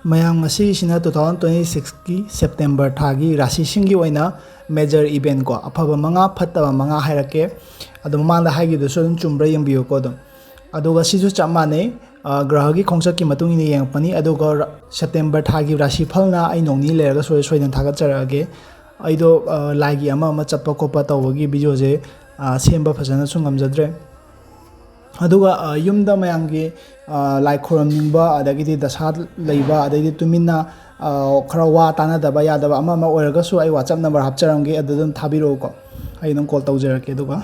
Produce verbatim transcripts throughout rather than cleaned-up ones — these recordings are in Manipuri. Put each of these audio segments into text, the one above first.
ꯃꯌꯥꯝ, ꯉꯁꯤꯒꯤꯁꯤꯅ two thousand twenty sixꯀꯤ September ꯊꯥꯒꯤ ꯔꯥꯁꯤꯁꯤꯡꯒꯤ ꯑꯣꯏꯅ major event ꯀꯣ, ꯑꯐꯕ ꯃꯉꯥ, ꯐꯠꯇꯕ ꯃꯉꯥ ꯍꯥꯏꯔꯛꯀꯦ꯫ ꯑꯗꯣ ꯃꯃꯥꯡꯗ ꯍꯥꯏꯈꯤꯕꯗꯨꯁꯨ ꯑꯗꯨꯝ ꯆꯨꯝꯕ꯭ꯔꯥ ꯌꯦꯡꯕꯤꯌꯨꯀꯣ ꯑꯗꯨꯝ꯫ ꯑꯗꯨꯒ ꯁꯤꯁꯨ ꯆꯞ ꯃꯥꯟꯅꯩ, ꯑ, ꯒ꯭ꯔꯍꯒꯤ ꯈꯣꯡꯆꯠꯀꯤ ꯃꯇꯨꯡ ꯏꯟꯅ ꯌꯦꯡꯉꯛꯄꯅꯤ꯫ ꯑꯗꯨꯒ ꯔ-, September ꯊꯥꯒꯤ ꯔꯥꯁꯤꯐꯜꯅ ꯑꯩ ꯅꯣꯡ ꯅꯤꯅꯤ ꯂꯩꯔꯒ ꯁꯣꯏ-, ꯁꯣꯏꯗꯅ ꯊꯥꯒꯠꯆꯔꯛꯑꯒꯦ꯫ ꯑꯩꯗꯣ, ꯑ, ꯂꯥꯏꯒꯤ ꯑꯃ ꯑꯃ ꯆꯠꯄ ꯈꯣꯠꯄ ꯇꯧꯕꯒꯤ videoꯁꯦ, ꯑ, ꯁꯦꯝꯕ ꯐꯖꯅꯁꯨ ꯉꯝꯖꯗ꯭ꯔꯦ꯫ ꯑꯗꯨꯒ, ꯑ, ꯌꯨꯝꯗ ꯃꯌꯥꯝꯒꯤ, ꯑ, ꯂꯥꯏ ꯈꯨꯔꯨꯝꯅꯤꯡꯕ, ꯑꯗꯒꯤꯗꯤ ꯗꯁꯥ ꯂꯩꯕ, ꯑꯗꯩꯗꯤ ꯇꯨꯃꯤꯟꯅ, ꯑ, ꯈꯔ ꯋꯥ ꯇꯥꯅꯗꯕ ꯌꯥꯗꯕ ꯑꯃ ꯑꯃ ꯑꯣꯏꯔꯒꯁꯨ ꯑꯩ WhatsApp number ꯍꯥꯞꯆꯔꯝꯒꯦ, ꯑꯗꯨ ꯑꯗꯨꯝ ꯊꯥꯕꯤꯔꯛꯎꯀꯣ, ꯑꯩ ꯑꯗꯨꯝ call ꯇꯧꯖꯔꯛꯀꯦ꯫ ꯑꯗꯨꯒ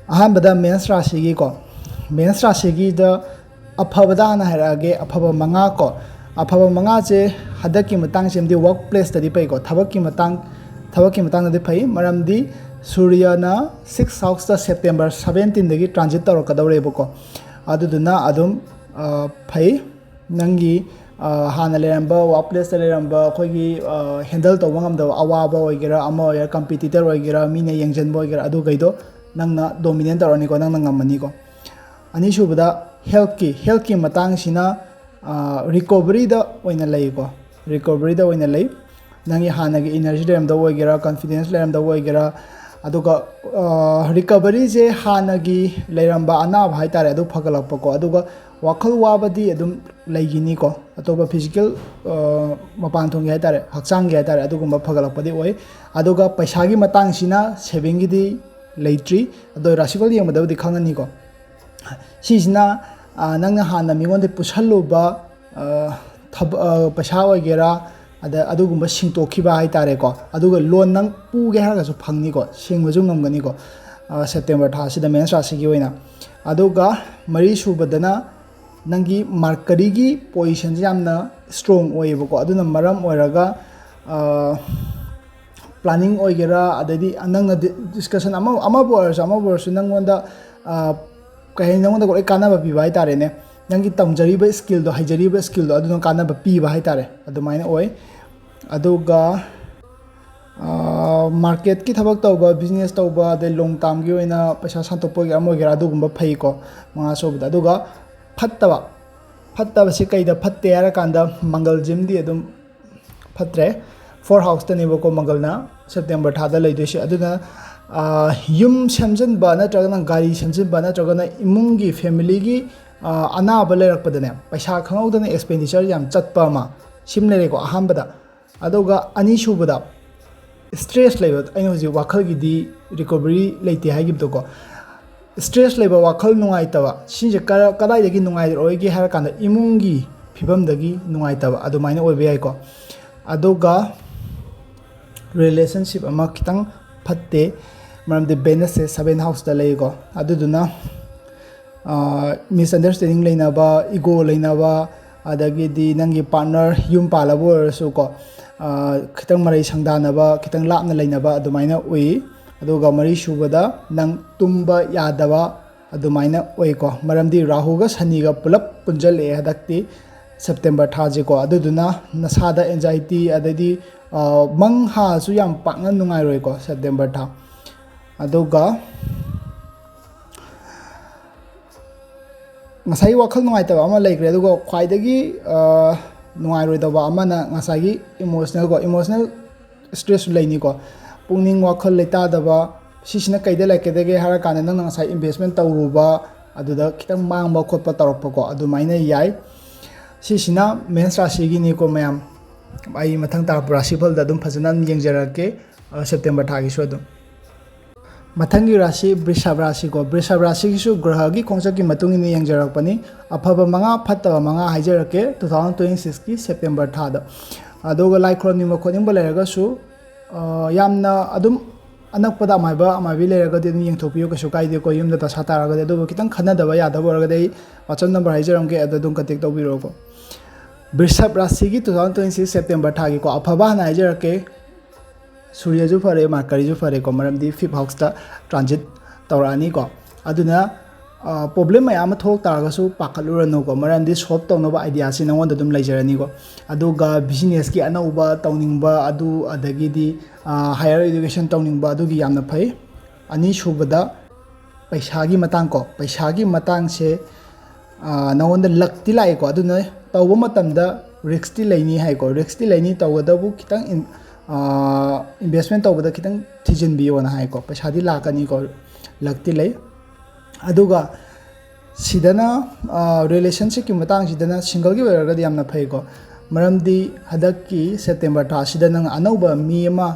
ꯑꯍꯥꯟꯕꯗ Mens ꯔꯥꯁꯤꯒꯤꯀꯣ, Mens ꯔꯥꯁꯤꯒꯤꯗ ꯑꯐꯕꯗ ꯍꯥꯟꯅ ꯍꯥꯏꯔꯛꯑꯒꯦ, ꯑꯐꯕ ꯃꯉꯥ ꯀꯣ꯫ ꯑꯐꯕ ꯃꯉꯥꯁꯦ ꯍꯟꯗꯛꯀꯤ ꯃꯇꯥꯡꯁꯤꯃꯗꯤ work placeꯇꯗꯤ ꯐꯩꯀꯣ, ꯊꯕꯛꯀꯤ ꯃꯇꯥꯡ, ꯊꯕꯛꯀꯤ ꯃꯇꯥꯡꯗꯗꯤ ꯐꯩ, ꯃꯔꯝꯗꯤ ꯁꯨꯔꯌꯅ six houseꯇ September seventeenꯗꯒꯤ transit ꯇꯧꯔꯛꯀꯗꯧꯔꯦꯕꯀꯣ꯫ ꯑꯗꯨꯗꯨꯅ ꯑꯗꯨꯝ, ꯑ, ꯐꯩ꯫ ꯅꯪꯒꯤ, ꯑ, ꯍꯥꯟꯅ ꯂꯩꯔꯝꯕ work placeꯇ ꯂꯩꯔꯝꯕ ꯑꯩꯈꯣꯏꯒꯤ, ꯑ, handle ꯇꯧꯕ ꯉꯝꯗꯕ ꯑꯋꯥꯕ ꯑꯣꯏꯒꯦꯔꯥ, ꯑꯃ ꯑꯣꯏꯒꯦꯔꯥ, competitor ꯑꯣꯏꯒꯦꯔꯥ, ꯃꯤꯅ ꯌꯦꯡꯁꯤꯟꯕ ꯑꯣꯏꯒꯦꯔꯥ, ꯑꯗꯨꯈꯩꯗꯣ ꯅꯪꯅ dominate ꯇꯧꯔꯅꯤꯀꯣ, ꯅꯪꯅ ꯉꯝꯃꯅꯤꯀꯣ꯫ ꯑꯅꯤꯁꯨꯕꯗ healthꯀꯤ, healthꯀꯤ ꯃꯇꯥꯡꯁꯤꯅ, ꯑ, recoveryꯗ ꯑꯣꯏꯅ ꯂꯩꯀꯣ, recoveryꯗ ꯑꯣꯏꯅ ꯂꯩ꯫ ꯅꯪꯒꯤ ꯍꯥꯟꯅꯒꯤ energy ꯂꯩꯔꯝꯗꯕ ꯑꯣꯏꯒꯦꯔꯥ, confidence ꯂꯩꯔꯝꯗꯕ ꯑꯣꯏꯒꯦꯔꯥ, ꯑꯗꯨꯒ, ꯑ, recoveryꯁꯦ ꯍꯥꯟꯅꯒꯤ ꯂꯩꯔꯝꯕ ꯑꯅꯥꯕ ꯍꯥꯏꯇꯥꯔꯦ, ꯑꯗꯨ ꯐꯒꯠꯂꯛꯄꯀꯣ꯫ ꯑꯗꯨꯒ ꯋꯥꯈꯜ ꯋꯥꯕꯗꯤ ꯑꯗꯨꯝ ꯂꯩꯈꯤꯅꯤꯀꯣ, ꯑꯇꯣꯞꯄ physical, ꯑ, ꯃꯄꯥꯟ ꯊꯣꯡꯒꯤ ꯍꯥꯏꯇꯥꯔꯦ, ꯍꯛꯆꯥꯡꯒꯤ ꯍꯥꯏꯇꯥꯔꯦ, ꯑꯗꯨꯒꯨꯝꯕ ꯐꯒꯠꯂꯛꯄꯗꯤ ꯑꯣꯏ꯫ ꯑꯗꯨꯒ ꯄꯩꯁꯥꯒꯤ ꯃꯇꯥꯡꯁꯤꯅ savingꯒꯤꯗꯤ ꯂꯩꯇ꯭ꯔꯤ, ꯑꯗꯣ ꯔꯥꯁꯤꯐꯜ ꯌꯦꯡꯕꯗꯕꯨꯗꯤ ꯈꯪꯉꯅꯤꯀꯣ꯫ ꯁꯤꯁꯤꯅ, ꯑ, ꯅꯪꯅ ꯍꯥꯟꯅ ꯃꯤꯉꯣꯟꯗ ꯄꯨꯁꯜꯂꯨꯕ, ꯑ, ꯊꯕ-, ꯑ, ꯄꯩꯁꯥ ꯑꯣꯏꯒꯦꯔꯥ, ꯑꯗ ꯑꯗꯨꯒꯨꯝꯕ ꯁꯤꯡꯇꯣꯛꯈꯤꯕ ꯍꯥꯏꯇꯥꯔꯦꯀꯣ꯫ ꯑꯗꯨꯒ loan ꯅꯪ ꯄꯨꯒꯦ ꯍꯥꯏꯔꯒꯁꯨ ꯐꯪꯅꯤꯀꯣ, ꯁꯤꯡꯕꯁꯨ ꯉꯝꯒꯅꯤꯀꯣ, ꯑ, September ꯊꯥꯁꯤꯗ Mens ꯔꯥꯁꯤꯒꯤ ꯑꯣꯏꯅ꯫ ꯑꯗꯨꯒ ꯃꯔꯤ ꯁꯨꯕꯗꯅ ꯅꯪꯒꯤ Mercuryꯒꯤ positionꯁꯦ ꯌꯥꯝꯅ strong ꯑꯣꯏꯌꯦꯕꯀꯣ꯫ ꯑꯗꯨꯅ ꯃꯔꯝ ꯑꯣꯏꯔꯒ, ꯑ, planning ꯑꯣꯏꯒꯦꯔꯥ, ꯑꯗꯩꯗꯤ ꯅꯪꯅ ꯗꯤ-, discussion ꯑꯃ, ꯑꯃꯕꯨ ꯑꯣꯏꯔꯁꯨ, ꯑꯃꯕꯨ ꯑꯣꯏꯔꯁꯨ, ꯅꯪꯉꯣꯟꯗ, ꯑ, ꯀꯩ ꯍꯥꯏꯅꯤ, ꯅꯪꯉꯣꯟꯗ ꯂꯣꯏ ꯀꯥꯟꯅꯕ ꯄꯤꯕ ꯍꯥꯏꯇꯥꯔꯦꯅꯦ꯫ ꯅꯪꯒꯤ ꯇꯝꯖꯔꯤꯕ skillꯗꯣ, ꯍꯩꯖꯔꯤꯕ skillꯗꯣ, ꯑꯗꯨꯅ ꯀꯥꯟꯅꯕ ꯄꯤꯕ ꯍꯥꯏꯇꯥꯔꯦ, ꯑꯗꯨꯃꯥꯏꯅ ꯑꯣꯏ꯫ ꯑꯗꯨꯒ, ꯑ, marketꯀꯤ ꯊꯕꯛ ꯇꯧꯕ, business ꯇꯧꯕ, ꯑꯗꯩ long termꯒꯤ ꯑꯣꯏꯅ ꯄꯩꯁꯥ ꯁꯥꯟꯇꯣꯛꯄ ꯑꯣꯏꯒꯦꯔꯥ, ꯑꯃ ꯑꯣꯏꯒꯦꯔꯥ, ꯑꯗꯨꯒꯨꯝꯕ ꯐꯩꯀꯣ, ꯃꯉꯥ ꯁꯨꯕꯗ꯫ ꯑꯗꯨꯒ ꯐꯠꯇꯕ, ꯐꯠꯇꯕꯁꯤ ꯀꯩꯗ ꯐꯠꯇꯦ ꯍꯥꯏꯔꯀꯥꯟꯗ ꯃꯪꯒꯜꯁꯤꯃꯗꯤ ꯑꯗꯨꯝ ꯐꯠꯇ꯭ꯔꯦ꯫ ꯐꯣꯔ ꯍꯥꯎꯁꯇꯅꯦꯕꯀꯣ ꯃꯪꯒꯜꯅ ꯁꯦꯞꯇꯦꯝꯕꯔ ꯊꯥꯗ ꯂꯩꯗꯣꯏꯁꯦ꯫ ꯑꯗꯨꯅ ꯌꯨꯝ ꯁꯦꯝꯖꯤꯟꯕ ꯅꯠꯇ꯭ꯔꯒꯅ ꯒꯥꯔꯤ ꯁꯦꯝꯖꯤꯟꯕ ꯅꯠꯇ꯭ꯔꯒꯅ ꯏꯃꯨꯡꯒꯤ ꯐꯦꯃꯤꯂꯤꯒꯤ ꯑꯅꯥꯕ ꯂꯩꯔꯛꯄꯗꯅꯦ, ꯄꯩꯁꯥ ꯈꯪꯍꯧꯗꯅ ꯑꯦꯛꯁꯄꯦꯟꯗꯤꯆꯔ ꯌꯥꯝ ꯆꯠꯄ ꯑꯃ ꯁꯤꯃ ꯂꯩꯔꯦꯀꯣ ꯑꯍꯥꯟꯕꯗ꯫ ꯑꯗꯨꯒ ꯑꯅꯤꯁꯨꯕꯗ ꯏꯁꯇ꯭ꯔꯦꯁ ꯂꯩꯕ, ꯑꯩꯅ ꯍꯧꯖꯤꯛ ꯋꯥꯈꯜꯒꯤꯗꯤ ꯔꯤꯀꯣꯕꯔꯤ ꯂꯩꯇꯦ ꯍꯥꯏꯈꯤꯕꯗꯣꯀꯣ, ꯏꯁꯇ꯭ꯔꯦꯁ ꯂꯩꯕ, ꯋꯥꯈꯜ ꯅꯨꯡꯉꯥꯏꯇꯕ, ꯁꯤꯁꯦ ꯀꯗꯥꯏꯗꯒꯤ ꯅꯨꯡꯉꯥꯏꯔꯛꯑꯣꯏꯒꯦ ꯍꯥꯏꯔꯀꯥꯟꯗ ꯏꯃꯨꯡꯒꯤ ꯐꯤꯕꯝꯗꯒꯤ ꯅꯨꯡꯉꯥꯏꯇꯕ ꯑꯗꯨꯃꯥꯏꯅ ꯑꯣꯏꯕ ꯌꯥꯏꯀꯣ꯫ ꯑꯗꯨꯒ ꯔꯤꯂꯦꯁꯟꯁꯤꯞ ꯑꯃ ꯈꯤꯇꯪ ꯐꯠꯇꯦ, ꯃꯔꯝꯗꯤ ꯕꯦꯅꯁꯁꯦ ꯁꯕꯦꯟ ꯍꯥꯎꯁꯇ ꯂꯩꯀꯣ꯫ ꯑꯗꯨꯗꯨꯅ ꯃꯤꯁꯑꯟꯗꯔꯁꯇꯦꯟꯗꯤꯡ ꯂꯩꯅꯕ, ꯏꯒꯣ ꯂꯩꯅꯕ, ꯑꯗꯒꯤꯗꯤ ꯅꯪꯒꯤ ꯄꯥꯔꯠꯅꯔ ꯌꯨꯝ ꯄꯥꯜꯂꯕ ꯑꯣꯏꯔꯁꯨꯀꯣ, ꯈꯤꯇꯪ ꯃꯔꯩ ꯁꯪꯗꯥꯅꯕ, ꯈꯤꯇꯪ ꯂꯥꯞꯅ ꯂꯩꯅꯕ ꯑꯗꯨꯃꯥꯏꯅ ꯎꯏ꯫ ꯑꯗꯨꯒ ꯃꯔꯤ ꯁꯨꯕꯗ ꯅꯪ ꯇꯨꯝꯕ ꯌꯥꯗꯕ ꯑꯗꯨꯃꯥꯏꯅ ꯑꯣꯏꯀꯣ, ꯃꯔꯝꯗꯤ ꯔꯥꯍꯨꯒ ꯁꯅꯤꯒ ꯄꯨꯂꯞ ꯄꯨꯟꯁꯤꯜꯂꯛꯑꯦ ꯍꯟꯗꯛꯇꯤ ꯁꯦꯞꯇꯦꯝꯕꯔ ꯊꯥꯁꯦꯀꯣ꯫ ꯑꯗꯨꯗꯨꯅ ꯅꯁꯥꯗ ꯑꯦꯟꯖꯥꯏꯇꯤ, ꯑꯗꯩꯗꯤ ꯃꯪ ꯍꯥꯁꯨ ꯌꯥꯝ ꯄꯥꯛꯅ ꯅꯨꯡꯉꯥꯏꯔꯣꯏꯀꯣ ꯁꯦꯞꯇꯦꯝꯕꯔ ꯊꯥ꯫ ꯑꯗꯨꯒ ꯉꯁꯥꯏꯒꯤ ꯋꯥꯈꯜ ꯅꯨꯡꯉꯥꯏꯇꯕ ꯑꯃ ꯂꯩꯈ꯭ꯔꯦ꯫ ꯑꯗꯨꯒ ꯈ꯭ꯋꯥꯏꯗꯒꯤ ꯅꯨꯡꯉꯥꯏꯔꯣꯏꯗꯕ ꯑꯃꯅ ꯉꯁꯥꯏꯒꯤ ꯏꯃꯣꯁꯅꯦꯜ ꯀꯣ, ꯏꯃꯣꯁꯅꯦꯜ ꯏꯁꯇ꯭ꯔꯦꯁꯁꯨ ꯂꯩꯅꯤꯀꯣ꯫ ꯄꯨꯛꯅꯤꯡ ꯋꯥꯈꯜ ꯂꯩꯇꯥꯗꯕ, ꯁꯤꯁꯤꯅ ꯀꯩꯗ ꯂꯩꯔꯛꯀꯗꯒꯦ ꯍꯥꯏꯔ ꯀꯥꯟꯗ ꯅꯪꯅ ꯉꯁꯥꯏ ꯏꯟꯚꯦꯁꯃꯦꯟ ꯇꯧꯔꯨꯕ ꯑꯗꯨꯗ ꯈꯤꯇꯪ ꯃꯥꯡꯕ ꯈꯣꯠꯄ ꯇꯧꯔꯛꯄꯀꯣ, ꯑꯗꯨꯃꯥꯏꯅ ꯌꯥꯏ꯫ ꯁꯤꯁꯤꯅ ꯃꯦꯟꯁ ꯔꯥꯁꯤꯒꯤꯅꯤꯀꯣ ꯃꯌꯥꯝ꯫ ꯑꯩ ꯃꯊꯪ ꯇꯥꯔꯛꯄ ꯔꯥꯁꯤꯐꯜꯗ ꯑꯗꯨꯝ ꯐꯖꯅ ꯑꯗꯨꯝ ꯌꯦꯡꯖꯔꯛꯀꯦ, ꯁꯦꯞꯇꯦꯝꯕꯔ ꯊꯥꯒꯤꯁꯨ ꯑꯗꯨꯝ꯫ ꯃꯊꯪꯒꯤ ꯔꯥꯁꯤ ꯕ꯭ꯔꯤꯁꯚ ꯔꯥꯁꯤꯀꯣ꯫ ꯕ꯭ꯔꯤꯁꯚ ꯔꯥꯁꯤꯒꯤꯁꯨ ꯒ꯭ꯔꯍꯒꯤ ꯈꯣꯡꯆꯠꯀꯤ ꯃꯇꯨꯡ ꯏꯟꯅ ꯌꯦꯡꯖꯔꯛꯄꯅꯤ꯫ ꯑꯐꯕ ꯃꯉꯥ, ꯐꯠꯇꯕ ꯃꯉꯥ ꯍꯥꯏꯖꯔꯛꯀꯦ ꯇꯨ ꯊꯥꯎꯖꯟ ꯇ꯭ꯋꯦꯟꯇꯤ ꯁꯤꯛꯁꯀꯤ ꯁꯦꯞꯇꯦꯝꯕꯔ ꯊꯥꯗ꯫ ꯑꯗꯨꯒ ꯂꯥꯏ ꯈꯨꯔꯨꯝꯅꯤꯡꯕ ꯈꯣꯠꯅꯤꯡꯕ ꯂꯩꯔꯒꯁꯨ, ꯌꯥꯝꯅ ꯑꯗꯨꯝ ꯑꯅꯛꯄꯗ ꯑꯃꯥꯏꯕ ꯑꯃꯥꯏꯕꯤ ꯂꯩꯔꯒꯗꯤ ꯑꯗꯨꯝ ꯌꯦꯡꯊꯣꯛꯄꯤꯌꯨ, ꯀꯩꯁꯨ ꯀꯥꯏꯗꯦꯀꯣ꯫ ꯌꯨꯝꯗ ꯗꯁꯥ ꯇꯥꯔꯒꯗꯤ꯫ ꯑꯗꯨꯕꯨ ꯈꯤꯇꯪ ꯈꯟꯅꯗꯕ ꯌꯥꯗꯕ ꯑꯣꯏꯔꯒꯗꯤ ꯑꯩ WhatsApp ꯅꯝꯕꯔ ꯍꯥꯏꯖꯔꯝꯒꯦ, ꯑꯗꯨꯗ ꯑꯗꯨꯝ ꯀꯟꯇꯦꯛ ꯇꯧꯕꯤꯔꯛꯑꯣꯀꯣ꯫ ꯕ꯭ꯔꯤꯁꯚ ꯔꯥꯁꯤꯒꯤ two thousand twenty six September ꯊꯥꯒꯤꯀꯣ ꯑꯐꯕ ꯍꯥꯟꯅ ꯍꯥꯏꯖꯔꯛꯀꯦ꯫ ꯁꯨꯔꯌꯁꯨ ꯐꯔꯦ, ꯃꯔꯀꯔꯤꯁꯨ ꯐꯔꯦꯀꯣ, ꯃꯔꯝꯗꯤ ꯐꯤꯐ ꯍꯥꯎꯁꯇ ꯇ꯭ꯔꯥꯟꯖꯤꯠ ꯇꯧꯔꯛꯑꯅꯤꯀꯣ꯫ ꯑꯗꯨꯅ ꯄ꯭ꯔꯣꯕ꯭ꯂꯦꯝ ꯃꯌꯥꯝ ꯑꯃ ꯊꯣꯛꯂꯛ ꯇꯥꯔꯒꯁꯨ ꯄꯥꯈꯠꯂꯨꯔꯅꯨꯀꯣ, ꯃꯔꯝꯗꯤ ꯁꯣꯜꯕ ꯇꯧꯅꯕ ꯑꯥꯏꯗꯤꯌꯥꯁꯤ ꯅꯉꯣꯟꯗ ꯑꯗꯨꯝ ꯂꯩꯖꯔꯅꯤꯀꯣ꯫ ꯑꯗꯨꯒ ꯕꯤꯖꯤꯅꯦꯁꯀꯤ ꯑꯅꯧꯕ ꯇꯧꯅꯤꯡꯕ ꯑꯗꯨ, ꯑꯗꯒꯤꯗꯤ ꯍꯥꯌꯔ ꯏꯗꯨꯀꯦꯁꯟ ꯇꯧꯅꯤꯡꯕ ꯑꯗꯨꯒꯤ ꯌꯥꯝꯅ ꯐꯩ꯫ ꯑꯅꯤꯁꯨꯕꯗ ꯄꯩꯁꯥꯒꯤ ꯃꯇꯥꯡ ꯀꯣ, ꯄꯩꯁꯥꯒꯤ ꯃꯇꯥꯡꯁꯦ ꯅꯉꯣꯟꯗ ꯂꯛꯇꯤ ꯂꯥꯛꯏꯀꯣ, ꯑꯗꯨꯅ ꯇꯧꯕ ꯃꯇꯝꯗ ꯔꯤꯛꯁꯇꯤ ꯂꯩꯅꯤ ꯍꯥꯏꯀꯣ꯫ ꯔꯤꯛꯁꯇꯤ ꯂꯩꯅꯤ, ꯇꯧꯒꯗꯕꯨ ꯈꯤꯇꯪ ꯏꯟꯚꯦꯁꯃꯦꯟ ꯇꯧꯕꯗ ꯈꯤꯇꯪ ꯊꯤꯖꯤꯟꯕꯤꯌꯣꯅ ꯍꯥꯏꯀꯣ꯫ ꯄꯩꯁꯥꯗꯤ ꯂꯥꯛꯀꯅꯤꯀꯣ, ꯂꯛꯇꯤ ꯂꯩ꯫ ꯑꯗꯨꯒ ꯁꯤꯗꯅ ꯔꯤꯂꯦꯁꯟꯁꯤꯞꯀꯤ ꯃꯇꯥꯡꯁꯤꯗꯅ ꯁꯤꯡꯒꯜꯒꯤ ꯑꯣꯏꯔꯒꯗꯤ ꯌꯥꯝꯅ ꯐꯩꯀꯣ꯫ ꯃꯔꯝꯗꯤ ꯍꯟꯗꯛꯀꯤ ꯁꯦꯞꯇꯦꯝꯕꯔ ꯊꯥꯁꯤꯗ ꯅꯪ ꯑꯅꯧꯕ ꯃꯤ ꯑꯃ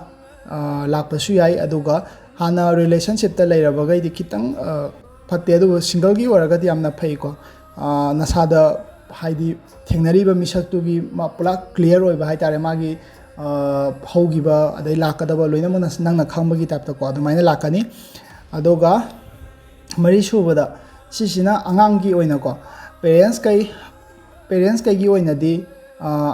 ꯂꯥꯛꯄꯁꯨ ꯌꯥꯏ꯫ ꯑꯗꯨꯒ ꯍꯥꯟꯅ ꯔꯤꯂꯦꯁꯟꯁꯤꯞꯇ ꯂꯩꯔꯕꯈꯩꯗꯤ ꯈꯤꯇꯪ ꯐꯠꯇꯦ, ꯑꯗꯨꯕꯨ ꯁꯤꯡꯒꯜꯒꯤ ꯑꯣꯏꯔꯒꯗꯤ ꯌꯥꯝꯅ ꯐꯩꯀꯣ꯫ ꯅꯁꯥꯗ ꯍꯥꯏꯗꯤ ꯊꯦꯡꯅꯔꯤꯕ ꯃꯤꯁꯛꯇꯨꯒꯤ ꯄꯨꯔꯥ ꯀ꯭ꯂꯤꯌꯥꯔ ꯑꯣꯏꯕ ꯍꯥꯏꯇꯥꯔꯦ, ꯃꯥꯒꯤ ꯍꯧꯈꯤꯕ ꯑꯗꯩ ꯂꯥꯛꯀꯗꯕ ꯂꯣꯏꯅꯃꯛ ꯅꯪꯅ ꯈꯪꯕꯒꯤ ꯇꯥꯏꯞꯇꯀꯣ, ꯑꯗꯨꯃꯥꯏꯅ ꯂꯥꯛꯀꯅꯤ꯫ ꯑꯗꯨꯒ ꯃꯔꯤ ꯁꯨꯕꯗ, ꯁꯤꯁꯤꯅ ꯑꯉꯥꯡꯒꯤ ꯑꯣꯏꯅꯀꯣ, ꯄꯦꯔꯦꯟꯁ ꯀꯩ ꯄꯦꯔꯦꯟꯁ ꯀꯩꯒꯤ ꯑꯣꯏꯅꯗꯤ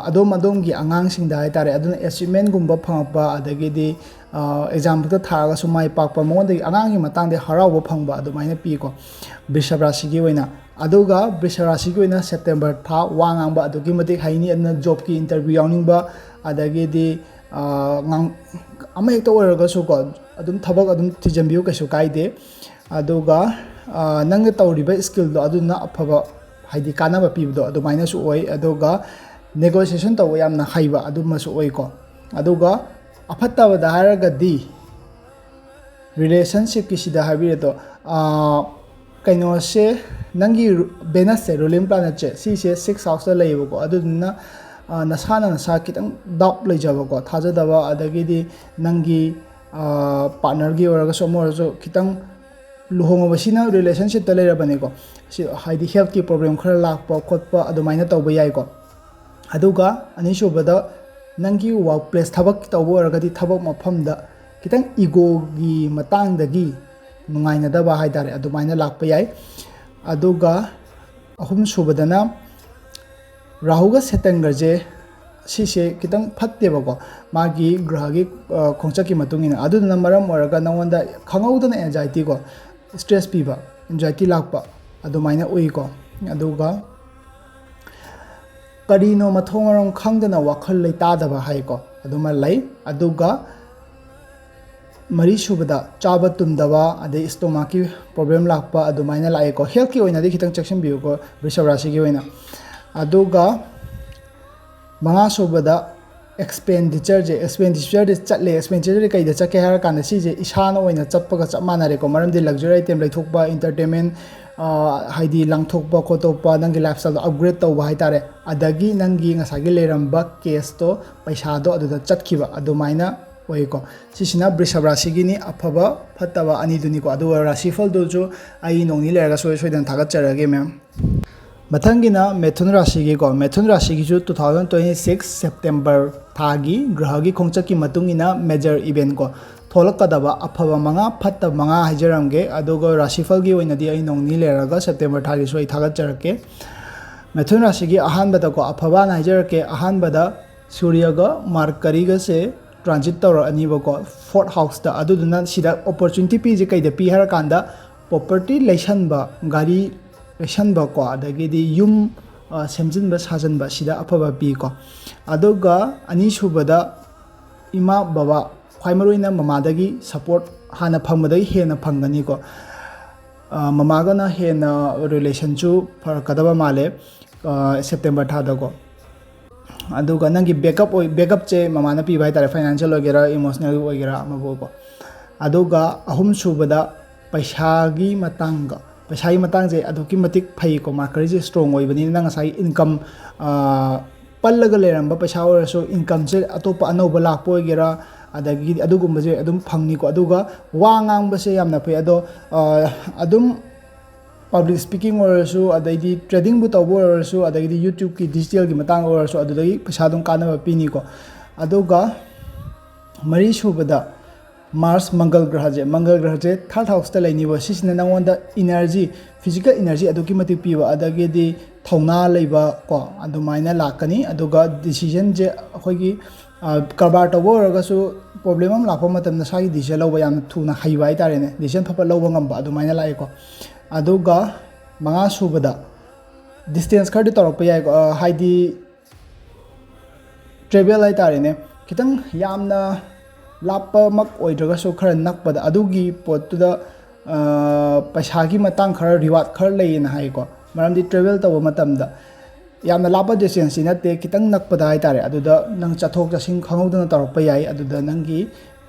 ꯑꯗꯣꯝ ꯑꯗꯣꯝꯒꯤ ꯑꯉꯥꯡꯁꯤꯡꯗ ꯍꯥꯏꯇꯥꯔꯦ, ꯑꯗꯨꯅ ꯑꯦꯆꯤꯞꯃꯦꯟꯒꯨꯝꯕ ꯐꯪꯉꯛꯄ, ꯑꯗꯒꯤꯗꯤ ꯑꯦꯛꯖꯥꯝ ꯈꯛꯇ ꯊꯥꯔꯒꯁꯨ ꯃꯥꯏ ꯄꯥꯛꯄ, ꯃꯉꯣꯟꯗꯒꯤ ꯑꯉꯥꯡꯒꯤ ꯃꯇꯥꯡꯗ ꯍꯔꯥꯎꯕ ꯐꯪꯕ, ꯑꯗꯨꯃꯥꯏꯅ ꯄꯤꯀꯣ ꯕ꯭ꯔꯤꯁꯚ ꯔꯥꯁꯤꯒꯤ ꯑꯣꯏꯅ꯫ ꯑꯗꯨꯒ ꯕ꯭ꯔꯤꯁꯚ ꯔꯥꯁꯤꯒꯤ ꯑꯣꯏꯅ ꯁꯦꯞꯇꯦꯝꯕꯔ ꯊꯥ ꯋꯥ ꯉꯥꯡꯕ ꯑꯗꯨꯛꯀꯤ ꯃꯇꯤꯛ ꯍꯩꯅꯤ꯫ ꯑꯗꯨꯅ ꯖꯣꯕꯀꯤ ꯏꯟꯇꯔꯚ꯭ꯌꯨ ꯌꯥꯎꯅꯤꯡꯕ, ꯑꯗꯒꯤꯗꯤ ꯑꯃ ꯍꯦꯛꯇ ꯑꯣꯏꯔꯒꯁꯨꯀꯣ, ꯑꯗꯨꯝ ꯊꯕꯛ ꯑꯗꯨꯝ ꯊꯤꯖꯤꯟꯕꯤꯌꯨ, ꯀꯩꯁꯨ ꯀꯥꯏꯗꯦ꯫ ꯑꯗꯨꯒ ꯅꯪꯅ ꯇꯧꯔꯤꯕ ꯁ꯭ꯀꯤꯜꯗꯣ ꯑꯗꯨꯅ ꯑꯐꯕ, ꯍꯥꯏꯗꯤ ꯀꯥꯟꯅꯕ ꯄꯤꯕꯗꯣ ꯑꯗꯨꯃꯥꯏꯅꯁꯨ ꯑꯣꯏ꯫ ꯑꯗꯨꯒ ꯅꯦꯒꯣꯁꯤꯌꯦꯁꯟ ꯇꯧꯕ ꯌꯥꯝꯅ ꯍꯩꯕ ꯑꯗꯨꯃꯁꯨ ꯑꯣꯏꯀꯣ꯫ ꯑꯗꯨꯒ ꯑꯐꯠꯇꯕꯗ ꯍꯥꯏꯔꯒꯗꯤ ꯔꯤꯂꯦꯁꯟꯁꯤꯞꯀꯤꯁꯤꯗ ꯍꯥꯏꯕꯤꯔꯦꯗꯣ, ꯀꯩꯅꯣꯁꯦ, ꯅꯪꯒꯤ ꯚꯦꯅꯁꯁꯦ, ꯔꯨꯂꯤꯡ ꯄ꯭ꯂꯥꯅꯦꯠꯁꯦ, ꯁꯤꯁꯦ ꯁꯤꯛꯁ ꯍꯥꯎꯁꯇ ꯂꯩꯌꯦꯕꯀꯣ꯫ ꯑꯗꯨꯗꯨꯅ ꯅꯁꯥꯅ ꯅꯁꯥ ꯈꯤꯇꯪ ꯗꯥꯎꯠ ꯂꯩꯖꯕꯀꯣ, ꯊꯥꯖꯗꯕ, ꯑꯗꯒꯤꯗꯤ ꯅꯪꯒꯤ ꯄꯥꯔꯠꯅꯔꯒꯤ ꯑꯣꯏꯔꯒꯁꯨ ꯑꯃ ꯑꯣꯏꯔꯁꯨ ꯈꯤꯇꯪ, ꯂꯨꯍꯣꯡꯉꯕꯁꯤꯅ ꯔꯤꯂꯦꯁꯟꯁꯤꯞꯇ ꯂꯩꯔꯕꯅꯤꯀꯣ, ꯁꯤ ꯍꯥꯏꯗꯤ ꯍꯦꯜꯠꯀꯤ ꯄ꯭ꯔꯣꯕ꯭ꯂꯦꯝ ꯈꯔ ꯂꯥꯛꯄ ꯈꯣꯠꯄ ꯑꯗꯨꯃꯥꯏꯅ ꯇꯧꯕ ꯌꯥꯏꯀꯣ꯫ ꯑꯗꯨꯒ ꯑꯅꯤꯁꯨꯕꯗ, ꯅꯪꯒꯤ ꯋꯥꯔꯛ ꯄ꯭ꯂꯦꯁ, ꯊꯕꯛ ꯇꯧꯕ ꯑꯣꯏꯔꯒꯗꯤ ꯊꯕꯛ ꯃꯐꯝꯗ ꯈꯤꯇꯪ ꯏꯒꯣꯒꯤ ꯃꯇꯥꯡꯗꯒꯤ ꯅꯨꯡꯉꯥꯏꯅꯗꯕ ꯍꯥꯏꯇꯥꯔꯦ, ꯑꯗꯨꯃꯥꯏꯅ ꯂꯥꯛꯄ ꯌꯥꯏ꯫ ꯑꯗꯨꯒ ꯑꯍꯨꯝꯁꯨꯕꯗꯅ ꯔꯥꯍꯨꯒ ꯁꯦꯇꯟꯒꯁꯦ, ꯁꯤꯁꯦ ꯈꯤꯇꯪ ꯐꯠꯇꯦꯕꯀꯣ, ꯃꯥꯒꯤ ꯒ꯭ꯔꯍꯒꯤ ꯈꯣꯡꯆꯠꯀꯤ ꯃꯇꯨꯡ ꯏꯟꯅ꯫ ꯑꯗꯨꯗꯨꯅ ꯃꯔꯝ ꯑꯣꯏꯔꯒ ꯅꯉꯣꯟꯗ ꯈꯪꯍꯧꯗꯅ ꯑꯦꯟꯖꯥꯏꯇꯤꯀꯣ, ꯁ꯭ꯇ꯭ꯔꯦꯁ ꯄꯤꯕ, ꯑꯦꯟꯖꯥꯏꯇꯤ ꯂꯥꯛꯄ ꯑꯗꯨꯃꯥꯏꯅ ꯎꯏꯀꯣ꯫ ꯑꯗꯨꯒ ꯀꯔꯤꯅꯣ ꯃꯊꯣꯡ ꯃꯔꯝ ꯈꯪꯗꯅ ꯋꯥꯈꯜ ꯂꯩꯇꯥꯗꯕ ꯍꯥꯏꯀꯣ, ꯑꯗꯨꯃ ꯂꯩ꯫ ꯑꯗꯨꯒ ꯃꯔꯤ ꯁꯨꯕꯗ ꯆꯥꯕ ꯇꯨꯝꯗꯕ, ꯑꯗꯩ ꯁ꯭ꯇꯣꯃꯥꯛꯀꯤ ꯄ꯭ꯔꯣꯕ꯭ꯂꯦꯝ ꯂꯥꯛꯄ, ꯑꯗꯨꯃꯥꯏꯅ ꯂꯥꯛꯑꯦꯀꯣ꯫ ꯍꯦꯜꯠꯀꯤ ꯑꯣꯏꯅꯗꯤ ꯈꯤꯇꯪ ꯆꯦꯛꯁꯤꯟꯕꯤꯌꯨꯀꯣ ꯕ꯭ꯔꯤꯁꯚ ꯔꯥꯁꯤꯒꯤ ꯑꯣꯏꯅ꯫ ꯑꯗꯨꯒ ꯃꯉꯥ ꯁꯨꯕꯗ ꯑꯦꯛꯁꯄꯦꯟꯗꯤꯆꯔꯁꯦ, ꯑꯦꯛꯁꯄꯦꯟꯗꯤꯆꯔꯁꯦ ꯆꯠꯂꯦ꯫ ꯑꯦꯛꯁꯄꯦꯟꯗꯤꯆꯔꯁꯦ ꯀꯩꯗ ꯆꯠꯀꯦ ꯍꯥꯏꯔ ꯀꯥꯟꯗ, ꯁꯤꯁꯦ ꯏꯁꯥꯅ ꯑꯣꯏꯅ ꯆꯠꯄꯒ ꯆꯞ ꯃꯥꯟꯅꯔꯦꯀꯣ꯫ ꯃꯔꯝꯗꯤ ꯂꯛꯖꯔꯤ ꯑꯥꯏꯇꯦꯝ ꯂꯩꯊꯣꯛꯄ, ꯏꯟꯇꯔꯇꯦꯟꯃꯦꯟ, ꯍꯥꯏꯗꯤ ꯂꯥꯡꯊꯣꯛꯄ ꯈꯣꯠꯇꯣꯛꯄ, ꯅꯪꯒꯤ ꯂꯥꯏꯐ ꯁ꯭ꯇꯥꯏꯜꯗꯣ ꯑꯞꯒ꯭ꯔꯦꯗ ꯇꯧꯕ ꯍꯥꯏꯇꯥꯔꯦ, ꯑꯗꯒꯤ ꯅꯪꯒꯤ ꯉꯁꯥꯏꯒꯤ ꯂꯩꯔꯝꯕ ꯀꯦꯁꯇꯣ, ꯄꯩꯁꯥꯗꯣ ꯑꯗꯨꯗ ꯆꯠꯈꯤꯕ, ꯑꯗꯨꯃꯥꯏꯅ ꯑꯣꯏꯀꯣ꯫ ꯁꯤꯁꯤꯅ ꯕ꯭ꯔꯤꯁꯚ ꯔꯥꯁꯤꯒꯤꯅꯤ, ꯑꯐꯕ ꯐꯠꯇꯕ ꯑꯅꯤꯗꯨꯅꯤꯀꯣ꯫ ꯑꯗꯨꯒ ꯔꯥꯁꯤꯐꯜꯗꯨꯁꯨ ꯑꯩ ꯅꯣꯡꯅꯤ ꯂꯩꯔꯒ ꯁꯣꯏ ꯁꯣꯏꯗꯅ ꯊꯥꯒꯠꯆꯔꯛꯑꯒꯦ ꯃꯌꯥꯝ꯫ ꯃꯊꯪꯒꯤꯅ ꯃꯦꯊꯨꯟ ꯔꯥꯁꯤꯒꯤꯀꯣ꯫ ꯃꯦꯊꯨꯟ ꯔꯥꯁꯤꯒꯤꯁꯨ two thousand twenty six September ꯊꯥꯒꯤ ꯒ꯭ꯔꯍꯒꯤ ꯈꯣꯡꯆꯠꯀꯤ ꯃꯇꯨꯡ ꯏꯟꯅ ꯃꯦꯖꯔ ꯏꯚꯦꯟ ꯀꯣ, ꯊꯣꯛꯂꯛꯀꯗꯕ ꯑꯐꯕ ꯃꯉꯥ, ꯐꯠꯇꯕ ꯃꯉꯥ ꯍꯥꯏꯖꯔꯝꯒꯦ꯫ ꯑꯗꯨꯒ ꯔꯥꯁꯤꯐꯜꯒꯤ ꯑꯣꯏꯅꯗꯤ ꯑꯩ ꯅꯣꯡꯅꯤ ꯂꯩꯔꯒ ꯁꯦꯞꯇꯦꯝꯕꯔ ꯊꯥꯒꯤꯁꯨ ꯑꯩ ꯊꯥꯒꯠꯆꯔꯛꯀꯦ꯫ ꯃꯦꯊꯨꯟ ꯔꯥꯁꯤꯒꯤ ꯑꯍꯥꯟꯕꯗꯀꯣ, ꯑꯐꯕꯅ ꯍꯥꯏꯖꯔꯛꯀꯦ, ꯑꯍꯥꯟꯕꯗ ꯁꯨꯔꯌꯒ ꯃꯥꯔꯀꯔꯤꯒꯁꯦ ꯇ꯭ꯔꯥꯟꯖꯤꯠ ꯇꯧꯔꯛꯑꯅꯤꯕꯀꯣ, ꯐꯣꯔꯠ ꯍꯥꯎꯁꯇ꯫ ꯑꯗꯨꯗꯨꯅ ꯁꯤꯗ ꯑꯣꯄꯣꯔꯆꯨꯅꯤꯇꯤ ꯄꯤꯁꯦ ꯀꯩꯗ ꯄꯤ ꯍꯥꯏꯔꯀꯥꯟꯗ, ꯄ꯭ꯔꯣꯄꯔꯇꯤ ꯂꯩꯁꯟꯕ, ꯒꯥꯔꯤ ꯂꯩꯁꯟꯕꯀꯣ, ꯑꯗꯒꯤꯗꯤ ꯌꯨꯝ, ꯑ, ꯁꯦꯝꯖꯤꯟꯕ ꯁꯥꯖꯤꯟꯕ, ꯁꯤꯗ ꯑꯐꯕ ꯄꯤꯀꯣ꯫ ꯑꯗꯨꯒ ꯑꯅꯤꯁꯨꯕꯗ ꯏꯃꯥ ꯕꯕꯥ, ꯈ꯭ꯋꯥꯏ ꯃꯔꯨꯑꯣꯏꯅ ꯃꯃꯥꯗꯒꯤ ꯁꯞꯄꯣꯔꯠ ꯍꯥꯟꯅ ꯐꯪꯕꯗꯒꯤ ꯍꯦꯟꯅ ꯐꯪꯒꯅꯤꯀꯣ꯫ ꯑ, ꯃꯃꯥꯒꯅ ꯍꯦꯟꯅ ꯔꯤꯂꯦꯁꯟꯁꯨ ꯐꯔꯛꯀꯗꯕ ꯃꯥꯜꯂꯦ, ꯑ, ꯁꯦꯞꯇꯦꯝꯕꯔ ꯊꯥꯗꯀꯣ꯫ ꯑꯗꯨꯒ ꯅꯪꯒꯤ ꯕꯦꯛꯀꯞ ꯑꯣꯏ, ꯕꯦꯛꯀꯞꯁꯦ ꯃꯃꯥꯅ ꯄꯤꯕ ꯍꯥꯏꯇꯥꯔꯦ, ꯐꯥꯏꯅꯥꯟꯁꯤꯌꯦꯜ ꯑꯣꯏꯒꯦꯔꯥ, ꯏꯃꯣꯁꯅꯦꯜ ꯑꯣꯏꯒꯦꯔꯥ, ꯑꯃꯕꯨꯀꯣ꯫ ꯑꯗꯨꯒ ꯑꯍꯨꯝꯁꯨꯕꯗ ꯄꯩꯁꯥꯒꯤ ꯃꯇꯥꯡꯒ, ꯄꯩꯁꯥꯒꯤ ꯃꯇꯥꯡꯁꯦ ꯑꯗꯨꯛꯀꯤ ꯃꯇꯤꯛ ꯐꯩꯀꯣ, ꯃꯥꯔꯀꯔꯤꯁꯦ ꯁ꯭ꯇꯔꯣꯡ ꯑꯣꯏꯕꯅꯤꯅ ꯅꯪ ꯉꯁꯥꯏꯒꯤ ꯏꯟꯀꯝ, ꯑ, ꯄꯜꯂꯒ ꯂꯩꯔꯝꯕ ꯄꯩꯁꯥ ꯑꯣꯏꯔꯁꯨ, ꯏꯟꯀꯝꯁꯦ ꯑꯇꯣꯞꯄ ꯑꯅꯧꯕ ꯂꯥꯛꯄ ꯑꯣꯏꯒꯦꯔꯥ, ꯑꯗꯒꯤ ꯑꯗꯨꯒꯨꯝꯕꯁꯦ ꯑꯗꯨꯝ ꯐꯪꯅꯤꯀꯣ꯫ ꯑꯗꯨꯒ ꯋꯥ ꯉꯥꯡꯕꯁꯦ ꯌꯥꯝꯅ ꯐꯩ꯫ ꯑꯗꯣ, ꯑ, ꯑꯗꯨꯝ ꯄꯕ꯭ꯂꯤꯛ ꯁ꯭ꯄꯤꯀꯤꯡ ꯑꯣꯏꯔꯁꯨ, ꯑꯗꯩꯗꯤ ꯇ꯭ꯔꯦꯗꯤꯡꯕꯨ ꯇꯧꯕ ꯑꯣꯏꯔꯁꯨ, ꯑꯗꯒꯤꯗꯤ YouTubeꯀꯤ ꯗꯤꯖꯤꯇꯦꯜꯒꯤ ꯃꯇꯥꯡ ꯑꯣꯏꯔꯁꯨ, ꯑꯗꯨꯗꯒꯤ ꯄꯩꯁꯥ ꯑꯗꯨꯝ ꯀꯥꯟꯅꯕ ꯄꯤꯅꯤꯀꯣ꯫ ꯑꯗꯨꯒ ꯃꯔꯤ ꯁꯨꯕꯗ ꯃꯥꯔꯁ, ꯃꯪꯒꯜ ꯒ꯭ꯔꯍꯁꯦ, ꯃꯪꯒꯜ ꯒ꯭ꯔꯍꯁꯦ ꯊꯥꯔꯠ ꯍꯥꯎꯁꯇ ꯂꯩꯅꯤꯕ꯫ ꯁꯤꯁꯤꯅ ꯅꯉꯣꯟꯗ ꯏꯅꯔꯖꯤ, ꯐꯤꯖꯤꯀꯦꯜ ꯏꯅꯔꯖꯤ ꯑꯗꯨꯛꯀꯤ ꯃꯇꯤꯛ ꯄꯤꯕ, ꯑꯗꯒꯤꯗꯤ ꯊꯧꯅꯥ ꯂꯩꯕ ꯀꯣ, ꯑꯗꯨꯃꯥꯏꯅ ꯂꯥꯛꯀꯅꯤ꯫ ꯑꯗꯨꯒ ꯗꯤꯁꯤꯖꯟꯁꯦ ꯑꯩꯈꯣꯏꯒꯤ, ꯑ, ꯀꯔꯕꯥꯔ ꯇꯧꯕ ꯑꯣꯏꯔꯒꯁꯨ, ꯄ꯭ꯔꯣꯕ꯭ꯂꯦꯝ ꯑꯃ ꯂꯥꯛꯄ ꯃꯇꯝꯗ ꯏꯁꯥꯒꯤ ꯗꯤꯁꯤꯖꯟ ꯂꯧꯕ ꯌꯥꯝꯅ ꯊꯨꯅ ꯍꯩꯕ ꯍꯥꯏꯇꯥꯔꯦꯅꯦ, ꯗꯤꯁꯤꯖꯟ ꯐꯠ ꯐꯠ ꯂꯧꯕ ꯉꯝꯕ ꯑꯗꯨꯃꯥꯏꯅ ꯂꯥꯛꯑꯦꯀꯣ꯫ ꯑꯗꯨꯒ ꯃꯉꯥ ꯁꯨꯕꯗ ꯗꯤꯁꯇꯦꯟꯁ ꯈꯔꯗꯤ ꯇꯧꯔꯛꯄ ꯌꯥꯏꯀꯣ, ꯑ, ꯍꯥꯏꯗꯤ ꯇ꯭ꯔꯦꯚꯦꯜ ꯍꯥꯏꯇꯥꯔꯦꯅꯦ, ꯈꯤꯇꯪ ꯌꯥꯝꯅ ꯂꯥꯞꯄꯃꯛ ꯑꯣꯏꯗ꯭ꯔꯒꯁꯨ ꯈꯔ ꯅꯛꯄꯗ, ꯑꯗꯨꯒꯤ ꯄꯣꯠꯇꯨꯗ ꯄꯩꯁꯥꯒꯤ ꯃꯇꯥꯡ ꯈꯔ ꯔꯤꯋꯥꯔꯗ ꯈꯔ ꯂꯩꯌꯦꯅ ꯍꯥꯏꯀꯣ꯫ ꯃꯔꯝꯗꯤ ꯇ꯭ꯔꯦꯕꯦꯜ ꯇꯧꯕ ꯃꯇꯝꯗ ꯌꯥꯝꯅ ꯂꯥꯞꯄ ꯗꯤꯁꯇꯦꯟꯁꯇꯤ ꯅꯠꯇꯦ, ꯈꯤꯇꯪ ꯅꯛꯄꯗ ꯍꯥꯏꯇꯥꯔꯦ꯫ ꯑꯗꯨꯗ ꯅꯪ ꯆꯠꯊꯣꯛ ꯆꯠꯁꯤꯟ ꯈꯪꯍꯧꯗꯅ ꯇꯧꯔꯛꯄ ꯌꯥꯏ꯫ ꯑꯗꯨꯗ ꯅꯪꯒꯤ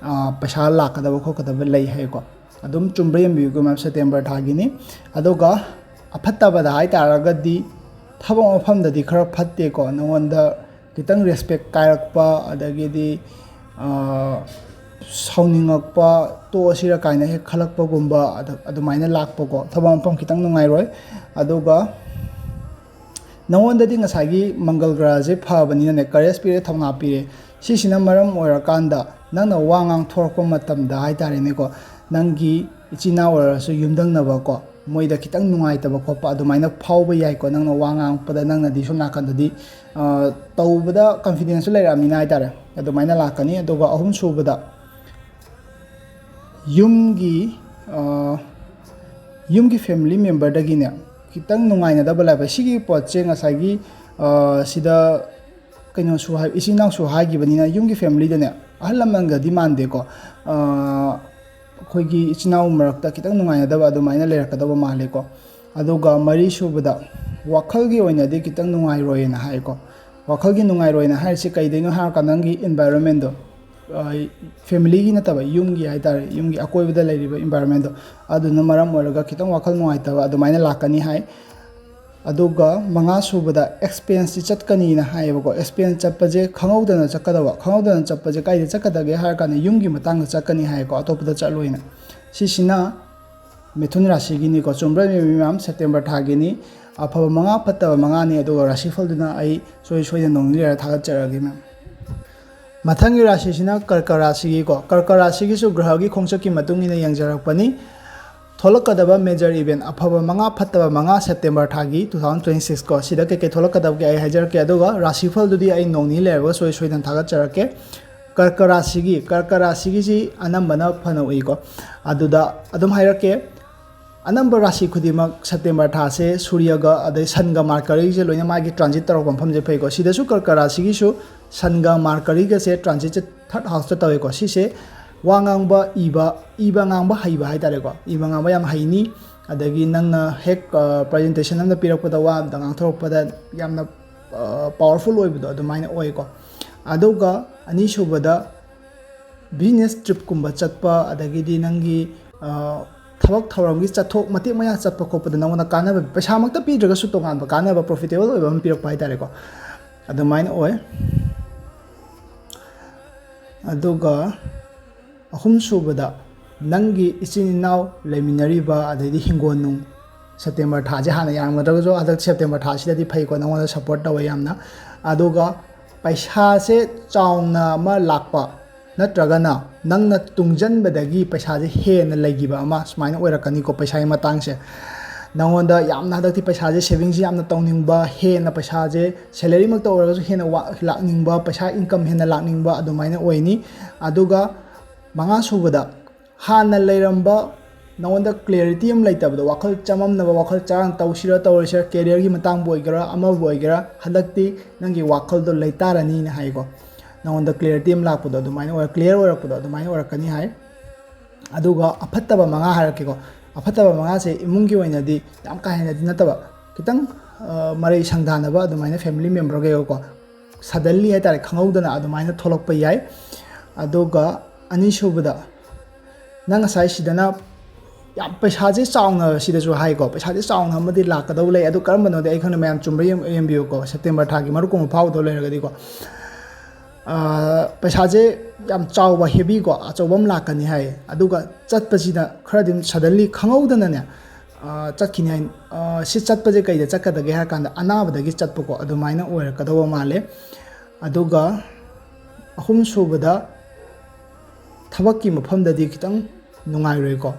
ꯄꯩꯁꯥ ꯂꯥꯛꯀꯗꯕ ꯈꯣꯠꯀꯗꯕ ꯂꯩ ꯍꯥꯏꯀꯣ꯫ ꯑꯗꯨꯝ ꯆꯨꯝꯕ꯭ꯔꯥ ꯌꯦꯡꯕꯤꯌꯨꯀꯣ ꯃꯦꯝ, ꯁꯦꯞꯇꯦꯝꯕꯔ ꯊꯥꯒꯤꯅꯤ꯫ ꯑꯗꯨꯒ ꯑꯐꯠꯇꯕꯗ ꯍꯥꯏꯇꯥꯔꯒꯗꯤ ꯊꯕꯛ ꯃꯐꯝꯗꯗꯤ ꯈꯔ ꯐꯠꯇꯦꯀꯣ꯫ ꯅꯉꯣꯟꯗ ꯈꯤꯇꯪ ꯔꯦꯁꯄꯦꯛ ꯀꯥꯏꯔꯛꯄ, ꯑꯗꯒꯤꯗꯤ ꯁꯥꯎꯅꯤꯡꯉꯛꯄ, ꯇꯣꯛꯑꯁꯤꯔ ꯀꯥꯏꯅ ꯍꯦꯛ ꯈꯜꯂꯛꯄꯒꯨꯝꯕ ꯑꯗꯨꯃꯥꯏꯅ ꯂꯥꯛꯄꯀꯣ꯫ ꯊꯕꯛ ꯃꯐꯝ ꯈꯤꯇꯪ ꯅꯨꯡꯉꯥꯏꯔꯣꯏ꯫ ꯑꯗꯨꯒ ꯅꯉꯣꯟꯗꯗꯤ ꯉꯁꯥꯏꯒꯤ ꯃꯪꯒꯜ ꯒ꯭ꯔꯍꯁꯦ ꯐꯕꯅꯤꯅꯅꯦ, ꯀꯔꯦꯖ ꯄꯤꯔꯦ, ꯊꯧꯅꯥ ꯄꯤꯔꯦ꯫ ꯁꯤꯁꯤꯅ ꯃꯔꯝ ꯑꯣꯏꯔꯀꯥꯟꯗ ꯅꯪꯅ ꯋꯥ ꯉꯥꯡꯊꯣꯔꯛꯄ ꯃꯇꯝꯗ ꯍꯥꯏꯇꯥꯔꯦꯅꯦꯀꯣ, ꯅꯪꯒꯤ ꯏꯆꯤꯟ ꯏꯅꯥꯎ ꯑꯣꯏꯔꯁꯨ ꯌꯨꯝꯊꯪꯅꯕꯀꯣ, ꯃꯣꯏꯗ ꯈꯤꯇꯪ ꯅꯨꯡꯉꯥꯏꯇꯕ ꯈꯣꯠꯄ ꯑꯗꯨꯃꯥꯏꯅ ꯐꯥꯎꯕ ꯌꯥꯏꯀꯣ꯫ ꯅꯪꯅ ꯋꯥ ꯉꯥꯡꯉꯛꯄꯗ ꯅꯪꯅꯗꯤ ꯁꯣꯝ ꯅꯥꯀꯟꯗꯗꯤ ꯇꯧꯕꯗ ꯀꯟꯐꯤꯗꯦꯟꯁꯁꯨ ꯂꯩꯔꯛꯑꯕꯅꯤꯅ ꯍꯥꯏꯇꯥꯔꯦ, ꯑꯗꯨꯃꯥꯏꯅ ꯂꯥꯛꯀꯅꯤ꯫ ꯑꯗꯨꯒ ꯑꯍꯨꯝ ꯁꯨꯕꯗ ꯌꯨꯝꯒꯤ ꯌꯨꯝꯒꯤ ꯐꯦꯃꯤꯂꯤ ꯃꯦꯝꯕꯔꯗꯒꯤꯅꯦ ꯈꯤꯇꯪ ꯅꯨꯡꯉꯥꯏꯅꯗꯕ ꯂꯥꯛꯄ꯫ ꯁꯤꯒꯤ ꯄꯣꯠꯁꯦ ꯉꯁꯥꯏꯒꯤ ꯁꯤꯗ ꯀꯩꯅꯣꯁꯨ ꯍꯥꯏ, ꯏꯆꯤꯟ ꯏꯅꯥꯎꯁꯨ ꯍꯥꯏꯈꯤꯕꯅꯤꯅ ꯌꯨꯝꯒꯤ ꯐꯦꯃꯤꯂꯤꯗꯅꯦ, ꯑꯍꯜ ꯂꯃꯟꯒꯗꯤ ꯃꯥꯟꯗꯦꯀꯣ, ꯑꯩꯈꯣꯏꯒꯤ ꯏꯆꯤꯟ ꯏꯅꯥꯎ ꯃꯔꯛꯇ ꯈꯤꯇꯪ ꯅꯨꯡꯉꯥꯏꯅꯗꯕ ꯑꯗꯨꯃꯥꯏꯅ ꯂꯩꯔꯛꯀꯗꯕ ꯃꯥꯜꯂꯦꯀꯣ꯫ ꯑꯗꯨꯒ ꯃꯔꯤ ꯁꯨꯕꯗ ꯋꯥꯈꯜꯒꯤ ꯑꯣꯏꯅꯗꯤ ꯈꯤꯇꯪ ꯅꯨꯡꯉꯥꯏꯔꯣꯏꯅ ꯍꯥꯏꯀꯣ꯫ ꯋꯥꯈꯜꯒꯤ ꯅꯨꯡꯉꯥꯏꯔꯣꯏꯅ ꯍꯥꯏꯔꯤꯁꯤ ꯀꯩꯗꯩꯅꯣ ꯍꯥꯏꯔꯀꯥꯟꯗ ꯅꯪꯒꯤ ꯏꯟꯚꯥꯏꯔꯣꯟꯃꯦꯟꯗꯣ, ꯐꯦꯃꯤꯂꯤꯒꯤ ꯅꯠꯇꯕ, ꯌꯨꯝꯒꯤ ꯍꯥꯏꯇꯥꯔꯦ, ꯌꯨꯝꯒꯤ ꯑꯀꯣꯏꯕꯗ ꯂꯩꯔꯤꯕ ꯏꯟꯚꯥꯏꯔꯣꯟꯃꯦꯟꯗꯣ, ꯑꯗꯨꯅ ꯃꯔꯝ ꯑꯣꯏꯔꯒ ꯈꯤꯇꯪ ꯋꯥꯈꯜ ꯅꯨꯡꯉꯥꯏꯇꯕ ꯑꯗꯨꯃꯥꯏꯅ ꯂꯥꯛꯀꯅꯤ ꯍꯥꯏ꯫ ꯑꯗꯨꯒ ꯃꯉꯥ ꯁꯨꯕꯗ ꯑꯦꯛꯁꯄꯦꯟꯁꯇꯤ ꯆꯠꯀꯅꯤꯅ ꯍꯥꯏꯌꯦꯕꯀꯣ꯫ ꯑꯦꯛꯁꯄꯦꯟꯁ ꯆꯠꯄꯁꯦ ꯈꯪꯍꯧꯗꯅ ꯆꯠꯀꯗꯕ꯫ ꯈꯪꯍꯧꯗꯅ ꯆꯠꯄꯁꯦ ꯀꯥꯏꯗ ꯆꯠꯀꯗꯒꯦ ꯍꯥꯏꯔ ꯀꯥꯟꯗ ꯌꯨꯝꯒꯤ ꯃꯇꯥꯡꯗ ꯆꯠꯀꯅꯤ ꯍꯥꯏꯀꯣ, ꯑꯇꯣꯞꯄꯗ ꯆꯠꯂꯣꯏꯅ꯫ ꯁꯤꯁꯤꯅ ꯃꯤꯊꯨꯟ ꯔꯥꯁꯤꯒꯤꯅꯤꯀꯣ꯫ ꯆꯨꯝꯕ꯭ꯔꯥ ꯌꯦꯡꯕꯤꯌꯨ ꯃꯌꯥꯝ, ꯁꯦꯞꯇꯦꯝꯕꯔ ꯊꯥꯒꯤꯅꯤ꯫ ꯑꯐꯕ ꯃꯉꯥ, ꯐꯠꯇꯕ ꯃꯉꯥꯅꯤ꯫ ꯑꯗꯨꯒ ꯔꯥꯁꯤꯐꯜꯗꯨꯅ ꯑꯩ ꯁꯣꯏ ꯁꯣꯏꯗꯅ ꯅꯣꯡ ꯅꯤꯅꯤ ꯂꯩꯔ ꯊꯥꯒꯠꯆꯔꯛꯑꯒꯦ ꯃꯦꯝ꯫ ꯃꯊꯪꯒꯤ ꯔꯥꯁꯤꯁꯤꯅ ꯀꯔꯀ ꯔꯥꯁꯤꯒꯤꯀꯣ꯫ ꯀꯔꯀ ꯔꯥꯁꯤꯒꯤꯁꯨ ꯒ꯭ꯔꯍꯒꯤ ꯈꯣꯡꯆꯠꯀꯤ ꯃꯇꯨꯡ ꯏꯟꯅ ꯌꯦꯡꯖꯔꯛꯄꯅꯤ꯫ ꯊꯣꯛꯂꯛꯀꯗꯕ ꯃꯦꯖꯔ ꯏꯚꯦꯟ, ꯑꯐꯕ ꯃꯉꯥ, ꯐꯠꯇꯕ ꯃꯉꯥ, ꯁꯦꯞꯇꯦꯝꯕꯔ ꯊꯥꯒꯤ two thousand twenty six ꯀꯣ, ꯁꯤꯗ ꯀꯩꯀꯩ ꯊꯣꯛꯂꯛꯀꯗꯕꯒꯦ ꯑꯩ ꯍꯥꯏꯖꯔꯛꯀꯦ꯫ ꯑꯗꯨꯒ ꯔꯥꯁꯤꯐꯜꯗꯨꯗꯤ ꯑꯩ ꯅꯣꯡ ꯅꯤꯅꯤ ꯂꯩꯔꯒ ꯁꯣꯏ ꯁꯣꯏꯗꯅ ꯊꯥꯒꯠꯆꯔꯛꯀꯦ꯫ ꯀꯔꯀ ꯔꯥꯁꯤꯒꯤ, ꯀꯔꯀ ꯔꯥꯁꯤꯒꯤꯁꯤ ꯑꯅꯝꯕꯅ ꯐꯅ ꯎꯏꯀꯣ꯫ ꯑꯗꯨꯗ ꯑꯗꯨꯝ ꯍꯥꯏꯔꯛꯀꯦ꯫ ꯑꯅꯝꯕ ꯔꯥꯁꯤ ꯈꯨꯗꯤꯡꯃꯛ ꯁꯦꯞꯇꯦꯝꯕꯔ ꯊꯥꯁꯦ ꯁꯨꯔꯌꯒ ꯑꯗꯩ ꯁꯟꯒ ꯃꯥꯔꯀꯔꯤꯁꯦ ꯂꯣꯏꯅ ꯃꯥꯒꯤ ꯇ꯭ꯔꯥꯟꯖꯤꯠ ꯇꯧꯔꯛꯄ ꯃꯐꯝꯁꯦ ꯐꯩꯀꯣ꯫ ꯁꯤꯗꯁꯨ ꯀꯔꯀ ꯔꯥꯁꯤꯒꯤꯁꯨ ꯁꯟꯒ ꯃꯥꯔꯀꯔꯤꯒꯁꯦ ꯇ꯭ꯔꯥꯟꯖꯤꯠꯁꯦ ꯊꯥꯔꯠ ꯍꯥꯎꯁꯇ ꯇꯧꯋꯦꯀꯣ꯫ ꯁꯤꯁꯦ ꯋꯥ ꯉꯥꯡꯕ, ꯏꯕ, ꯏꯕ ꯉꯥꯡꯕ ꯍꯩꯕ ꯍꯥꯏꯇꯥꯔꯦꯀꯣ꯫ ꯏꯕ ꯉꯥꯡꯕ ꯌꯥꯝ ꯍꯩꯅꯤ꯫ ꯑꯗꯒꯤ ꯅꯪꯅ ꯍꯦꯛ ꯄ꯭ꯔꯖꯦꯟꯇꯦꯁꯟ ꯑꯃ ꯄꯤꯔꯛꯄꯗ, ꯋꯥ ꯑꯃꯗ ꯉꯥꯡꯊꯣꯔꯛꯄꯗ ꯌꯥꯝꯅ ꯄꯥꯋꯔꯐꯨꯜ ꯑꯣꯏꯕꯗꯣ ꯑꯗꯨꯃꯥꯏꯅ ꯑꯣꯏꯀꯣ꯫ ꯑꯗꯨꯒ ꯑꯅꯤꯁꯨꯕꯗ ꯕꯤꯖꯤꯅꯦꯁ ꯇ꯭ꯔꯤꯞꯀꯨꯝꯕ ꯆꯠꯄ, ꯑꯗꯒꯤꯗꯤ ꯅꯪꯒꯤ ꯊꯕꯛ ꯊꯧꯔꯝꯒꯤ ꯆꯠꯊꯣꯛ ꯃꯇꯦꯛ ꯃꯌꯥ ꯆꯠꯄ ꯈꯣꯠꯄꯗ ꯅꯉꯣꯟꯗ ꯀꯥꯟꯅꯕ, ꯄꯩꯁꯥꯃꯛꯇ ꯄꯤꯗ꯭ꯔꯒꯁꯨ ꯇꯣꯉꯥꯟꯕ ꯀꯥꯟꯅꯕ, ꯄ꯭ꯔꯣꯐꯤꯇꯦꯕꯜ ꯑꯣꯏꯕ ꯑꯃ ꯄꯤꯔꯛꯄ ꯍꯥꯏꯇꯥꯔꯦꯀꯣ꯫ ꯑꯗꯨꯃꯥꯏꯅ ꯑꯣꯏ꯫ ꯑꯗꯨꯒ ꯑꯍꯨꯝꯁꯨꯕꯗ ꯅꯪꯒꯤ ꯏꯆꯤꯟ ꯏꯅꯥꯎ ꯂꯩꯃꯤꯟꯅꯔꯤꯕ, ꯑꯗꯩꯗꯤ ꯍꯤꯡꯒꯣꯜ ꯅꯨꯡ, ꯁꯦꯞꯇꯦꯝꯕꯔ ꯊꯥꯁꯦ ꯍꯥꯟꯅ ꯌꯥꯔꯝꯒꯗ꯭ꯔꯒꯁꯨ ꯍꯟꯗꯛ ꯁꯦꯞꯇꯦꯝꯕꯔ ꯊꯥꯁꯤꯗꯗꯤ ꯐꯩꯀꯣ, ꯅꯉꯣꯟꯗ ꯁꯞꯄꯣꯔꯠ ꯇꯧꯋꯦ ꯌꯥꯝꯅ꯫ ꯑꯗꯨꯒ ꯄꯩꯁꯥꯁꯦ ꯆꯥꯎꯅ ꯑꯃ ꯂꯥꯛꯄ ꯅꯠꯇ꯭ꯔꯒꯅ ꯅꯪꯅ ꯇꯨꯡꯁꯤꯟꯕꯗꯒꯤ ꯄꯩꯁꯥꯁꯦ ꯍꯦꯟꯅ ꯂꯩꯈꯤꯕ ꯑꯃ ꯁꯨꯃꯥꯏꯅ ꯑꯣꯏꯔꯛꯀꯅꯤꯀꯣ꯫ ꯄꯩꯁꯥꯒꯤ ꯃꯇꯥꯡꯁꯦ ꯅꯉꯣꯟꯗ ꯌꯥꯝꯅ ꯍꯟꯗꯛꯇꯤ ꯄꯩꯁꯥꯁꯦ ꯁꯦꯚꯤꯡꯁꯦ ꯌꯥꯝꯅ ꯇꯧꯅꯤꯡꯕ, ꯍꯦꯟꯅ ꯄꯩꯁꯥꯁꯦ ꯁꯦꯂꯔꯤꯃꯛꯇ ꯑꯣꯏꯔꯒꯁꯨ ꯍꯦꯟꯅ ꯂꯥꯛꯅꯤꯡꯕ, ꯄꯩꯁꯥ ꯏꯟꯀꯝ ꯍꯦꯟꯅ ꯂꯥꯛꯅꯤꯡꯕ ꯑꯗꯨꯃꯥꯏꯅ ꯑꯣꯏꯅꯤ꯫ ꯑꯗꯨꯒ ꯃꯉꯥ ꯁꯨꯕꯗ ꯍꯥꯟꯅ ꯂꯩꯔꯝꯕ ꯅꯉꯣꯟꯗ ꯀ꯭ꯂꯦꯔꯤꯇꯤ ꯑꯃ ꯂꯩꯇꯕꯗꯣ, ꯋꯥꯈꯜ ꯆꯃꯝꯅꯕ, ꯋꯥꯈꯜ ꯆꯔꯥꯡ, ꯇꯧꯁꯤꯔ ꯇꯧꯔꯣꯏꯁꯤꯔ, ꯀꯦꯔꯤꯌꯔꯒꯤ ꯃꯇꯥꯡꯕꯨ ꯑꯣꯏꯒꯦꯔꯥ ꯑꯃꯕꯨ ꯑꯣꯏꯒꯦꯔꯥ, ꯍꯟꯗꯛꯇꯤ ꯅꯪꯒꯤ ꯋꯥꯈꯜꯗꯣ ꯂꯩꯇꯥꯔꯅꯤꯅ ꯍꯥꯏꯀꯣ꯫ ꯅꯉꯣꯟꯗ ꯀ꯭ꯂꯦꯔꯤꯇꯤ ꯑꯃ ꯂꯥꯛꯄꯗꯣ ꯑꯗꯨꯃꯥꯏꯅ ꯑꯣꯏꯔ-, ꯀ꯭ꯂꯤꯌꯥꯔ ꯑꯣꯏꯔꯛꯄꯗꯣ ꯑꯗꯨꯃꯥꯏꯅ ꯑꯣꯏꯔꯛꯀꯅꯤ ꯍꯥꯏ꯫ ꯑꯗꯨꯒ ꯑꯐꯠꯇꯕ ꯃꯉꯥ ꯍꯥꯏꯔꯛꯀꯦꯀꯣ꯫ ꯑꯐꯠꯇꯕ ꯃꯉꯥꯁꯦ ꯏꯃꯨꯡꯒꯤ ꯑꯣꯏꯅꯗꯤ ꯌꯥꯝ ꯀꯥ ꯍꯦꯟꯅꯗꯤ ꯅꯠꯇꯕ, ꯈꯤꯇꯪ ꯃꯔꯩ ꯁꯪꯊꯥꯅꯕ ꯑꯗꯨꯃꯥꯏꯅ ꯐꯦꯃꯤꯂꯤ ꯃꯦꯝꯕꯔꯈꯩꯀꯣ, ꯁꯗꯟꯂꯤ ꯍꯥꯏꯇꯥꯔꯦ, ꯈꯪꯍꯧꯗꯅ ꯑꯗꯨꯃꯥꯏꯅ ꯊꯣꯛꯂꯛꯄ ꯌꯥꯏ꯫ ꯑꯗꯨꯒ ꯑꯅꯤꯁꯨꯕꯗ ꯅꯪ ꯉꯁꯥꯏ ꯁꯤꯗꯅ ꯌꯥꯝ ꯄꯩꯁꯥꯁꯦ ꯆꯥꯎꯅ, ꯁꯤꯗꯁꯨ ꯍꯥꯏꯀꯣ, ꯄꯩꯁꯥꯁꯦ ꯆꯥꯎꯅ ꯑꯃꯗꯤ ꯂꯥꯛꯀꯗꯧ ꯂꯩ꯫ ꯑꯗꯨ ꯀꯔꯝꯕꯅꯣꯗꯤ ꯑꯩ ꯈꯪꯗꯦ, ꯃꯌꯥꯝ ꯆꯨꯝꯕ꯭ꯔꯥ ꯌꯦꯡ-, ꯌꯦꯡꯕꯤꯌꯨꯀꯣ, ꯁꯦꯞꯇꯦꯝꯕꯔ ꯊꯥꯒꯤ ꯃꯔꯨꯞꯀꯨꯝꯕ ꯐꯥꯎꯗꯧ ꯂꯩꯔꯒꯗꯤꯀꯣ꯫ ꯄꯩꯁꯥꯁꯦ ꯌꯥꯝ ꯆꯥꯎꯕ, ꯍꯦꯕꯤꯀꯣ, ꯑꯆꯧꯕ ꯑꯃ ꯂꯥꯛꯀꯅꯤ ꯍꯥꯏ꯫ ꯑꯗꯨꯒ ꯆꯠꯄꯁꯤꯗ ꯈꯔ ꯑꯗꯨꯝ ꯁꯗꯟꯂꯤ ꯈꯪꯍꯧꯗꯅꯅꯦ ꯆꯠꯈꯤꯅꯤ ꯍꯥꯏ꯫ ꯁꯤ ꯆꯠꯄꯁꯦ ꯀꯩꯗ ꯆꯠꯀꯗꯒꯦ ꯍꯥꯏꯔ ꯀꯥꯟꯗ ꯑꯅꯥꯕꯗꯒꯤ ꯆꯠꯄꯀꯣ, ꯑꯗꯨꯃꯥꯏꯅ ꯑꯣꯏꯔꯛꯀꯗꯧꯕ ꯃꯥꯜꯂꯦ꯫ ꯑꯗꯨꯒ ꯑꯍꯨꯝꯁꯨꯕꯗ ꯊꯕꯛꯀꯤ ꯃꯐꯝꯗꯗꯤ ꯈꯤꯇꯪ ꯅꯨꯡꯉꯥꯏꯔꯣꯏꯀꯣ꯫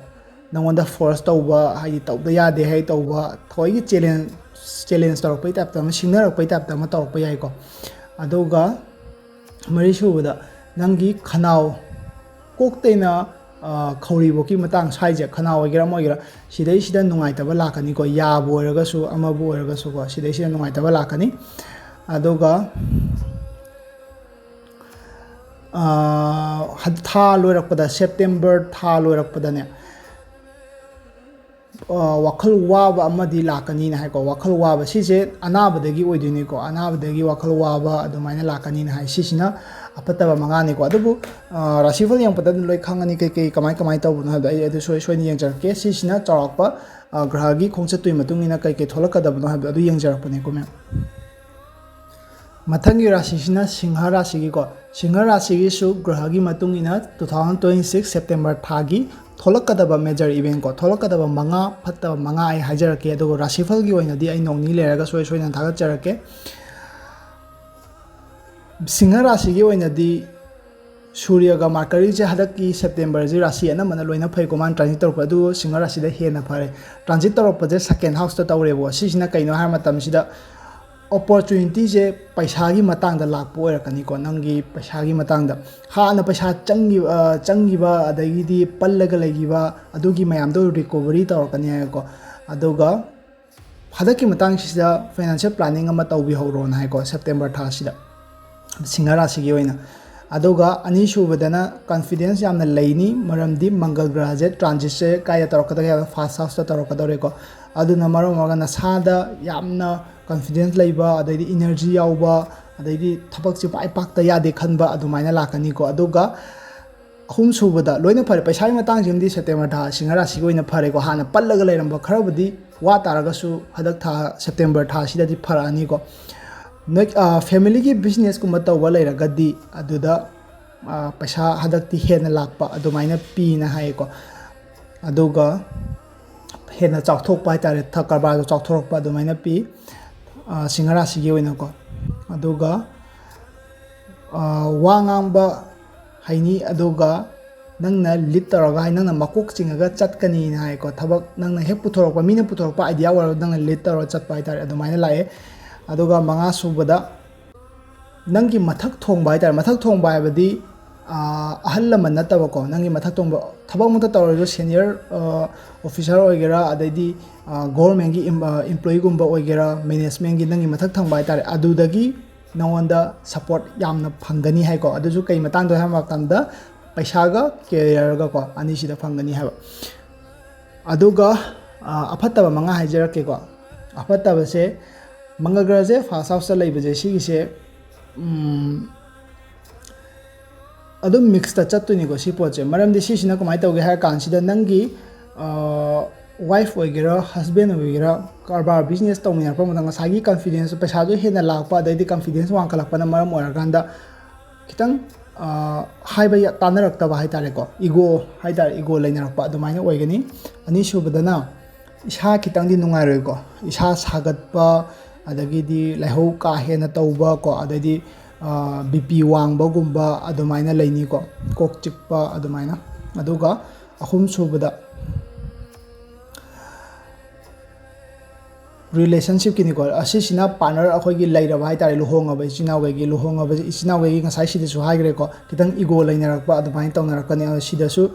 ꯅꯉꯣꯟꯗ ꯐꯣꯔꯁ ꯇꯧꯕ, ꯍꯥꯏꯗꯤ ꯇꯧꯗ ꯌꯥꯗꯦ ꯍꯥꯏ ꯇꯧꯕ, ꯊꯑꯣꯏꯒꯤ ꯆꯦꯂꯦꯟꯖ, ꯆꯦꯂꯦꯟꯖ ꯇꯧꯔꯛꯄꯩ ꯇꯥꯏꯞꯇ ꯑꯃ, ꯁꯤꯡꯅꯔꯛꯄꯩ ꯇꯥꯏꯞꯇ ꯑꯃ ꯇꯧꯔꯛꯄ ꯌꯥꯏꯀꯣ꯫ ꯑꯗꯨꯒ ꯃꯔꯤꯁꯨꯕꯗ ꯅꯪꯒꯤ ꯈꯅꯥꯎ, ꯀꯣꯛꯇꯩꯅ ꯈꯧꯔꯤꯕꯣꯛꯀꯤ ꯃꯇꯥꯡ ꯁ꯭ꯋꯥꯏꯁꯦ, ꯈꯅꯥꯎ ꯑꯣꯏꯒꯦꯔꯥ ꯑꯃ ꯑꯣꯏꯒꯦꯔꯥ, ꯁꯤꯗꯩꯁꯤꯗ ꯅꯨꯡꯉꯥꯏꯇꯕ ꯂꯥꯛꯀꯅꯤꯀꯣ, ꯌꯥꯕꯨ ꯑꯣꯏꯔꯒꯁꯨ ꯑꯃꯕꯨ ꯑꯣꯏꯔꯒꯁꯨꯀꯣ, ꯁꯤꯗꯩꯁꯤꯗ ꯅꯨꯡꯉꯥꯏꯇꯕ ꯂꯥꯛꯀꯅꯤ꯫ ꯑꯗꯨꯒ ꯊꯥ ꯂꯣꯏꯔꯛꯄꯗ, ꯁꯦꯞꯇꯦꯝꯕꯔ ꯊꯥ ꯂꯣꯏꯔꯛꯄꯗꯅꯦ, ꯋꯥꯈꯜ ꯋꯥꯕ ꯑꯃꯗꯤ ꯂꯥꯛꯀꯅꯤꯅ ꯍꯥꯏꯀꯣ꯫ ꯋꯥꯈꯜ ꯋꯥꯕ ꯁꯤꯁꯦ ꯑꯅꯥꯕꯗꯒꯤ ꯑꯣꯏꯗꯣꯏꯅꯤꯀꯣ, ꯑꯅꯥꯕꯗꯒꯤ ꯋꯥꯈꯜ ꯋꯥꯕ ꯑꯗꯨꯃꯥꯏꯅ ꯂꯥꯛꯀꯅꯤꯅ ꯍꯥꯏ꯫ ꯁꯤꯁꯤꯅ ꯑꯐꯠꯇꯕ ꯃꯉꯥꯅꯤꯀꯣ꯫ ꯑꯗꯨꯕꯨ ꯔꯥꯁꯤꯐꯜ ꯌꯦꯡꯉꯛꯄꯗ ꯑꯗꯨꯝ ꯂꯣꯏ ꯈꯪꯉꯅꯤ ꯀꯩ ꯀꯩ ꯀꯃꯥꯏ ꯀꯃꯥꯏꯅ ꯇꯧꯕꯅꯣ ꯍꯥꯏꯕꯗꯣ꯫ ꯑꯩ ꯑꯗꯨ ꯁꯣꯏ ꯁꯣꯏꯅ ꯌꯦꯡꯖꯔꯛꯀꯦ꯫ ꯁꯤꯁꯤꯅ ꯆꯥꯎꯔꯥꯛꯄ ꯒ꯭ꯔꯍꯒꯤ ꯈꯣꯡꯆꯠꯇꯨꯒꯤ ꯃꯇꯨꯡ ꯏꯟꯅ ꯀꯩ ꯀꯩ ꯊꯣꯛꯂꯛꯀꯗꯕꯅꯣ ꯍꯥꯏꯕꯗꯣ ꯑꯗꯨ ꯌꯦꯡꯖꯔꯛꯄꯅꯦꯀꯣ ꯃꯦꯝ꯫ ꯃꯊꯪꯒꯤ ꯔꯥꯁꯤꯁꯤꯅ ꯁꯤꯡꯍ ꯔꯥꯁꯤꯒꯤꯀꯣ꯫ ꯁꯤꯡꯍ ꯔꯥꯁꯤꯒꯤꯁꯨ ꯒ꯭ꯔꯍꯒꯤ ꯃꯇꯨꯡ ꯏꯟꯅ two thousand twenty six September ꯊꯥꯒꯤ ꯊꯣꯛꯂꯛꯀꯗꯕ major event ꯀꯣ, ꯊꯣꯛꯂꯛꯀꯗꯕ ꯃꯉꯥ ꯐꯠꯇꯕ ꯃꯉꯥ ꯑꯩ ꯍꯥꯏꯖꯔꯛꯀꯦ꯫ ꯑꯗꯨꯒ ꯔꯥꯁꯤꯐꯜꯒꯤ ꯑꯣꯏꯅꯗꯤ ꯑꯩ ꯅꯣꯡꯅꯤ ꯂꯩꯔꯒ ꯁꯣꯏ ꯁꯣꯏꯗꯅ ꯊꯥꯒꯠꯆꯔꯛꯀꯦ꯫ ꯁꯤꯡꯍ ꯔꯥꯁꯤꯒꯤ ꯑꯣꯏꯅꯗꯤ ꯁꯨꯔꯌꯒ ꯃꯥꯔꯀꯔꯤꯁꯦ ꯍꯟꯗꯛꯀꯤ ꯁꯦꯞꯇꯦꯝꯕꯔꯁꯤ ꯔꯥꯁꯤ ꯑꯅꯝꯕꯅ ꯂꯣꯏꯅ ꯐꯩꯀꯣ, ꯃꯥꯅ transit ꯇꯧꯔꯛꯄ꯫ ꯑꯗꯨ ꯁꯤꯡꯍ ꯔꯥꯁꯤꯗ ꯍꯦꯟꯅ ꯐꯔꯦ꯫ Transit ꯇꯧꯔꯛꯄꯁꯦ second house ꯇ ꯇꯧꯔꯦꯕꯀꯣ꯫ ꯁꯤꯁꯤꯅ ꯀꯩꯅꯣ ꯍꯥꯏꯕ ꯃꯇꯝꯁꯤꯗ opportunity ꯁꯦ ꯄꯩꯁꯥꯒꯤ ꯃꯇꯥꯡꯗ ꯂꯥꯛꯄ ꯑꯣꯏꯔꯛꯀꯅꯤꯀꯣ꯫ ꯅꯪꯒꯤ ꯄꯩꯁꯥꯒꯤ ꯃꯇꯥꯡꯗ ꯍꯥꯟꯅ ꯄꯩꯁꯥ ꯆꯪꯈꯤꯕ, ꯑ, ꯆꯪꯈꯤꯕ ꯑꯗꯒꯤꯗꯤ ꯄꯜꯂꯒ ꯂꯩꯈꯤꯕ ꯑꯗꯨꯒꯤ ꯃꯌꯥꯝꯗꯣ recovery ꯇꯧꯔꯛꯀꯅꯤ ꯍꯥꯏꯀꯣ꯫ ꯑꯗꯨꯒ ꯍꯟꯗꯛꯀꯤ ꯃꯇꯥꯡꯁꯤꯗ financial planning ꯑꯃ ꯇꯧꯕꯤꯍꯧꯔꯣꯅ ꯍꯥꯏꯀꯣ, ꯁꯦꯞꯇꯦꯝꯕꯔ ꯊꯥꯁꯤꯗ ꯁꯤꯡꯍ ꯔꯥꯁꯤꯒꯤ ꯑꯣꯏꯅ꯫ ꯑꯗꯨꯒ ꯑꯅꯤꯁꯨꯕꯗꯅ confidence ꯌꯥꯝꯅ ꯂꯩꯅꯤ, ꯃꯔꯝꯗꯤ ꯃꯪꯒꯜ ꯒ꯭ꯔꯍꯁꯦ transit ꯁꯦ ꯀꯥꯏꯗ ꯇꯧꯔꯛꯀꯗꯒꯦ ꯍꯥꯏꯕ first house ꯇ ꯇꯧꯔꯛꯀꯗꯧꯔꯦꯀꯣ꯫ ꯑꯗꯨꯅ ꯃꯔꯝ ꯑꯣꯏꯔꯒ ꯅꯁꯥꯗ ꯌꯥꯝꯅ confidence ꯂꯩꯕ, ꯑꯗꯩꯗꯤ energy ꯌꯥꯎꯕ, ꯑꯗꯩꯗꯤ ꯊꯕꯛꯁꯦ ꯄꯥꯏ ꯄꯥꯛꯇ ꯌꯥꯗꯦ ꯈꯟꯕ ꯑꯗꯨꯃꯥꯏꯅ ꯂꯥꯛꯀꯅꯤꯀꯣ꯫ ꯑꯗꯨꯒ ꯑꯍꯨꯝ ꯁꯨꯕꯗ ꯂꯣꯏꯅ ꯐꯔꯦ꯫ ꯄꯩꯁꯥꯒꯤ ꯃꯇꯥꯡꯁꯤꯃꯗꯤ ꯁꯦꯞꯇꯦꯝꯕꯔ ꯊꯥ ꯁꯤꯡꯍ ꯔꯥꯁꯤꯒꯤ ꯑꯣꯏꯅ ꯐꯔꯦꯀꯣ꯫ ꯍꯥꯟꯅ ꯄꯜꯂꯒ ꯂꯩꯔꯝꯕ ꯈꯔꯕꯨꯗꯤ ꯋꯥ ꯇꯥꯔꯒꯁꯨ ꯍꯟꯗꯛ ꯊꯥ ꯁꯦꯞꯇꯦꯝꯕꯔ ꯊꯥꯁꯤꯗꯗꯤ ꯐꯔꯛꯑꯅꯤꯀꯣ꯫ ꯅꯣꯏ, ꯑ, family ꯒꯤ business ꯀꯨꯝꯕ ꯇꯧꯕ ꯂꯩꯔꯒꯗꯤ ꯑꯗꯨꯗ, ꯑ, ꯄꯩꯁꯥ ꯍꯟꯗꯛꯇꯤ ꯍꯦꯟꯅ ꯂꯥꯛꯄ ꯑꯗꯨꯃꯥꯏꯅ ꯄꯤꯅ ꯍꯥꯏꯌꯦꯀꯣ꯫ ꯑꯗꯨꯒ ꯍꯦꯟꯅ ꯆꯥꯎꯊꯣꯛꯄ ꯍꯥꯏꯇꯥꯔꯦ, ꯊ-, ꯀꯔꯕꯥꯔꯗꯣ ꯆꯥꯎꯊꯣꯔꯛꯄ ꯑꯗꯨꯃꯥꯏꯅ ꯄꯤ, ꯑ, ꯁꯤꯡꯍ ꯔꯥꯁꯤꯒꯤ ꯑꯣꯏꯅꯀꯣ꯫ ꯑꯗꯨꯒ, ꯑ, ꯋꯥ ꯉꯥꯡꯕ ꯍꯩꯅꯤ, ꯑꯗꯨꯒ ꯅꯪꯅ lead ꯇꯧꯔꯒ ꯍꯥꯏ, ꯅꯪꯅ ꯃꯀꯣꯛ ꯆꯤꯡꯉꯒ ꯆꯠꯀꯅꯤꯅ ꯍꯥꯏꯀꯣ꯫ ꯊꯕꯛ ꯅꯪꯅ ꯍꯦꯛ ꯄꯨꯊꯣꯔꯛꯄ, ꯃꯤꯅ ꯄꯨꯊꯣꯔꯛꯄ idea ꯑꯣꯏꯔꯒ ꯅꯪꯅ lead ꯇꯧꯔꯒ ꯆꯠꯄ ꯍꯥꯏꯇꯥꯔꯦ, ꯑꯗꯨꯃꯥꯏꯅ ꯂꯥꯛꯑꯦ꯫ ꯑꯗꯨꯒ ꯃꯉꯥ ꯁꯨꯕꯗ ꯅꯪꯒꯤ ꯃꯊꯛ ꯊꯣꯡꯕ ꯍꯥꯏꯇꯥꯔꯦ, ꯃꯊꯛ ꯊꯣꯡꯕ ꯍꯥꯏꯕꯗꯤ ꯑꯍꯜ ꯂꯃꯟ ꯅꯠꯇꯕꯀꯣ, ꯅꯪꯒꯤ ꯃꯊꯛ ꯊꯣꯡꯕ, ꯊꯕꯛꯃꯛꯇ ꯇꯧꯔꯁꯨ, ꯁꯦꯅꯤꯌꯔ ꯑꯣꯐꯤꯁꯥꯔ ꯑꯣꯏꯒꯦꯔꯥ, ꯑꯗꯩꯗꯤ ꯒꯣꯔꯃꯦꯟꯒꯤ ꯏꯝꯄ꯭ꯂꯣꯌꯤꯒꯨꯝꯕ ꯑꯣꯏꯒꯦꯔꯥ, ꯃꯦꯅꯦꯖꯃꯦꯟꯒꯤ ꯅꯪꯒꯤ ꯃꯊꯛ ꯊꯪꯕ ꯍꯥꯏꯇꯥꯔꯦ, ꯑꯗꯨꯗꯒꯤ ꯅꯉꯣꯟꯗ ꯁꯞꯄꯣꯔꯠ ꯌꯥꯝꯅ ꯐꯪꯒꯅꯤ ꯍꯥꯏꯀꯣ꯫ ꯑꯗꯨꯁꯨ ꯀꯩ ꯃꯇꯥꯡꯗ ꯍꯥꯏꯕ ꯃꯇꯝꯗ, ꯄꯩꯁꯥꯒ ꯀꯦꯔꯤꯌꯔꯒꯀꯣ, ꯑꯅꯤꯁꯤꯗ ꯐꯪꯒꯅꯤ ꯍꯥꯏꯕ꯫ ꯑꯗꯨꯒ ꯑꯐꯠꯇꯕ ꯃꯉꯥ ꯍꯥꯏꯖꯔꯛꯀꯦꯀꯣ꯫ ꯑꯐꯠꯇꯕꯁꯦ, ꯃꯪꯒ꯭ꯔꯁꯦ ꯐꯥꯔꯁ ꯍꯥꯎꯁꯇ ꯂꯩꯕꯁꯦ, ꯁꯤꯒꯤꯁꯦ ꯑꯗꯨꯝ ꯃꯤꯛꯁꯇ ꯆꯠꯇꯣꯏꯅꯤꯀꯣ ꯁꯤ ꯄꯣꯠꯁꯦ꯫ ꯃꯔꯝꯗꯤ ꯁꯤꯁꯤꯅ ꯀꯃꯥꯏꯅ ꯇꯧꯒꯦ ꯍꯥꯏꯔ ꯀꯥꯟꯁꯤꯗ, ꯅꯪꯒꯤ ꯋꯥꯏꯐ ꯑꯣꯏꯒꯦꯔꯥ, ꯍꯁꯕꯦꯟ ꯑꯣꯏꯒꯦꯔꯥ, ꯀꯔꯕꯥꯔ ꯕꯤꯖꯤꯅꯦꯁ ꯇꯧꯃꯤꯟꯅꯔꯛꯄ ꯃꯇꯝꯗ ꯉꯁꯥꯏꯒꯤ ꯀꯟꯐꯤꯗꯦꯟꯁ, ꯄꯩꯁꯥꯗꯣ ꯍꯦꯟꯅ ꯂꯥꯛꯄ, ꯑꯗꯩꯗꯤ ꯀꯟꯐꯤꯗꯦꯟꯁ ꯋꯥꯡꯈꯠꯂꯛꯄꯅ ꯃꯔꯝ ꯑꯣꯏꯔꯀꯥꯟꯗ ꯈꯤꯇꯪ ꯍꯥꯏꯕ ꯇꯥꯟꯅꯔꯛꯇꯕ ꯍꯥꯏ ꯇꯥꯔꯦꯀꯣ, ꯏꯒꯣ ꯍꯥꯏ ꯇꯥꯔꯦ, ꯏꯒꯣ ꯂꯩꯅꯔꯛꯄ ꯑꯗꯨꯃꯥꯏꯅ ꯑꯣꯏꯒꯅꯤ꯫ ꯑꯅꯤꯁꯨꯕꯗꯅ, ꯏꯁꯥ ꯈꯤꯇꯪꯗꯤ ꯅꯨꯡꯉꯥꯏꯔꯣꯏꯀꯣ, ꯏꯁꯥ ꯁꯥꯒꯠꯄ, ꯑꯗꯒꯤꯗꯤ ꯂꯥꯏꯍꯧ ꯀꯥ ꯍꯦꯟꯅ ꯇꯧꯕ ꯀꯣ, ꯑꯗꯩꯗꯤ ꯕꯤ ꯄꯤ ꯋꯥꯡꯕꯒꯨꯝꯕ ꯑꯗꯨꯃꯥꯏꯅ ꯂꯩꯅꯤꯀꯣ, ꯀꯣꯛ ꯆꯤꯛꯄ ꯑꯗꯨꯃꯥꯏꯅ꯫ ꯑꯗꯨꯒ ꯑꯍꯨꯝꯁꯨꯕꯗ, ꯔꯤꯂꯦꯁꯟꯁꯤꯞꯀꯤꯅꯤꯀꯣ꯫ ꯑꯁꯤꯁꯤꯅ ꯄꯥꯔꯠꯅꯔ ꯑꯩꯈꯣꯏꯒꯤ ꯂꯩꯔꯕ ꯍꯥꯏ ꯇꯥꯔꯦ, ꯂꯨꯍꯣꯡꯉꯕ ꯏꯆꯤꯟ ꯏꯅꯥꯎꯈꯩꯒꯤ, ꯂꯨꯍꯣꯡꯉꯕ ꯏꯆꯤꯟ ꯏꯅꯥꯎꯈꯩꯒꯤ ꯉꯁꯥꯏ ꯁꯤꯗꯁꯨ ꯍꯥꯏꯈ꯭ꯔꯦꯀꯣ, ꯈꯤꯇꯪ ꯏꯒꯣ ꯂꯩꯅꯔꯛꯄ ꯑꯗꯨꯃꯥꯏꯅ ꯇꯧꯅꯔꯛꯀꯅꯤ꯫ ꯑꯗꯣ ꯁꯤꯗꯁꯨ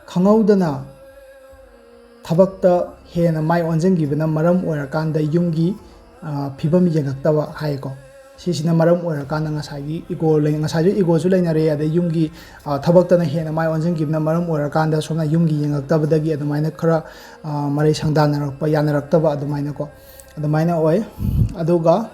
ꯈꯪꯍꯧꯗꯅ ꯊꯕꯛꯇ ꯍꯦꯟꯅ ꯃꯥꯏ ꯑꯣꯟꯁꯤꯟꯈꯤꯕꯅ ꯃꯔꯝ ꯑꯣꯏꯔꯀꯥꯟꯗ ꯌꯨꯝꯒꯤ ꯐꯤꯕꯝ ꯌꯦꯡꯉꯛꯇꯕ ꯍꯥꯏꯀꯣ꯫ ꯁꯤꯁꯤꯅ ꯃꯔꯝ ꯑꯣꯏꯔꯀꯥꯟꯗ ꯉꯁꯥꯏꯒꯤ ꯏꯒꯣ ꯂꯩ, ꯉꯁꯥꯏꯁꯨ ꯏꯒꯣꯁꯨ ꯂꯩꯅꯔꯦ, ꯑꯗꯩ ꯌꯨꯝꯒꯤ ꯊꯕꯛꯇꯅ ꯍꯦꯟꯅ ꯃꯥꯏ ꯑꯣꯟꯁꯤꯟꯈꯤꯕꯅ ꯃꯔꯝ ꯑꯣꯏꯔꯀꯥꯟꯗ ꯁꯣꯝꯅ ꯌꯨꯝꯒꯤ ꯌꯦꯡꯉꯛꯇꯕꯗꯒꯤ ꯑꯗꯨꯃꯥꯏꯅ ꯈꯔ ꯃꯔꯩ ꯁꯪꯗꯥꯅꯔꯛꯄ, ꯌꯥꯅꯔꯛꯇꯕ ꯑꯗꯨꯃꯥꯏꯅꯀꯣ, ꯑꯗꯨꯃꯥꯏꯅ ꯑꯣꯏ꯫ ꯑꯗꯨꯒ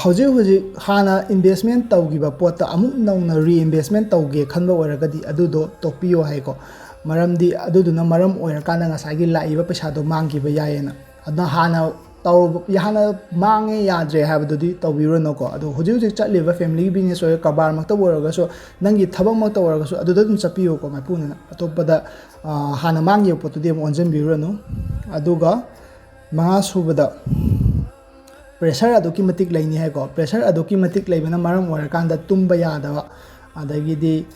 ꯍꯧꯖꯤꯛ ꯍꯧꯖꯤꯛ ꯍꯥꯟꯅ ꯏꯟꯚꯦꯁꯃꯦꯟ ꯇꯧꯈꯤꯕ ꯄꯣꯠꯇ ꯑꯃꯨꯛ ꯅꯧꯅ ꯔꯤꯏꯟꯚꯦꯁꯃꯦꯟ ꯇꯧꯒꯦ ꯈꯟꯕ ꯑꯣꯏꯔꯒꯗꯤ ꯑꯗꯨꯗꯣ ꯇꯣꯛꯄꯤꯌꯣ ꯍꯥꯏꯀꯣ꯫ ꯃꯔꯝꯗꯤ ꯑꯗꯨꯗꯨꯅ ꯃꯔꯝ ꯑꯣꯏꯔꯀꯥꯟꯗ ꯉꯁꯥꯏꯒꯤ ꯂꯥꯛꯏꯕ ꯄꯩꯁꯥꯗꯣ ꯃꯥꯡꯈꯤꯕ ꯌꯥꯏꯌꯦꯅ꯫ ꯑꯗꯨꯅ ꯍꯥꯟꯅ ꯇꯧꯔꯨꯕ, ꯍꯥꯟꯅ ꯃꯥꯡꯉꯦ ꯌꯥꯗ꯭ꯔꯦ ꯍꯥꯏꯕꯗꯨꯗꯤ ꯇꯧꯕꯤꯔꯨꯅꯨꯀꯣ꯫ ꯑꯗꯣ ꯍꯧꯖꯤꯛ ꯍꯧꯖꯤꯛ ꯆꯠꯂꯤꯕ ꯐꯦꯃꯤꯂꯤꯒꯤ ꯕꯤꯖꯤꯅꯦꯁ ꯑꯣꯏꯔꯣ, ꯀꯔꯕꯥꯔꯃꯛꯇꯕꯨ ꯑꯣꯏꯔꯒꯁꯨ, ꯅꯪꯒꯤ ꯊꯕꯛꯃꯛꯇ ꯑꯣꯏꯔꯒꯁꯨ ꯑꯗꯨꯗ ꯑꯗꯨꯝ ꯆꯠꯄꯤꯌꯨꯀꯣ ꯃꯥꯏꯄꯨꯅꯅ꯫ ꯑꯇꯣꯞꯄꯗ ꯍꯥꯟꯅ ꯃꯥꯡꯈꯤꯕ ꯄꯣꯠꯇꯨꯗꯤ ꯑꯃꯨꯛ ꯑꯣꯟꯁꯤꯟꯕꯤꯔꯨꯔꯅꯨ꯫ ꯑꯗꯨꯒ ꯃꯉꯥ ꯁꯨꯕꯗ, ꯄ꯭ꯔꯦꯁꯔ ꯑꯗꯨꯛꯀꯤ ꯃꯇꯤꯛ ꯂꯩꯅꯤ ꯍꯥꯏꯀꯣ꯫ ꯄ꯭ꯔꯦꯁꯔ ꯑꯗꯨꯛꯀꯤ ꯃꯇꯤꯛ ꯂꯩꯕꯅ ꯃꯔꯝ ꯑꯣꯏꯔꯀꯥꯟꯗ ꯇꯨꯝꯕ ꯌꯥꯗꯕ, ꯑꯗꯒꯤꯗꯤ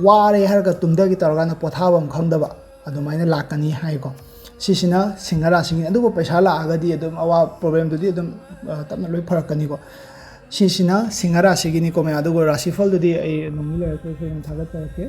ꯋꯥꯔꯦ ꯍꯥꯏꯔꯒ ꯇꯨꯝꯊꯒꯦ ꯇꯧꯔꯀꯥꯟꯗ ꯄꯣꯊꯥꯐꯝ ꯈꯪꯗꯕ ꯑꯗꯨꯃꯥꯏꯅ ꯂꯥꯛꯀꯅꯤ ꯍꯥꯏꯀꯣ꯫ ꯁꯤꯁꯤꯅ ꯁꯤꯡꯍ ꯔꯥꯁꯤꯒꯤꯅꯤ꯫ ꯑꯗꯨꯕꯨ ꯄꯩꯁꯥ ꯂꯥꯛꯑꯒꯗꯤ ꯑꯗꯨꯝ ꯑꯋꯥ ꯄ꯭ꯔꯣꯕ꯭ꯂꯦꯝꯗꯨꯗꯤ ꯑꯗꯨꯝ ꯇꯞꯅ ꯂꯣꯏ ꯐꯔꯛꯀꯅꯤꯀꯣ꯫ ꯁꯤꯁꯤꯅ ꯁꯤꯡꯍ ꯔꯥꯁꯤꯒꯤꯅꯤꯀꯣ ꯃꯌꯥꯝ, ꯑꯗꯨꯒ ꯔꯥꯁꯤꯐꯜꯗꯨꯗꯤ ꯑꯩ ꯅꯣꯡꯃ ꯂꯩꯔꯒ ꯁꯣꯏꯗꯅ ꯊꯥꯒꯠꯆꯔꯛꯀꯦ꯫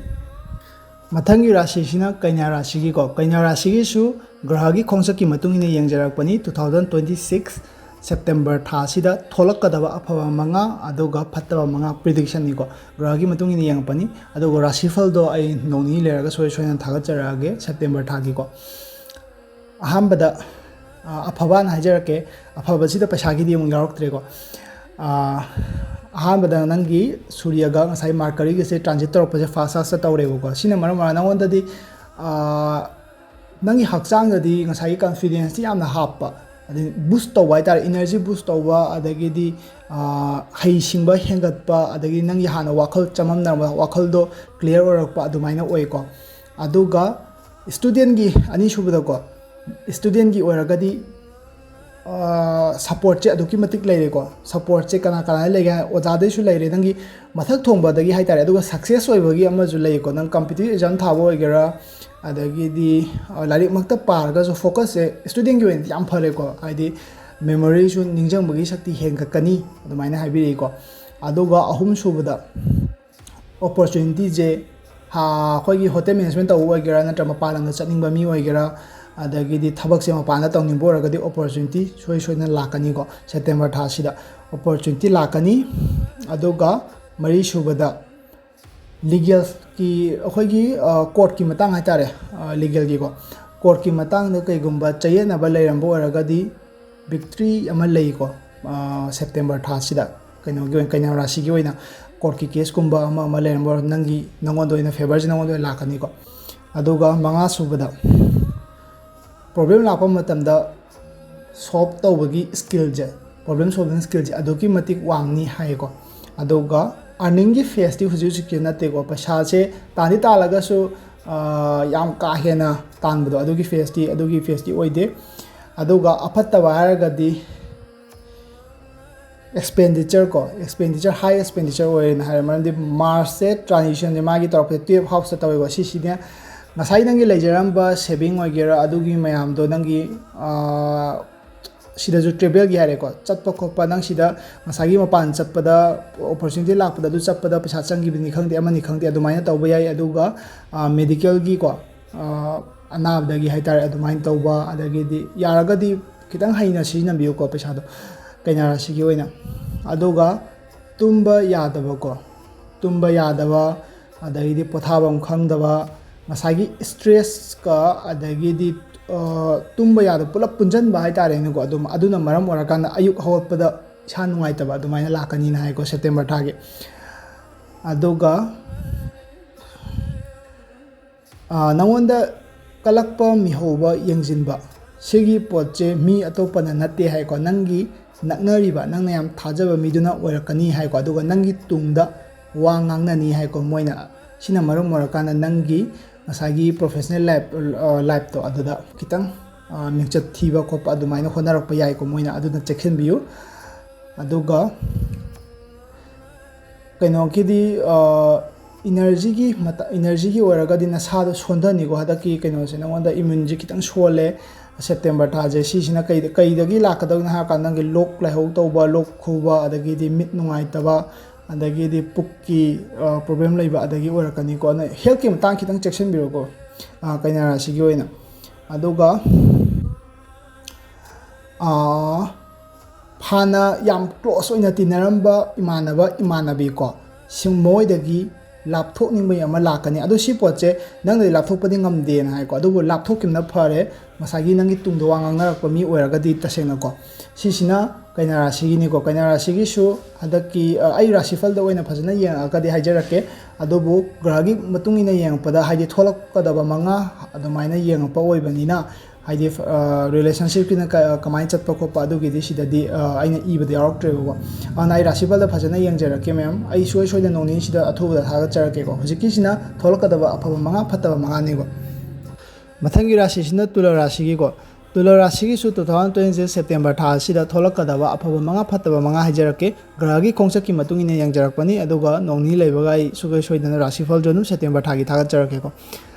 ꯃꯊꯪꯒꯤ ꯔꯥꯁꯤꯁꯤꯅ ꯀꯩꯅ꯭ꯌꯥ ꯔꯥꯁꯤꯒꯤꯀꯣ꯫ ꯀꯩꯅ꯭ꯌꯥ ꯔꯥꯁꯤꯒꯤꯁꯨ ꯒ꯭ꯔꯍꯒꯤ ꯈꯣꯡꯆꯠꯀꯤ ꯃꯇꯨꯡ ꯏꯟꯅ ꯌꯦꯡꯖꯔꯛꯄꯅꯤ꯫ Two thousand twenty six September ꯊꯥꯁꯤꯗ ꯊꯣꯛꯂꯛꯀꯗꯕ ꯑꯐꯕ ꯃꯉꯥ ꯑꯗꯨꯒ ꯐꯠꯇꯕ ꯃꯉꯥ ꯄ꯭ꯔꯤꯗꯤꯛꯁꯟꯅꯤꯀꯣ꯫ ꯒ꯭ꯔꯍꯒꯤ ꯃꯇꯨꯡ ꯏꯟꯅ ꯌꯦꯡꯉꯛꯄꯅꯤ꯫ ꯑꯗꯨꯒ ꯔꯥꯁꯤꯐꯜꯗꯣ ꯑꯩ ꯅꯣꯡ ꯅꯤꯅꯤ ꯂꯩꯔꯒ ꯁꯣꯏ ꯁꯣꯏꯗꯅ ꯊꯥꯒꯠꯆꯔꯛꯑꯒꯦ September ꯊꯥꯒꯤꯀꯣ꯫ ꯑꯍꯥꯟꯕꯗ ꯑꯐꯕꯅ ꯍꯥꯏꯖꯔꯛꯀꯦ꯫ ꯑꯐꯕꯁꯤꯗ ꯄꯩꯁꯥꯒꯤꯗꯤ ꯑꯃꯨꯛ ꯌꯥꯎꯔꯛꯇ꯭ꯔꯦꯀꯣ꯫ ꯑꯍꯥꯟꯕꯗ ꯅꯪꯒꯤ ꯁꯨꯔꯤꯌꯒ ꯉꯁꯥꯏ ꯃꯥꯔꯀꯔꯤꯒꯁꯦ ꯇ꯭ꯔꯥꯟꯖꯤꯠ ꯇꯧꯔꯛꯄꯁꯦ ꯐꯥꯁ ꯐꯥꯁꯇ ꯇꯧꯔꯦꯕꯀꯣ꯫ ꯁꯤꯅ ꯃꯔꯝ ꯑꯣꯏꯔꯒ ꯅꯪꯉꯣꯟꯗꯗꯤ ꯅꯪꯒꯤ ꯍꯛꯆꯥꯡꯗꯗꯤ ꯉꯁꯥꯏꯒꯤ ꯀꯟꯐꯤꯗꯦꯟꯁꯇꯤ ꯌꯥꯝꯅ ꯍꯥꯞꯄ, ꯑꯗꯩ ꯕꯨꯁ ꯇꯧꯕ ꯍꯥꯏꯇꯥꯔꯦ, ꯏꯅꯔꯖꯤ ꯕꯨꯁ ꯇꯧꯕ, ꯑꯗꯒꯤꯗꯤ ꯍꯩꯁꯤꯡꯕ ꯍꯦꯟꯒꯠꯄ, ꯑꯗꯒꯤꯗꯤ ꯅꯪꯒꯤ ꯍꯥꯟꯅ ꯋꯥꯈꯜ ꯆꯃꯝꯅꯔꯝꯕ ꯋꯥꯈꯜꯗꯣ ꯀ꯭ꯂꯤꯌꯥꯔ ꯑꯣꯏꯔꯛꯄ ꯑꯗꯨꯃꯥꯏꯅ ꯑꯣꯏꯀꯣ꯫ ꯑꯗꯨꯒ ꯏꯁꯇꯨꯗꯦꯟꯒꯤ ꯑꯅꯤꯁꯨꯕꯗꯀꯣ, ꯏꯁꯇꯨꯗꯦꯟꯒꯤ ꯑꯣꯏꯔꯒꯗꯤ ꯁꯞꯄꯣꯔꯠꯁꯦ ꯑꯗꯨꯛꯀꯤ ꯃꯇꯤꯛ ꯂꯩꯔꯦꯀꯣ꯫ ꯁꯞꯄꯣꯔꯠꯁꯦ ꯀꯅꯥ ꯀꯅꯥꯗ ꯂꯩꯒꯦ ꯍꯥꯏ, ꯑꯣꯖꯥꯗꯩꯁꯨ ꯂꯩꯔꯦ, ꯅꯪꯒꯤ ꯃꯊꯛ ꯊꯣꯡꯕꯗꯒꯤ ꯍꯥꯏꯇꯥꯔꯦ꯫ ꯑꯗꯨꯒ ꯁꯛꯁꯦꯁ ꯑꯣꯏꯕꯒꯤ ꯑꯃꯁꯨ ꯂꯩꯀꯣ꯫ ꯅꯪ ꯀꯝꯄꯤꯇꯤꯇꯤꯞ ꯑꯦꯛꯖꯥꯝ ꯊꯥꯕ ꯑꯣꯏꯒꯦꯔꯥ, ꯑꯗꯒꯤꯗꯤ ꯂꯥꯏꯔꯤꯛꯃꯛꯇ ꯄꯥꯔꯒꯁꯨ ꯐꯣꯀꯁꯁꯦ ꯏꯁꯇꯨꯗꯦꯟꯒꯤ ꯑꯣꯏꯅꯗꯤ ꯌꯥꯝ ꯐꯔꯦꯀꯣ꯫ ꯍꯥꯏꯗꯤ ꯃꯦꯃꯣꯔꯤꯁꯨ, ꯅꯤꯡꯁꯤꯡꯕꯒꯤ ꯁꯛꯇꯤ ꯍꯦꯟꯒꯠꯀꯅꯤ ꯑꯗꯨꯃꯥꯏꯅ ꯍꯥꯏꯕꯤꯔꯛꯏꯀꯣ꯫ ꯑꯗꯨꯒ ꯑꯍꯨꯝꯁꯨꯕꯗ ꯑꯣꯄꯣꯔꯆꯨꯅꯤꯇꯤꯁꯦ ꯑꯩꯈꯣꯏꯒꯤ ꯍꯣꯇꯦꯜ ꯃꯦꯅꯦꯖꯃꯦꯟ ꯇꯧꯕ ꯑꯣꯏꯒꯦꯔꯥ, ꯅꯠꯇ꯭ꯔꯒ ꯃꯄꯥꯟ ꯂꯝꯗ ꯆꯠꯅꯤꯡꯕ ꯃꯤ ꯑꯣꯏꯒꯦꯔꯥ, ꯑꯗꯒꯤꯗꯤ ꯊꯕꯛꯁꯦ ꯃꯄꯥꯟꯗ ꯇꯧꯅꯤꯡꯕ ꯑꯣꯏꯔꯒꯗꯤ ꯑꯣꯄꯣꯔꯆꯨꯅꯤꯇꯤ ꯁꯣꯏ ꯁꯣꯏꯗꯅ ꯂꯥꯛꯀꯅꯤꯀꯣ꯫ ꯁꯦꯞꯇꯦꯝꯕꯔ ꯊꯥꯁꯤꯗ ꯑꯣꯄꯣꯔꯆꯨꯅꯤꯇꯤ ꯂꯥꯛꯀꯅꯤ꯫ ꯑꯗꯨꯒ ꯃꯔꯤꯁꯨꯕꯗ ꯂꯤꯒꯦꯜꯒꯤ, ꯑꯩꯈꯣꯏꯒꯤ ꯀꯣꯔꯠꯀꯤ ꯃꯇꯥꯡ ꯍꯥꯏꯇꯥꯔꯦ, ꯂꯤꯒꯦꯜꯒꯤꯀꯣ, ꯀꯣꯔꯠꯀꯤ ꯃꯇꯥꯡꯗ ꯀꯩꯒꯨꯝꯕ ꯆꯌꯦꯠꯅꯕ ꯂꯩꯔꯝꯕ ꯑꯣꯏꯔꯒꯗꯤ ꯕꯤꯛꯇ꯭ꯔꯤ ꯑꯃ ꯂꯩꯀꯣ꯫ ꯁꯦꯞꯇꯦꯝꯕꯔ ꯊꯥꯁꯤꯗ ꯀꯩꯅꯣꯒꯤ ꯑꯣꯏꯅ, ꯀꯩꯅ꯭ꯌꯥ ꯔꯥꯁꯤꯒꯤ ꯑꯣꯏꯅ ꯀꯣꯔꯠꯀꯤ ꯀꯦꯁꯀꯨꯝꯕ ꯑꯃ ꯑꯃ ꯂꯩꯔꯝꯕ ꯑꯣꯏꯔ ꯅꯪꯒꯤ, ꯅꯪꯉꯣꯟꯗ ꯑꯣꯏꯅ ꯐꯦꯕꯔꯁꯦ ꯅꯪꯉꯣꯟꯗ ꯑꯣꯏꯅ ꯂꯥꯛꯀꯅꯤꯀꯣ꯫ ꯑꯗꯨꯒ ꯃꯉꯥ ꯁꯨꯕꯗ ꯄ꯭ꯔꯣꯕ꯭ꯂꯦꯝ ꯂꯥꯛꯄ ꯃꯇꯝꯗ ꯁꯣꯜꯕ ꯇꯧꯕꯒꯤ ꯁ꯭ꯀꯤꯜꯁꯦ, ꯄ꯭ꯔꯣꯕ꯭ꯂꯦꯝ ꯁꯣꯜꯚꯤꯡ ꯁ꯭ꯀꯤꯜꯁꯦ ꯑꯗꯨꯛꯀꯤ ꯃꯇꯤꯛ ꯋꯥꯡꯅꯤ ꯍꯥꯏꯌꯦꯀꯣ꯫ ꯑꯗꯨꯒ ꯑꯥꯔꯅꯤꯡꯒꯤ ꯐꯦꯁꯇꯤ ꯍꯧꯖꯤꯛ ꯍꯧꯖꯤꯛꯀꯤ ꯅꯠꯇꯦꯀꯣ꯫ ꯄꯩꯁꯥꯁꯦ ꯇꯥꯟꯗꯤ ꯇꯥꯜꯂꯒꯁꯨ ꯌꯥꯝ ꯀꯥ ꯍꯦꯟꯅ ꯇꯥꯟꯕꯗꯣ ꯑꯗꯨꯒꯤ ꯐꯦꯁꯇꯤ, ꯑꯗꯨꯒꯤ ꯐꯦꯁꯇꯤ ꯑꯣꯏꯗꯦ꯫ ꯑꯗꯨꯒ ꯑꯐꯠꯇꯕ ꯍꯥꯏꯔꯒꯗꯤ ꯑꯦꯛꯁꯄꯦꯟꯗꯤꯆꯔ ꯀꯣ, ꯑꯦꯛꯁꯄꯦꯟꯗꯤꯆꯔ, ꯍꯥꯏ ꯑꯦꯛꯁꯄꯦꯟꯗꯤꯆꯔ ꯑꯣꯏꯔꯦꯅ ꯍꯥꯏꯔꯦ꯫ ꯃꯔꯝꯗꯤ ꯃꯥꯔꯁꯁꯦ ꯇ꯭ꯔꯥꯟꯖꯤꯁꯟꯁꯦ ꯃꯥꯒꯤ ꯇꯧꯔꯛꯄꯁꯦ ꯇꯨꯌꯦꯜꯞ ꯍꯥꯎꯁꯇ ꯇꯧꯋꯦꯀꯣ꯫ ꯁꯤꯁꯤꯅ ꯉꯁꯥꯏ ꯅꯪꯒꯤ ꯂꯩꯖꯔꯝꯕ ꯁꯦꯚꯤꯡ ꯑꯣꯏꯒꯦꯔꯥ, ꯑꯗꯨꯒꯤ ꯃꯌꯥꯝꯗꯣ ꯅꯪꯒꯤ ꯁꯤꯗꯁꯨ ꯇ꯭ꯔꯦꯕꯦꯜꯒꯤ ꯍꯥꯏꯔꯦꯀꯣ, ꯆꯠꯄ ꯈꯣꯠꯄ, ꯅꯪ ꯁꯤꯗ ꯉꯁꯥꯏꯒꯤ ꯃꯄꯥꯟ ꯆꯠꯄꯗ, ꯑꯣꯄꯣꯔꯆꯨꯅꯤꯇꯤ ꯂꯥꯛꯄꯗ ꯑꯗꯨ ꯆꯠꯄꯗ ꯄꯩꯁꯥ ꯆꯪꯈꯤꯕꯅꯤ ꯈꯪꯗꯦ, ꯑꯃꯅꯤ ꯈꯪꯗꯦ, ꯑꯗꯨꯃꯥꯏꯅ ꯇꯧꯕ ꯌꯥꯏ꯫ ꯑꯗꯨꯒ ꯃꯦꯗꯤꯀꯦꯜꯒꯤꯀꯣ, ꯑꯅꯥꯕꯗꯒꯤ ꯍꯥꯏꯇꯥꯔꯦ, ꯑꯗꯨꯃꯥꯏꯅ ꯇꯧꯕ꯫ ꯑꯗꯒꯤꯗꯤ ꯌꯥꯔꯒꯗꯤ ꯈꯤꯇꯪ ꯍꯩꯅ ꯁꯤꯖꯤꯟꯅꯕꯤꯌꯨꯀꯣ ꯄꯩꯁꯥꯗꯣ, ꯀꯩꯅꯥ ꯔꯥꯁꯤꯒꯤ ꯑꯣꯏꯅ꯫ ꯑꯗꯨꯒ ꯇꯨꯝꯕ ꯌꯥꯗꯕꯀꯣ, ꯇꯨꯝꯕ ꯌꯥꯗꯕ, ꯑꯗꯒꯤꯗꯤ ꯄꯣꯊꯥꯐꯝ ꯈꯪꯗꯕ, ꯉꯁꯥꯏꯒꯤ ꯏꯁꯇ꯭ꯔꯦꯁꯀ ꯑꯗꯒꯤꯗꯤ ꯇꯨꯝꯕ ꯌꯥꯗꯕ ꯄꯨꯂꯞ ꯄꯨꯟꯁꯤꯟꯕ ꯍꯥꯏꯇꯥꯔꯦꯅꯦꯀꯣ꯫ ꯑꯗꯨꯝ ꯑꯗꯨꯅ ꯃꯔꯝ ꯑꯣꯏꯔꯀꯥꯟꯗ ꯑꯌꯨꯛ ꯍꯧꯒꯠꯄꯗ ꯏꯁꯥ ꯅꯨꯡꯉꯥꯏꯇꯕ ꯑꯗꯨꯃꯥꯏꯅ ꯂꯥꯛꯀꯅꯤꯅ ꯍꯥꯏꯀꯣ ꯁꯦꯞꯇꯦꯝꯕꯔ ꯊꯥꯒꯤ꯫ ꯑꯗꯨꯒ ꯅꯉꯣꯟꯗ ꯀꯜꯂꯛꯄ ꯃꯤꯍꯧꯕ ꯌꯦꯡꯁꯤꯟꯕ, ꯁꯤꯒꯤ ꯄꯣꯠꯁꯦ ꯃꯤ ꯑꯇꯣꯞꯄꯅ ꯅꯠꯇꯦ ꯍꯥꯏꯀꯣ, ꯅꯪꯒꯤ ꯅꯛꯅꯔꯤꯕ, ꯅꯪꯅ ꯌꯥꯝ ꯊꯥꯖꯕ ꯃꯤꯗꯨꯅ ꯑꯣꯏꯔꯛꯀꯅꯤ ꯍꯥꯏꯀꯣ꯫ ꯑꯗꯨꯒ ꯅꯪꯒꯤ ꯇꯨꯡꯗ ꯋꯥ ꯉꯥꯡꯅꯅꯤ ꯍꯥꯏꯀꯣ ꯃꯣꯏꯅ꯫ ꯁꯤꯅ ꯃꯔꯝ ꯑꯣꯏꯔꯀꯥꯟꯗ ꯅꯪꯒꯤ ꯉꯁꯥꯏꯒꯤ ꯄ꯭ꯔꯣꯐꯦꯁꯅꯦꯜ ꯂꯥꯏꯐ, ꯂꯥꯏꯐꯇꯣ ꯑꯗꯨꯗ ꯈꯤꯇꯪ ꯃꯤꯡꯆꯠ ꯊꯤꯕ ꯈꯣꯠꯄ ꯑꯗꯨꯃꯥꯏꯅ ꯍꯣꯠꯅꯔꯛꯄ ꯌꯥꯏꯀꯣ ꯃꯣꯏꯅ꯫ ꯑꯗꯨꯅ ꯆꯦꯛꯁꯤꯟꯕꯤꯌꯨ꯫ ꯑꯗꯨꯒ ꯀꯩꯅꯣꯒꯤꯗꯤ ꯏꯅꯔꯖꯤꯒꯤ ꯏꯅꯔꯖꯤꯒꯤ ꯑꯣꯏꯔꯒꯗꯤ ꯅꯁꯥꯗꯣ ꯁꯣꯟꯊꯅꯤꯀꯣ꯫ ꯍꯟꯗꯛꯀꯤ ꯀꯩꯅꯣꯁꯦ ꯅꯉꯣꯟꯗ ꯏꯃ꯭ꯌꯨꯟꯁꯦ ꯈꯤꯇꯪ ꯁꯣꯜꯂꯦ ꯁꯦꯞꯇꯦꯝꯕꯔ ꯊꯥꯁꯦ꯫ ꯁꯤꯁꯤꯅ ꯀꯩꯗ ꯀꯩꯗꯒꯤ ꯂꯥꯛꯀꯗꯧꯅꯣ ꯍꯥꯏꯔ ꯀꯥꯟꯗ ꯅꯪꯒꯤ ꯂꯣꯛ ꯂꯥꯏꯍꯧ ꯇꯧꯕ, ꯂꯣꯛ ꯈꯨꯕ, ꯑꯗꯒꯤꯗꯤ ꯃꯤꯠ ꯅꯨꯡꯉꯥꯏꯇꯕ, ꯑꯗꯒꯤꯗꯤ ꯄꯨꯛꯀꯤ ꯄ꯭ꯔꯣꯕ꯭ꯂꯦꯝ ꯂꯩꯕ ꯑꯗꯒꯤ ꯑꯣꯏꯔꯛꯀꯅꯤꯀꯣ꯫ ꯑꯗꯨꯅ ꯍꯦꯜꯠꯀꯤ ꯃꯇꯥꯡ ꯈꯤꯇꯪ ꯆꯦꯛꯁꯤꯟꯕꯤꯔꯣꯀꯣ ꯀꯩꯅꯥ ꯔꯥꯁꯤꯒꯤ ꯑꯣꯏꯅ꯫ ꯑꯗꯨꯒ ꯐꯥꯅ ꯌꯥꯝ ꯀ꯭ꯂꯣꯁ ꯑꯣꯏꯅ ꯇꯤꯟꯅꯔꯝꯕ ꯏꯃꯥꯟꯅꯕ ꯏꯃꯥꯟꯅꯕꯤꯀꯣ, ꯁꯤꯡ ꯃꯣꯏꯗꯒꯤ ꯂꯥꯞꯊꯣꯛꯅꯤꯡꯕꯒꯤ ꯑꯃ ꯂꯥꯛꯀꯅꯤ꯫ ꯑꯗꯣ ꯁꯤ ꯄꯣꯠꯁꯦ ꯅꯪꯅꯗꯤ ꯂꯥꯞꯊꯣꯛꯄꯗꯤ ꯉꯝꯗꯦꯅ ꯍꯥꯏꯀꯣ, ꯑꯗꯨꯕꯨ ꯂꯥꯞꯊꯣꯛꯈꯤꯕꯅ ꯐꯔꯦ꯫ ꯉꯁꯥꯏꯒꯤ ꯅꯪꯒꯤ ꯇꯨꯡꯗ ꯋꯥ ꯉꯥꯡꯅꯔꯛꯄ ꯃꯤ ꯑꯣꯏꯔꯒꯗꯤ ꯇꯁꯦꯡꯅꯀꯣ꯫ ꯁꯤꯁꯤꯅ ꯀꯩꯅꯥ ꯔꯥꯁꯤꯒꯤꯅꯤꯀꯣ꯫ ꯀꯩꯅꯥ ꯔꯥꯁꯤꯒꯤꯁꯨ ꯍꯟꯗꯛꯀꯤ ꯑꯩ ꯔꯥꯁꯤꯐꯜꯗ ꯑꯣꯏꯅ ꯐꯖꯅ ꯌꯦꯡꯉꯛꯑꯒꯗꯤ ꯍꯥꯏꯖꯔꯛꯀꯦ꯫ ꯑꯗꯨꯕꯨ ꯒ꯭ꯔꯍꯒꯤ ꯃꯇꯨꯡ ꯏꯟꯅ ꯌꯦꯡꯉꯛꯄꯗ, ꯍꯥꯏꯗꯤ ꯊꯣꯛꯂꯛꯀꯗꯕ ꯃꯉꯥ ꯑꯗꯨꯃꯥꯏꯅ ꯌꯦꯡꯉꯛꯄ ꯑꯣꯏꯕꯅꯤꯅ, ꯍꯥꯏꯗꯤ ꯔꯤꯂꯦꯁꯟꯁꯤꯞꯀꯤꯅ ꯀꯃꯥꯏꯅ ꯆꯠꯄ ꯈꯣꯠꯄ ꯑꯗꯨꯒꯤꯗꯤ ꯁꯤꯗꯗꯤ ꯑꯩꯅ ꯏꯕꯗ ꯌꯥꯎꯔꯛꯇ꯭ꯔꯦꯕꯀꯣ꯫ ꯑꯗꯨꯅ ꯑꯩ ꯔꯥꯁꯤꯐꯜꯗ ꯐꯖꯅ ꯌꯦꯡꯖꯔꯛꯀꯦ ꯃꯌꯥꯝ꯫ ꯑꯩ ꯁꯨꯡꯁꯣꯏ ꯁꯣꯏꯗꯅ ꯅꯣꯡ ꯅꯤꯅꯤꯁꯤꯗ ꯑꯊꯨꯕꯗ ꯊꯥꯒꯠꯆꯔꯛꯀꯦꯀꯣ꯫ ꯍꯧꯖꯤꯛꯀꯤꯁꯤꯅ ꯊꯣꯛꯂꯛꯀꯗꯕ ꯑꯐꯕ ꯃꯉꯥ, ꯐꯠꯇꯕ ꯃꯉꯥꯅꯦꯕ꯫ ꯃꯊꯪꯒꯤ ꯔꯥꯁꯤꯁꯤꯅ ꯇꯨꯂꯥ ꯔꯥꯁꯤꯒꯤꯀꯣ꯫ ꯇꯨꯂꯥ ꯔꯥꯁꯤꯒꯤꯁꯨ two thousand twenty six September ꯊꯥ ꯑꯁꯤꯗ ꯊꯣꯛꯂꯛꯀꯗꯕ ꯑꯐꯕ ꯃꯉꯥ, ꯐꯠꯇꯕ ꯃꯉꯥ ꯍꯥꯏꯖꯔꯛꯀꯦ꯫ ꯒ꯭ꯔꯍꯒꯤ ꯈꯣꯡꯆꯠꯀꯤ ꯃꯇꯨꯡ ꯏꯟꯅ ꯌꯦꯡꯖꯔꯛꯄꯅꯤ, ꯑꯗꯨꯒ ꯅꯣꯡ ꯅꯤꯅꯤ ꯂꯩꯕꯒ ꯑꯩ ꯁꯨꯡꯁꯣꯏ ꯁꯣꯏꯗꯅ ꯔꯥꯁꯤꯐꯜꯁꯨ ꯑꯗꯨꯝ ꯁꯦꯞꯇꯦꯝꯕꯔ ꯊꯥꯒꯤ ꯊꯥꯒꯠꯆꯔꯛꯀꯦꯀꯣ꯫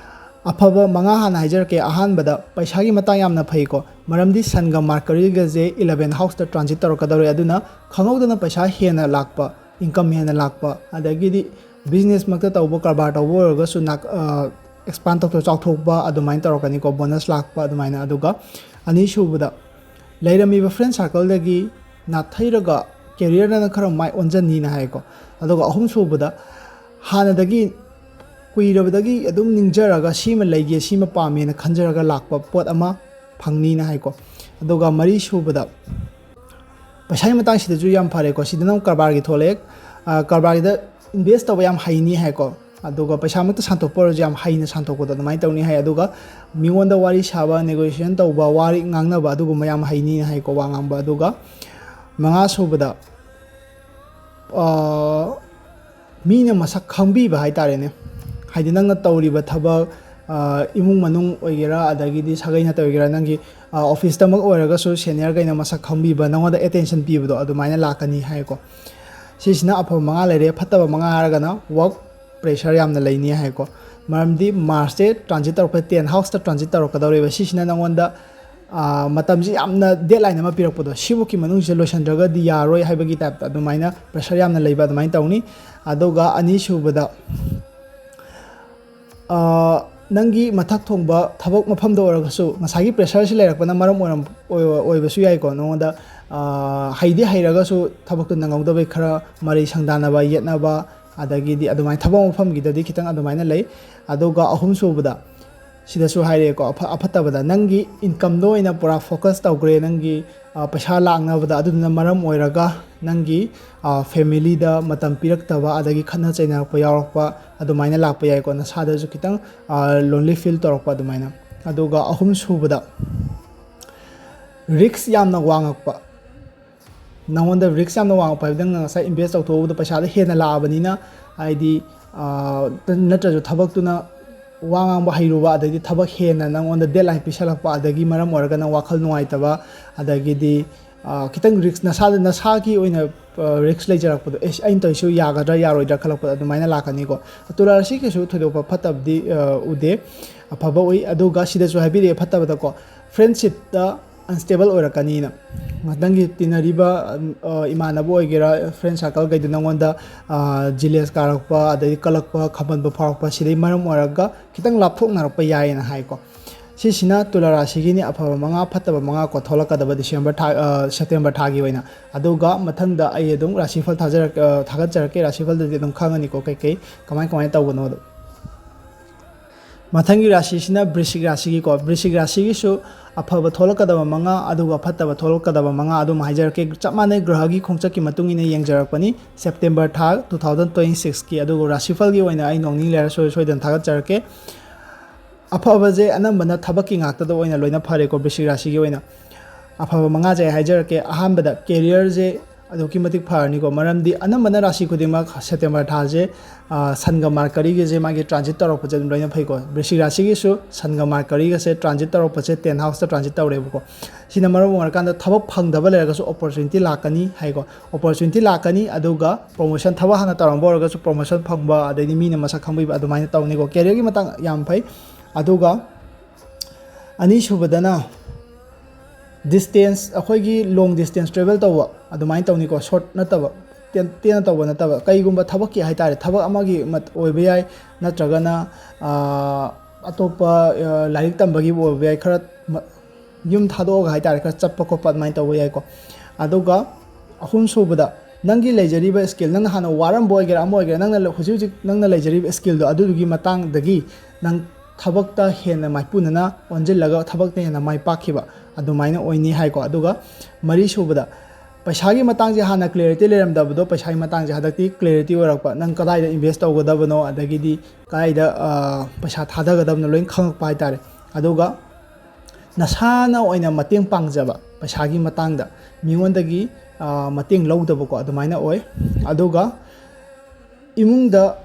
ꯑꯐꯕ ꯃꯉꯥ ꯍꯥꯟꯅ ꯍꯥꯏꯖꯔꯛꯀꯦ꯫ ꯑꯍꯥꯟꯕꯗ ꯄꯩꯁꯥꯒꯤ ꯃꯇꯥꯡ ꯌꯥꯝꯅ ꯐꯩꯀꯣ, ꯃꯔꯝꯗꯤ ꯁꯟꯒ ꯃꯥꯔꯀꯔꯤꯒꯁꯦ eleven house ꯇ transit ꯇꯧꯔꯛꯀꯗꯧꯔꯦ꯫ ꯑꯗꯨꯅ ꯈꯪꯍꯧꯗꯅ ꯄꯩꯁꯥ ꯍꯦꯟꯅ ꯂꯥꯛꯄ, income ꯍꯦꯟꯅ ꯂꯥꯛꯄ, ꯑꯗꯒꯤꯗꯤ business ꯃꯛꯇ ꯇꯧꯕ, ꯀꯔꯕꯥꯔ ꯇꯧꯕ ꯑꯣꯏꯔꯒꯁꯨ ꯅꯥꯛ-, ꯑ, expand ꯇꯧꯊꯣꯛ ꯆꯥꯎꯊꯣꯛꯄ ꯑꯗꯨꯃꯥꯏꯅ ꯇꯧꯔꯛꯀꯅꯤꯀꯣ, bonus ꯂꯥꯛꯄ ꯑꯗꯨꯃꯥꯏꯅ꯫ ꯑꯗꯨꯒ ꯑꯅꯤꯁꯨꯕꯗ ꯂꯩꯔꯝꯃꯤꯕ friend circle ꯗꯒꯤ ꯅꯥꯊꯩꯔꯒ career ꯗꯅ ꯈꯔ ꯃꯥꯏ ꯑꯣꯟꯖꯟꯅꯤꯅ ꯍꯥꯏꯀꯣ꯫ ꯑꯗꯨꯒ ꯑꯍꯨꯝꯁꯨꯕꯗ ꯍꯥꯟꯅꯗꯒꯤ ꯀꯨꯏꯔꯕꯗꯒꯤ ꯑꯗꯨꯝ ꯅꯤꯡꯖꯔꯒ ꯁꯤꯃ ꯂꯩꯒꯦ, ꯁꯤꯃ ꯄꯥꯝꯃꯦꯅ ꯈꯟꯖꯔꯒ ꯂꯥꯛꯄ ꯄꯣꯠ ꯑꯃ ꯐꯪꯅꯤꯅ ꯍꯥꯏꯀꯣ꯫ ꯑꯗꯨꯒ ꯃꯔꯤꯁꯨꯕꯗ ꯄꯩꯁꯥꯒꯤ ꯃꯇꯥꯡꯁꯤꯗꯁꯨ ꯌꯥꯝ ꯐꯔꯦꯀꯣ꯫ ꯁꯤꯗꯅ ꯑꯃꯨꯛ ꯀꯔꯕꯥꯔꯒꯤ ꯊꯣꯛꯂꯛꯑꯦ꯫ ꯑ, ꯀꯔꯕꯥꯔꯒꯤꯗ invest ꯇꯧꯕ ꯌꯥꯝ ꯍꯩꯅꯤ ꯍꯥꯏꯀꯣ꯫ ꯑꯗꯨꯒ ꯄꯩꯁꯥꯃꯛꯇ ꯁꯥꯟꯇꯣꯛꯄ ꯑꯣꯏꯔꯁꯨ ꯌꯥꯝ ꯍꯩꯅ ꯁꯥꯟꯇꯣꯛꯄꯗꯣ ꯑꯗꯨꯃꯥꯏꯅ ꯇꯧꯅꯤ ꯍꯥꯏ꯫ ꯑꯗꯨꯒ ꯃꯤꯉꯣꯟꯗ ꯋꯥꯔꯤ ꯁꯥꯕ, negotiation ꯇꯧꯕ, ꯋꯥꯔꯤ ꯉꯥꯡꯅꯕ ꯑꯗꯨꯒꯨꯝꯕ ꯌꯥꯝ ꯍꯩꯅꯤ ꯍꯥꯏꯀꯣ, ꯋꯥ ꯉꯥꯡꯕ꯫ ꯑꯗꯨꯒ ꯃꯉꯥꯁꯨꯕꯗ, ꯑ, ꯃꯤꯅ ꯃꯁꯛ ꯈꯪꯕꯤꯕ ꯍꯥꯏꯇꯥꯔꯦꯅꯦ꯫ ꯍꯥꯏꯗꯤ ꯅꯪꯅ ꯇꯧꯔꯤꯕ ꯊꯕꯛ, ꯑ, ꯏꯃꯨꯡ ꯃꯅꯨꯡ ꯑꯣꯏꯒꯦꯔꯥ, ꯑꯗꯒꯤꯗꯤ ꯁꯥꯒꯩ ꯅꯥꯇꯩ ꯑꯣꯏꯒꯦꯔꯥ, ꯅꯪꯒꯤ, ꯑ, office ꯇꯃꯛ ꯑꯣꯏꯔꯒꯁꯨ senior ꯈꯩꯅ ꯃꯁꯛ ꯈꯪꯕꯤꯕ, ꯅꯪꯉꯣꯟꯗ attention ꯄꯤꯕꯗꯣ ꯑꯗꯨꯃꯥꯏꯅ ꯂꯥꯛꯀꯅꯤ ꯍꯥꯏꯀꯣ꯫ ꯁꯤꯁꯤꯅ ꯑꯐꯕ ꯃꯉꯥ ꯂꯩꯔꯦ꯫ ꯐꯠꯇꯕ ꯃꯉꯥ ꯍꯥꯏꯔꯒꯅ work pressure ꯌꯥꯝꯅ ꯂꯩꯅꯤ ꯍꯥꯏꯀꯣ꯫ ꯃꯔꯝꯗꯤ Mars ꯁꯦ transit ꯇꯧꯔꯛꯄ ten house ꯇ transit ꯇꯧꯔꯛꯀꯗꯧꯔꯤꯕ꯫ ꯁꯤꯁꯤꯅ ꯅꯪꯉꯣꯟꯗ, ꯑ, ꯃꯇꯝꯁꯤ ꯌꯥꯝꯅ deadline ꯑꯃ ꯄꯤꯔꯛꯄꯗꯣ, ꯁꯤꯐꯧꯀꯤ ꯃꯅꯨꯡꯁꯤꯗ ꯂꯣꯏꯁꯤꯟꯗ꯭ꯔꯒꯗꯤ ꯌꯥꯔꯣꯏ ꯍꯥꯏꯕꯒꯤ type ꯇ ꯑꯗꯨꯃꯥꯏꯅ pressure ꯌꯥꯝꯅ ꯂꯩꯕ ꯑꯗꯨꯃꯥꯏꯅ ꯇꯧꯅꯤ꯫ ꯑꯗꯨꯒ ꯑꯅꯤꯁꯨꯕꯗ, ꯑ, ꯅꯪꯒꯤ ꯃꯊꯛ ꯊꯣꯡꯕ ꯊꯕꯛ ꯃꯐꯝꯗ ꯑꯣꯏꯔꯒꯁꯨ ꯉꯁꯥꯏꯒꯤ pressure ꯁꯤ ꯂꯩꯔꯛꯄꯅ ꯃꯔꯝ ꯑꯣꯏꯔꯝ-, ꯑꯣꯏ-, ꯑꯣꯏꯕꯁꯨ ꯌꯥꯏꯀꯣ꯫ ꯅꯉꯣꯟꯗ, ꯑ, ꯍꯩꯗꯤ ꯍꯩꯔꯒꯁꯨ ꯊꯕꯛꯇꯨ ꯅꯪꯍꯧꯗꯕꯩ ꯈꯔ ꯃꯔꯩ ꯁꯪꯗꯥꯅꯕ, ꯌꯦꯠꯅꯕ, ꯑꯗꯒꯤꯗꯤ ꯑꯗꯨꯃꯥꯏꯅ ꯊꯕꯛ ꯃꯐꯝꯒꯤꯗꯗꯤ ꯈꯤꯇꯪ ꯑꯗꯨꯃꯥꯏꯅ ꯂꯩ꯫ ꯑꯗꯨꯒ ꯑꯍꯨꯝꯁꯨꯕꯗ ꯁꯤꯗꯁꯨ ꯍꯥꯏꯔꯛꯑꯦꯀꯣ, ꯑꯐ-, ꯑꯐꯠꯇꯕꯗ ꯅꯪꯒꯤ income ꯗ ꯑꯣꯏꯅ ꯄꯨꯔꯥ focus ꯇꯧꯈ꯭ꯔꯦ, ꯅꯪꯒꯤ, ꯑ, ꯄꯩꯁꯥ ꯂꯥꯛꯅꯕꯗ꯫ ꯑꯗꯨꯗꯨꯅ ꯃꯔꯝ ꯑꯣꯏꯔꯒ ꯅꯪꯒꯤ, ꯑ, family ꯗ ꯃꯇꯝ ꯄꯤꯔꯛꯇꯕ, ꯑꯗꯒꯤ ꯈꯠꯅ ꯆꯩꯅꯔꯛꯄ ꯌꯥꯎꯔꯛꯄ ꯑꯗꯨꯃꯥꯏꯅ ꯂꯥꯛꯄ ꯌꯥꯏꯀꯣ꯫ ꯅꯁꯥꯗꯁꯨ ꯈꯤꯇꯪ, ꯑ, lonely feel ꯇꯧꯔꯛꯄ ꯑꯗꯨꯃꯥꯏꯅ꯫ ꯑꯗꯨꯒ ꯑꯍꯨꯝꯁꯨꯕꯗ risk ꯌꯥꯝꯅ ꯋꯥꯡꯉꯛꯄ꯫ ꯅꯉꯣꯟꯗ risk ꯌꯥꯝꯅ ꯋꯥꯡꯉꯛꯄ ꯍꯥꯏꯕꯗꯤ ꯅꯪꯅ ꯉꯁꯥꯏ invest ꯇꯧꯊꯣꯛꯎꯕꯗ ꯄꯩꯁꯥꯗꯣ ꯍꯦꯟꯅ ꯂꯥꯛꯑꯕꯅꯤꯅ, ꯍꯥꯏꯗꯤ, ꯑ, ꯅꯠꯇ꯭ꯔꯁꯨ ꯊꯕꯛꯇꯨꯅ ꯋꯥ ꯉꯥꯡꯕ ꯍꯩꯔꯨꯕ, ꯑꯗꯩꯗꯤ ꯊꯕꯛ ꯍꯦꯟꯅ ꯅꯉꯣꯟꯗ deadline ꯄꯤꯁꯜꯂꯛꯄ, ꯑꯗꯒꯤ ꯃꯔꯝ ꯑꯣꯏꯔꯒ ꯅꯪ ꯋꯥꯈꯜ ꯅꯨꯡꯉꯥꯏꯇꯕ, ꯑꯗꯒꯤꯗꯤ, ꯑ, ꯈꯤꯇꯪ risk, ꯅꯁꯥꯗ, ꯅꯁꯥꯒꯤ ꯑꯣꯏꯅ ꯔꯤꯛꯁ ꯂꯩꯖꯔꯛꯄꯗꯣ, ꯑꯦ, ꯑꯩꯅ ꯇꯧꯔꯤꯁꯨ ꯌꯥꯒꯗ꯭ꯔꯥ ꯌꯥꯔꯣꯏꯗ꯭ꯔꯥ ꯈꯜꯂꯛꯄꯗꯣ ꯑꯗꯨꯃꯥꯏꯅ ꯂꯥꯛꯀꯅꯤꯀꯣ꯫ ꯇꯨꯂꯥ ꯔꯥꯁꯤ ꯀꯩꯁꯨ ꯊꯣꯏꯗꯣꯛꯄ ꯐꯠꯇꯕꯗꯤ, ꯑ, ꯎꯗꯦ, ꯑꯐꯕ ꯎꯏ꯫ ꯑꯗꯨꯒ ꯁꯤꯗꯁꯨ ꯍꯥꯏꯕꯤꯔꯛꯑꯦ ꯐꯠꯇꯕꯗꯀꯣ, friendshipꯇ unstable ꯑꯣꯏꯔꯛꯀꯅꯤꯅ꯫ ꯅꯪꯒꯤ ꯇꯤꯟꯅꯔꯤꯕ, ꯑ, ꯏꯃꯥꯟꯅꯕ ꯑꯣꯏꯒꯦꯔꯥ, friend circleꯈꯩꯗꯣ ꯅꯪꯉꯣꯟꯗ, ꯑ, jealous ꯀꯥꯔꯛꯄ, ꯑꯗꯩ ꯀꯜꯂꯛꯄ, ꯈꯝꯕꯟꯕ ꯐꯥꯎꯔꯛꯄ, ꯁꯤꯗꯩ ꯃꯔꯝ ꯑꯣꯏꯔꯒ ꯈꯤꯇꯪ ꯂꯥꯞꯊꯣꯛꯅꯔꯛꯄ ꯌꯥꯏꯌꯦꯅ ꯍꯥꯏꯀꯣ꯫ ꯁꯤꯁꯤꯅ ꯇꯨꯂꯥ ꯔꯥꯁꯤꯒꯤꯅꯤ, ꯑꯐꯕ ꯃꯉꯥ, ꯐꯠꯇꯕ ꯃꯉꯥ ꯀꯣ, ꯊꯣꯛꯂꯛꯀꯗꯕ December ꯊꯥ, ꯑ, September ꯊꯥꯒꯤ ꯑꯣꯏꯅ꯫ ꯑꯗꯨꯒ ꯃꯊꯪꯗ ꯑꯩ ꯑꯗꯨꯝ ꯔꯥꯁꯤꯐꯜ ꯊꯥꯖꯔꯛ-, ꯑ, ꯊꯥꯒꯠꯆꯔꯛꯀꯦ, ꯔꯥꯁꯤꯐꯜꯗꯗꯤ ꯑꯗꯨꯝ ꯈꯪꯉꯅꯤꯀꯣ ꯀꯩꯀꯩ ꯀꯃꯥꯏ ꯀꯃꯥꯏꯅ ꯇꯧꯕꯅꯣꯗꯣ꯫ ꯃꯊꯪꯒꯤ ꯔꯥꯁꯤꯁꯤꯅ ꯕ꯭ꯔꯤꯁꯤꯛ ꯔꯥꯁꯤꯒꯤꯀꯣ, ꯕ꯭ꯔꯤꯁꯤꯛ ꯔꯥꯁꯤꯒꯤꯁꯨ ꯑꯐꯕ ꯊꯣꯛꯂꯛꯀꯗꯕ ꯃꯉꯥ, ꯑꯗꯨꯒ ꯐꯠꯇꯕ ꯊꯣꯛꯂꯛꯀꯗꯕ ꯃꯉꯥ ꯑꯗꯨꯝ ꯍꯥꯏꯖꯔꯛꯀꯦ꯫ ꯆꯞ ꯃꯥꯟꯅꯩ, ꯒ꯭ꯔꯍꯒꯤ ꯈꯣꯡꯆꯠꯀꯤ ꯃꯇꯨꯡ ꯏꯟꯅ ꯌꯦꯡꯖꯔꯛꯄꯅꯤ꯫ September ꯊꯥ two thousand twenty sixꯀꯤ, ꯑꯗꯨꯒ ꯔꯥꯁꯤꯐꯜꯒꯤ ꯑꯣꯏꯅ ꯑꯩ ꯅꯣꯡꯅꯤ ꯂꯩꯔ ꯁꯣꯏ ꯁꯣꯏꯗꯅ ꯊꯥꯒꯠꯆꯔꯛꯀꯦ꯫ ꯑꯐꯕꯁꯦ ꯑꯅꯝꯕꯅ ꯊꯕꯛꯀꯤ ꯉꯥꯛꯇꯗ ꯑꯣꯏꯅ ꯂꯣꯏꯅ ꯐꯔꯦꯀꯣ, ꯕ꯭ꯔꯤꯁꯤꯛ ꯔꯥꯁꯤꯒꯤ ꯑꯣꯏꯅ꯫ ꯑꯐꯕ ꯃꯉꯥꯁꯦ ꯑꯩ ꯍꯥꯏꯖꯔꯛꯀꯦ꯫ ꯑꯍꯥꯟꯕꯗ careerꯁꯦ ꯑꯗꯨꯛꯀꯤ ꯃꯇꯤꯛ ꯐꯔꯅꯤꯀꯣ, ꯃꯔꯝꯗꯤ ꯑꯅꯝꯕꯅ ꯔꯥꯁꯤ ꯈꯨꯗꯤꯡꯃꯛ September ꯊꯥꯁꯦ, ꯑ, ꯁꯟꯒ ꯃꯥꯔꯀꯔꯤꯒꯁꯦ ꯃꯥꯒꯤ transit ꯇꯧꯔꯛꯄꯁꯦ ꯑꯗꯨꯝ ꯂꯣꯏꯅ ꯐꯩꯀꯣ꯫ ꯕ꯭ꯔꯤꯁꯤꯛ ꯔꯥꯁꯤꯒꯤꯁꯨ ꯁꯟꯒ ꯃꯥꯔꯀꯔꯤꯒꯁꯦ transit ꯇꯧꯔꯛꯄꯁꯦ tenth houseꯇ transit ꯇꯧꯔꯦꯕꯀꯣ꯫ ꯁꯤꯅ ꯃꯔꯝ ꯑꯣꯏꯔꯀꯥꯟꯗ ꯊꯕꯛ ꯐꯪꯗꯕ ꯂꯩꯔꯒꯁꯨ opportunity ꯂꯥꯛꯀꯅꯤ ꯍꯥꯏꯀꯣ꯫ Opportunity ꯂꯥꯛꯀꯅꯤ, ꯑꯗꯨꯒ promotion, ꯊꯕꯛ ꯍꯥꯟꯅ ꯇꯧꯔꯝꯕ ꯑꯣꯏꯔꯒꯁꯨ promotion ꯐꯪꯕ, ꯑꯗꯩꯗꯤ ꯃꯤꯅ ꯃꯁꯛ ꯈꯪꯕꯤꯕ ꯑꯗꯨꯃꯥꯏꯅ ꯇꯧꯅꯤꯀꯣ꯫ Careerꯒꯤ ꯃꯇꯥꯡ ꯌꯥꯝ ꯐꯩ꯫ ꯑꯗꯨꯒ ꯑꯅꯤꯁꯨꯕꯗꯅ distance, ꯑꯩꯈꯣꯏꯒꯤ long distance travel ꯇꯧꯕ ꯑꯗꯨꯃꯥꯏꯅ ꯇꯧꯅꯤꯀꯣ, short ꯅꯠꯇꯕ, ꯇꯦꯟ-, ꯇꯦꯟꯅ ꯇꯧꯕ ꯅꯠꯇꯕ, ꯀꯩꯒꯨꯝꯕ ꯊꯕꯛꯀꯤ ꯍꯥꯏꯇꯥꯔꯦ, ꯊꯕꯛ ꯑꯃꯒꯤ ꯃꯠ-, ꯑꯣꯏꯕ ꯌꯥꯏ, ꯅꯠꯇ꯭ꯔꯒꯅ, ꯑ, ꯑꯇꯣꯞꯄ, ꯑ, ꯂꯥꯏꯔꯤꯛ ꯇꯝꯕꯒꯤꯕꯨ ꯑꯣꯏꯕ ꯌꯥꯏ, ꯈꯔ ꯃ-, ꯌꯨꯝ ꯊꯥꯗꯣꯛꯑꯒ ꯍꯥꯏꯇꯥꯔꯦ, ꯈꯔ ꯆꯠꯄ ꯈꯣꯠꯄ ꯑꯗꯨꯃꯥꯏꯅ ꯇꯧꯕ ꯌꯥꯏꯀꯣ꯫ ꯑꯗꯨꯒ ꯑꯍꯨꯝꯁꯨꯕꯗ, ꯅꯪꯒꯤ ꯂꯩꯖꯔꯤꯕ skill, ꯅꯪꯅ ꯍꯥꯟꯅ ꯋꯥꯔꯝꯕ ꯑꯣꯏꯒꯦꯔꯥ ꯑꯃ ꯑꯣꯏꯒꯦꯔꯥ, ꯅꯪꯅ ꯂ-, ꯍꯧꯖꯤꯛ ꯍꯧꯖꯤꯛ ꯅꯪꯅ ꯂꯩꯖꯔꯤꯕ skillꯗꯣ ꯑꯗꯨꯗꯨꯒꯤ ꯃꯇꯥꯡꯗꯒꯤ ꯅꯪ ꯊꯕꯛꯇ ꯍꯦꯟꯅ ꯃꯥꯏꯄꯨꯅꯅ ꯑꯣꯟꯁꯤꯜꯂꯒ ꯊꯕꯛꯇ ꯍꯦꯟꯅ ꯃꯥꯏ ꯄꯥꯛꯈꯤꯕ ꯑꯗꯨꯃꯥꯏꯅ ꯑꯣꯏꯅꯤ ꯍꯥꯏꯀꯣ꯫ ꯑꯗꯨꯒ ꯃꯔꯤꯁꯨꯕꯗ, ꯄꯩꯁꯥꯒꯤ ꯃꯇꯥꯡꯁꯦ ꯍꯥꯟꯅ clarity ꯂꯩꯔꯝꯗꯕꯗꯣ, ꯄꯩꯁꯥꯒꯤ ꯃꯇꯥꯡꯁꯦ ꯍꯟꯗꯛꯇꯤ clarity ꯑꯣꯏꯔꯛꯄ, ꯅꯪ ꯀꯗꯥꯏꯗ invest ꯇꯧꯒꯗꯕꯅꯣ, ꯑꯗꯒꯤꯗꯤ ꯀꯗꯥꯏꯗ, ꯑ, ꯄꯩꯁꯥ ꯊꯥꯗꯒꯗꯕꯅꯣ ꯂꯣꯏꯅ ꯈꯪꯉꯛꯄ ꯍꯥꯏꯇꯥꯔꯦ꯫ ꯑꯗꯨꯒ ꯅꯁꯥꯅ ꯑꯣꯏꯅ ꯃꯇꯦꯡ ꯄꯥꯡꯖꯕ ꯄꯩꯁꯥꯒꯤ ꯃꯇꯥꯡꯗ, ꯃꯤꯉꯣꯟꯗꯒꯤ, ꯑ, ꯃꯇꯦꯡ ꯂꯧꯗꯕꯀꯣ, ꯑꯗꯨꯃꯥꯏꯅ ꯑꯣꯏ꯫ ꯑꯗꯨꯒ ꯏꯃꯨꯡꯗ,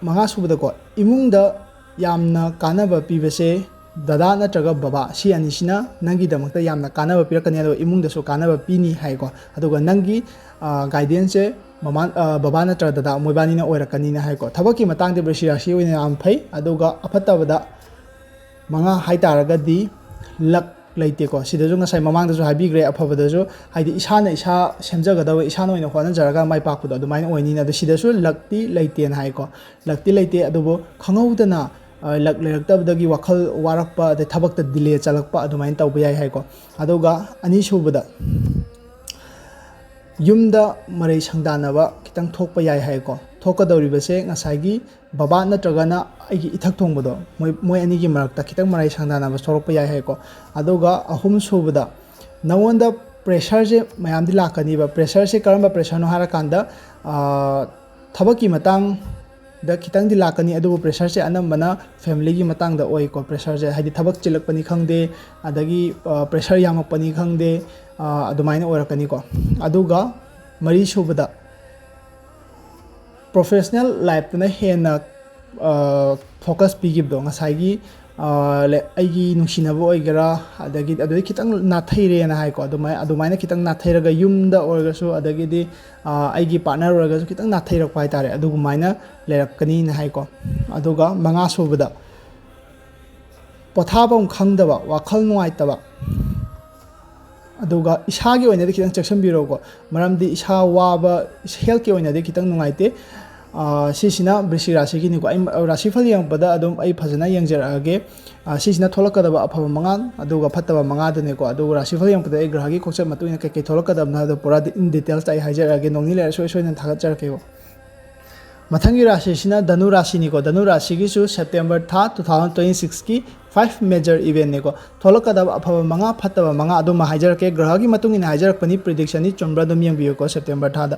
ꯃꯉꯥꯁꯨꯕꯗꯀꯣ, ꯏꯃꯨꯡꯗ ꯌꯥꯝꯅ ꯀꯥꯟꯅꯕ ꯄꯤꯕꯁꯦ ꯗꯗꯥ ꯅꯠꯇ꯭ꯔꯒ ꯕꯕꯥ, ꯁꯤ ꯑꯅꯤꯁꯤꯅ ꯅꯪꯒꯤꯗꯃꯛꯇ ꯌꯥꯝꯅ ꯀꯥꯟꯅꯕ ꯄꯤꯔꯛꯀꯅꯤ, ꯑꯗꯨꯒ ꯏꯃꯨꯡꯗꯁꯨ ꯀꯥꯟꯅꯕ ꯄꯤꯅꯤ ꯍꯥꯏꯀꯣ꯫ ꯑꯗꯨꯒ ꯅꯪꯒꯤ ꯒꯥꯏꯗꯦꯟꯁꯁꯦ ꯃꯃꯥ, ꯑ, ꯕꯕꯥ ꯅꯠꯇ꯭ꯔꯒ ꯗꯗꯥ, ꯃꯣꯏꯕꯥꯅꯤꯅ ꯑꯣꯏꯔꯛꯀꯅꯤꯅ ꯍꯥꯏꯀꯣ꯫ ꯊꯕꯛꯀꯤ ꯃꯇꯥꯡꯗꯤ ꯕ꯭ꯔꯤꯁꯤ ꯔꯥꯁꯤ ꯑꯣꯏꯅ ꯌꯥꯝ ꯐꯩ꯫ ꯑꯗꯨꯒ ꯑꯐꯠꯇꯕꯗ ꯃꯉꯥ ꯍꯥꯏ ꯇꯥꯔꯒꯗꯤ, ꯂꯛ ꯂꯩꯇꯦꯀꯣ꯫ ꯁꯤꯗꯁꯨ ꯉꯁꯥꯏ ꯃꯃꯥꯡꯗꯁꯨ ꯍꯥꯏꯕꯤꯈ꯭ꯔꯦ, ꯑꯐꯕꯗꯁꯨ ꯍꯥꯏꯗꯤ ꯏꯁꯥꯅ ꯏꯁꯥ ꯁꯦꯝꯖꯒꯗꯕ, ꯏꯁꯥꯅ ꯑꯣꯏꯅ ꯍꯣꯠꯅꯖꯔꯒ ꯃꯥꯏ ꯄꯥꯛꯄꯗꯣ ꯑꯗꯨꯃꯥꯏꯅ ꯑꯣꯏꯅꯤꯅ꯫ ꯑꯗꯣ ꯁꯤꯗꯁꯨ ꯂꯛꯇꯤ ꯂꯩꯇꯦꯅ ꯍꯥꯏꯀꯣ꯫ ꯂꯛꯇꯤ ꯂꯩꯇꯦ, ꯑꯗꯨꯕꯨ ꯈꯪꯍꯧꯗꯅ, ꯑ, ꯂꯛ ꯂꯩꯔꯛꯇꯕꯗꯒꯤ ꯋꯥꯈꯜ ꯋꯥꯔꯛꯄ, ꯑꯗꯩ ꯊꯕꯛꯇ ꯗꯤꯂꯦ ꯆꯠꯂꯛꯄ ꯑꯗꯨꯃꯥꯏꯅ ꯇꯧꯕ ꯌꯥꯏ ꯍꯥꯏꯀꯣ꯫ ꯑꯗꯨꯒ ꯑꯅꯤꯁꯨꯕꯗ, ꯌꯨꯝꯗ ꯃꯔꯩ ꯁꯪꯗꯥꯅꯕ ꯈꯤꯇꯪ ꯊꯣꯛꯄ ꯌꯥꯏ ꯍꯥꯏꯀꯣ꯫ ꯊꯣꯛꯀꯗꯧꯔꯤꯕꯁꯦ ꯉꯁꯥꯏꯒꯤ ꯕꯕꯥ ꯅꯠꯇ꯭ꯔꯒꯅ ꯑꯩꯒꯤ ꯏꯊꯛ ꯊꯣꯡꯕꯗꯣ, ꯃꯣꯏ, ꯃꯣꯏ ꯑꯅꯤꯒꯤ ꯃꯔꯛꯇ ꯈꯤꯇꯪ ꯃꯔꯩ ꯁꯪꯗꯥꯅꯕ ꯊꯣꯛꯂꯛꯄ ꯌꯥꯏ ꯍꯥꯏꯀꯣ꯫ ꯑꯗꯨꯒ ꯑꯍꯨꯝꯁꯨꯕꯗ, ꯅꯉꯣꯟꯗ ꯄ꯭ꯔꯦꯁꯔꯁꯦ ꯃꯌꯥꯝꯗꯤ ꯂꯥꯛꯀꯅꯤꯕ꯫ ꯄ꯭ꯔꯦꯁꯔꯁꯦ ꯀꯔꯝꯕ ꯄ꯭ꯔꯦꯁꯔꯅꯣ ꯍꯥꯏꯔꯀꯥꯟꯗ, ꯑ, ꯊꯕꯛꯀꯤ ꯃꯇꯥꯡꯗ ꯈꯤꯇꯪꯗꯤ ꯂꯥꯛꯀꯅꯤ, ꯑꯗꯨꯕꯨ ꯄ꯭ꯔꯦꯁꯔꯁꯦ ꯑꯅꯝꯕꯅ ꯐꯦꯃꯤꯂꯤꯒꯤ ꯃꯇꯥꯡꯗ ꯑꯣꯏꯀꯣ꯫ ꯄ꯭ꯔꯦꯁꯔꯁꯦ ꯍꯥꯏꯗꯤ ꯊꯕꯛ ꯆꯤꯜꯂꯛꯄꯅꯤ ꯈꯪꯗꯦ, ꯑꯗꯒꯤ, ꯑ, ꯄ꯭ꯔꯦꯁꯔ ꯌꯥꯝꯃꯛꯄꯅꯤ ꯈꯪꯗꯦ, ꯑ, ꯑꯗꯨꯃꯥꯏꯅ ꯑꯣꯏꯔꯛꯀꯅꯤꯀꯣ꯫ ꯑꯗꯨꯒ ꯃꯔꯤꯁꯨꯕꯗ, ꯄ꯭ꯔꯣꯐꯦꯁꯅꯦꯜ ꯂꯥꯏꯐꯇꯅ ꯍꯦꯟꯅ, ꯑ, ꯐꯣꯀꯁ ꯄꯤꯈꯤꯕꯗꯣ, ꯉꯁꯥꯏꯒꯤ, ꯑ, ꯂꯦ-, ꯑꯩꯒꯤ ꯅꯨꯡꯁꯤꯅꯕ ꯑꯣꯏꯒꯦꯔꯥ, ꯑꯗꯒꯤ ꯑꯗꯨꯗꯩ ꯈꯤꯇꯪ ꯅꯥꯊꯩꯔꯦꯅ ꯍꯥꯏꯀꯣ꯫ ꯑꯗꯨꯃꯥꯏ-, ꯑꯗꯨꯃꯥꯏꯅ ꯈꯤꯇꯪ ꯅꯥꯊꯩꯔꯒ ꯌꯨꯝꯗ ꯑꯣꯏꯔꯒꯁꯨ, ꯑꯗꯒꯤꯗꯤ, ꯑ, ꯑꯩꯒꯤ ꯄꯥꯔꯠꯅꯔ ꯑꯣꯏꯔꯒꯁꯨ ꯈꯤꯇꯪ ꯅꯥꯊꯩꯔꯛꯄ ꯍꯥꯏꯇꯥꯔꯦ, ꯑꯗꯨꯒꯨꯃꯥꯏꯅ ꯂꯩꯔꯛꯀꯅꯤꯅ ꯍꯥꯏꯀꯣ꯫ ꯑꯗꯨꯒ ꯃꯉꯥꯁꯨꯕꯗ, ꯄꯣꯊꯥꯐꯝ ꯈꯪꯗꯕ, ꯋꯥꯈꯜ ꯅꯨꯡꯉꯥꯏꯇꯕ, ꯑꯗꯨꯒ ꯏꯁꯥꯒꯤ ꯑꯣꯏꯅꯗꯤ ꯈꯤꯇꯪ ꯆꯦꯛꯁꯤꯟꯕꯤꯔꯣꯀꯣ꯫ ꯃꯔꯝꯗꯤ ꯏꯁꯥ ꯋꯥꯕ, ꯍꯦꯜꯠꯀꯤ ꯑꯣꯏꯅꯗꯤ ꯈꯤꯇꯪ ꯅꯨꯡꯉꯥꯏꯇꯦ꯫ ꯑꯥ, ꯁꯤꯁꯤꯅ ꯕ꯭ꯔꯤꯁꯤ ꯔꯥꯁꯤꯒꯤꯅꯤꯀꯣ꯫ ꯑꯩ ꯔꯥꯁꯤꯐꯜ ꯌꯦꯡꯉꯛꯄꯗ ꯑꯗꯨꯝ ꯑꯩ ꯐꯖꯅ ꯌꯦꯡꯖꯔꯛꯑꯒꯦ꯫ ꯑꯥ, ꯁꯤꯁꯤꯅ ꯊꯣꯛꯂꯛꯀꯗꯕ ꯑꯐꯕ ꯃꯉꯥ, ꯑꯗꯨꯒ ꯐꯠꯇꯕ ꯃꯉꯥꯗꯨꯅꯤꯀꯣ꯫ ꯑꯗꯨꯒ ꯔꯥꯁꯤꯐꯜ ꯌꯦꯡꯉꯛꯄꯗ ꯑꯩ ꯒ꯭ꯔꯍꯒꯤ ꯈꯣꯡꯆꯠ ꯃꯇꯨꯡ ꯏꯟꯅ ꯀꯩꯀꯩ ꯊꯣꯛꯂꯛꯀꯗꯕꯅꯣ ꯍꯥꯏꯕꯗꯣ ꯄꯨꯔꯥ in details ꯑꯩ ꯍꯥꯏꯖꯔꯛꯑꯒꯦ꯫ ꯅꯣꯡꯅꯤ ꯂꯩꯔ ꯁꯣꯏ ꯁꯣꯏꯗꯅ ꯊꯥꯒꯠꯆꯔꯛꯀꯦꯀꯣ꯫ ꯃꯊꯪꯒꯤ ꯔꯥꯁꯤꯁꯤꯅ ꯙꯅꯨ ꯔꯥꯁꯤꯅꯤꯀꯣ꯫ ꯙꯅꯨ ꯔꯥꯁꯤꯒꯤꯁꯨ ꯁꯦꯞꯇꯦꯝꯕꯔ ꯊꯥ two thousand twenty sixꯀꯤ five major eventꯅꯤꯀꯣ꯫ ꯊꯣꯛꯂꯛꯀꯗꯕ ꯑꯐꯕ ꯃꯉꯥ, ꯐꯠꯇꯕ ꯃꯉꯥ ꯑꯗꯨꯃ ꯍꯥꯏꯖꯔꯛꯀꯦ꯫ ꯒ꯭ꯔꯍꯒꯤ ꯃꯇꯨꯡ ꯏꯟꯅ ꯍꯥꯏꯖꯔꯛꯄꯅꯤ, predictionꯅꯤ, ꯆꯨꯝꯕ꯭ꯔꯥ ꯑꯗꯨꯝ ꯌꯦꯡꯕꯤꯌꯨꯀꯣ ꯁꯦꯞꯇꯦꯝꯕꯔ ꯊꯥꯗ꯫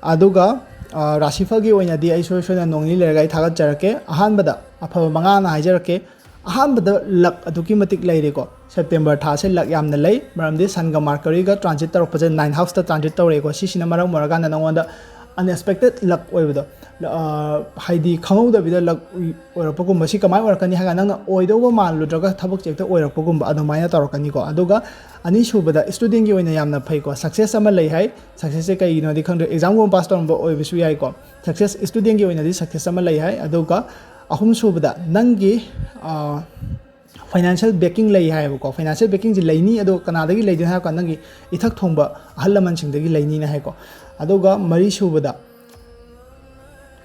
ꯑꯗꯨꯒ, ꯑ, ꯔꯥꯁꯤꯐꯜꯒꯤ ꯑꯣꯏꯅꯗꯤ ꯑꯩ ꯁꯣꯏ ꯁꯣꯏꯗꯅ ꯅꯣꯡꯅꯤ ꯂꯩꯔꯒ ꯑꯩ ꯊꯥꯒꯠꯆꯔꯛꯀꯦ꯫ ꯑꯍꯥꯟꯕꯗ ꯑꯐꯕ ꯃꯉꯥꯅ ꯍꯥꯏꯖꯔꯛꯀꯦ꯫ ꯑꯍꯥꯟꯕꯗ ꯂꯛ ꯑꯗꯨꯛꯀꯤ ꯃꯇꯤꯛ ꯂꯩꯔꯦꯀꯣ꯫ ꯁꯦꯞꯇꯦꯝꯕꯔ ꯊꯥꯁꯦ ꯂꯛ ꯌꯥꯝꯅ ꯂꯩ, ꯃꯔꯝꯗꯤ ꯁꯟꯒ ꯃꯥꯔꯀꯔꯤꯒ ꯇ꯭ꯔꯥꯟꯖꯤꯠ ꯇꯧꯔꯛꯄꯁꯦ ꯅꯥꯏꯟ ꯍꯥꯎꯁꯇ ꯇ꯭ꯔꯥꯟꯖꯤꯠ ꯇꯧꯔꯛꯑꯦꯀꯣ꯫ ꯁꯤꯁꯤꯅ ꯃꯔꯝ ꯑꯣꯏꯔꯀꯥꯟꯗ ꯅꯉꯣꯟꯗ unexpected luck ꯑꯣꯏꯕꯗꯣ, ꯑ, ꯍꯥꯏꯗꯤ ꯈꯪꯍꯧꯗꯕꯤꯗ luck ꯑꯣꯏꯔꯛꯄꯒꯨꯝꯕ, ꯁꯤ ꯀꯃꯥꯏꯅ ꯑꯣꯏꯔꯛꯀꯅꯤ ꯍꯥꯏ ꯀꯥꯟꯗ ꯅꯪꯅ ꯑꯣꯏꯗꯧꯕ ꯃꯥꯜꯂꯨꯗ꯭ꯔꯒ ꯊꯕꯛꯁꯦ ꯍꯦꯛꯇ ꯑꯣꯏꯔꯛꯄꯒꯨꯝꯕ ꯑꯗꯨꯃꯥꯏꯅ ꯇꯧꯔꯛꯀꯅꯤꯀꯣ꯫ ꯑꯗꯨꯒ ꯑꯅꯤꯁꯨꯕꯗ studentꯀꯤ ꯑꯣꯏꯅ ꯌꯥꯝꯅ ꯐꯩꯀꯣ, success ꯑꯃ ꯂꯩ ꯍꯥꯏ꯫ Successꯁꯦ ꯀꯩꯒꯤꯅꯣꯗꯤ ꯈꯪꯗ꯭ꯔꯦ, examꯒꯨꯝꯕ pass ꯇꯧꯔꯝꯕ ꯑꯣꯏꯕꯁꯨ ꯌꯥꯏꯀꯣ꯫ Success studentꯀꯤ ꯑꯣꯏꯅꯗꯤ success ꯑꯃ ꯂꯩ ꯍꯥꯏ꯫ ꯑꯗꯨꯒ ꯑꯍꯨꯝꯁꯨꯕꯗ ꯅꯪꯒꯤ, ꯑ, financial backing ꯂꯩ ꯍꯥꯏꯌꯦꯕꯀꯣ꯫ Financial backingꯁꯦ ꯂꯩꯅꯤ, ꯑꯗꯣ ꯀꯅꯥꯗꯒꯤ ꯂꯩꯗꯣꯏꯅꯣ ꯍꯥꯏꯕ ꯀꯥꯟꯗ ꯅꯪꯒꯤ ꯏꯊꯛ ꯊꯣꯡꯕ ꯑꯍꯜ ꯂꯃꯟꯁꯤꯡꯗꯒꯤ ꯂꯩꯅꯤꯅ ꯍꯥꯏꯀꯣ꯫ ꯑꯗꯨꯒ ꯃꯔꯤꯁꯨꯕꯗ